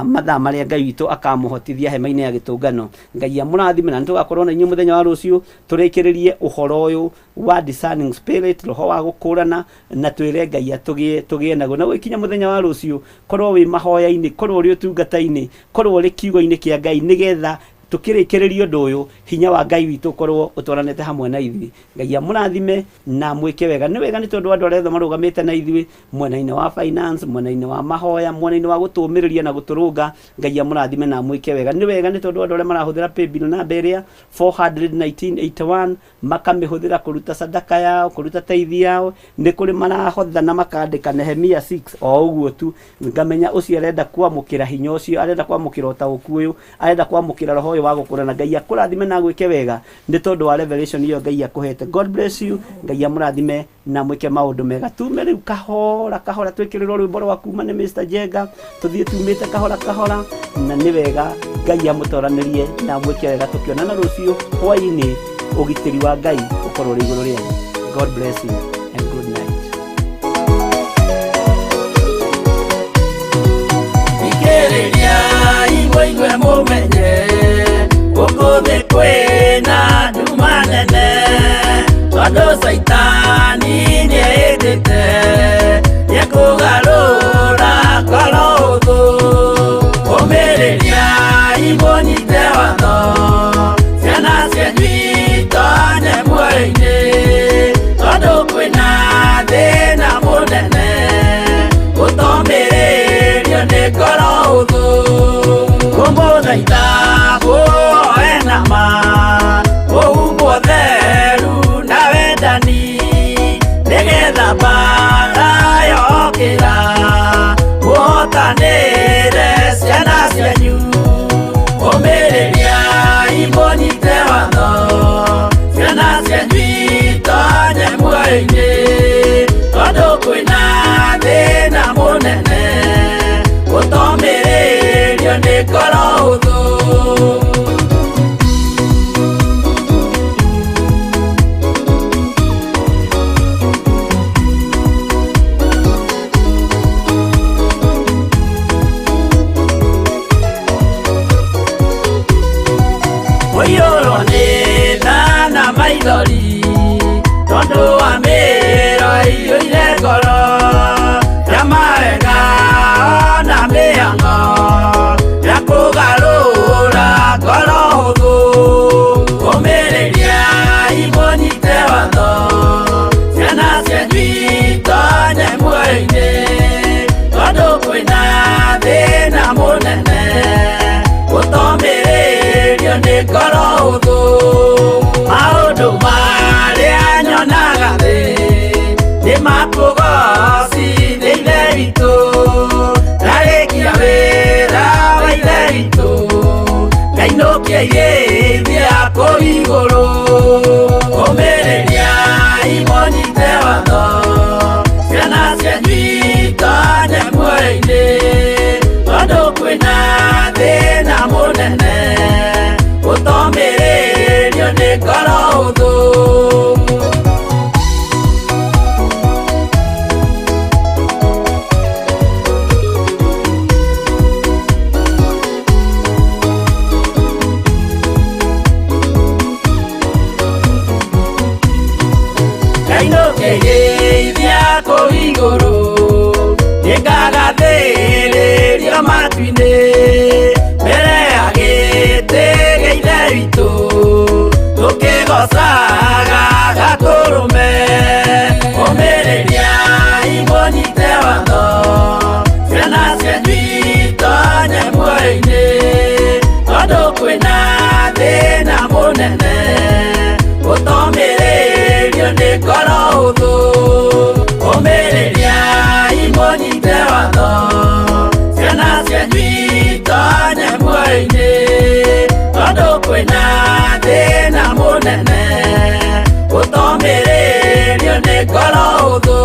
mathaa marĩa Ngai witũ akamũhotithia hema-inĩ ya gĩtũngano. Ngai amũrathime, na nĩtũgakorwo na inyuĩ mũthenya wa rũciũ tũrĩkĩrĩrie ũhoro ũyũ wa discerning spirit, roho wa gũkũrana, na twĩre Ngai atũgĩe tũgĩe naguo. Na gũgĩkinya mũthenya wa rũciũ, korwo wĩ mahoya-inĩ, korwo ũrĩ ũtungata-inĩ, korwo ũrĩ kiugo-inĩ kĩa Ngai, nĩgetha tũkĩrĩkĩrĩria ũndũ ũyũ, hinya wa Ngai witũ ũkorwo ũtwaranĩte hamwe na ithuĩ. Ngai amũrathime na amwĩke wega. Nĩ wega nĩ tondũ andũ arĩa othe marũgamĩte na ithuĩ mwena-inĩ wa finance, mwena-inĩ wa mahoya, mwena-inĩ wa gũtũũmĩrĩria na gũtũrũnga. Ngai amũrathime na amwĩke wega. Nĩ wega nĩ tondũ andũ arĩa marahũthĩra paybill namba ĩrĩa 41981 makamĩhũthĩra kũruta sadaka yao, kũruta taithi yao. Nĩ kũrĩ marahotha na makandĩka Nehemia 6 o ũguo tu, ngamenya ũcio arenda kwamũkĩra hinya ũcio, arenda kwamũkĩra ũtaũku ũyũ, arenda kwamũkĩra roho ũyũ wa gũkũra. Na Ngai akũrathime na agwĩke wega nĩ tondũ wa revelation ĩyo Ngai akũhete. God bless you. Ngai amũrathime na mwĩke maũndũ mega. Tume rĩu kahora kahora, twĩkĩrĩrwo rwĩmbo rwa kuma nĩ Mr Jenga, tũthiĩ tumĩte kahora kahora, na nĩ wega Ngai amũtoranĩrie na amwĩke wega. Tũkĩonana rũciũ hwaĩ-inĩ, ũgitĩri wa Ngai ũkorwo ũrĩ igũrũ rĩanyu. God bless you and good night. Thikĩrĩria mũigue mũmenye gũkũ thĩ kwĩna nduma nene, tondũ Caitani nĩehĩtĩte nĩekũgarũra ngoro ũthũ. Ũmĩrĩriai mũnyite watho. Maithori tondũ wa mĩro iyũire ngoro ya mawega na mĩhang'o ya kũgarũra ngoro hũthũ. Ũmĩrĩria imũnyite watho, ciana cianyu itonye muoyo-inĩ, tondũ kwĩna thĩna mũnene gũtomĩrĩrio nĩ ngoro hũthũ. Maũndũ marĩa nyonaga thĩ nĩ makũgocithia Ithe witũ, ndarĩkia wĩra wa Ithe witũ, ngainũkia irĩithia kũu igũrũ. Ũmĩrĩria imũnyite watho, ciana cianyu itonye muoyo-inĩ, tondũ kwĩna thĩna mũnene ũtomĩrĩrio nĩ ngoro hũthũ. Ngainũkĩrĩithia kũu igũrũ, nĩngagathĩrĩrio matu-inĩ, mbere ya gĩtĩ gĩa Ithe witũ, tũkĩgocaga Gatũrũme. Ũmĩrĩria imũnyite watho, ciana cianyu itonye muoyo-inĩ, tondũ kwĩna thĩna mũnene ũtomĩrĩrio nĩ ngoro hũthũ. Ũmĩrĩria imũnyite watho, ciana cianyu itonye muoyo-inĩ, tondũ kwĩna thĩna mũnene ũtomĩrĩrio nĩ ngoro hũthũ.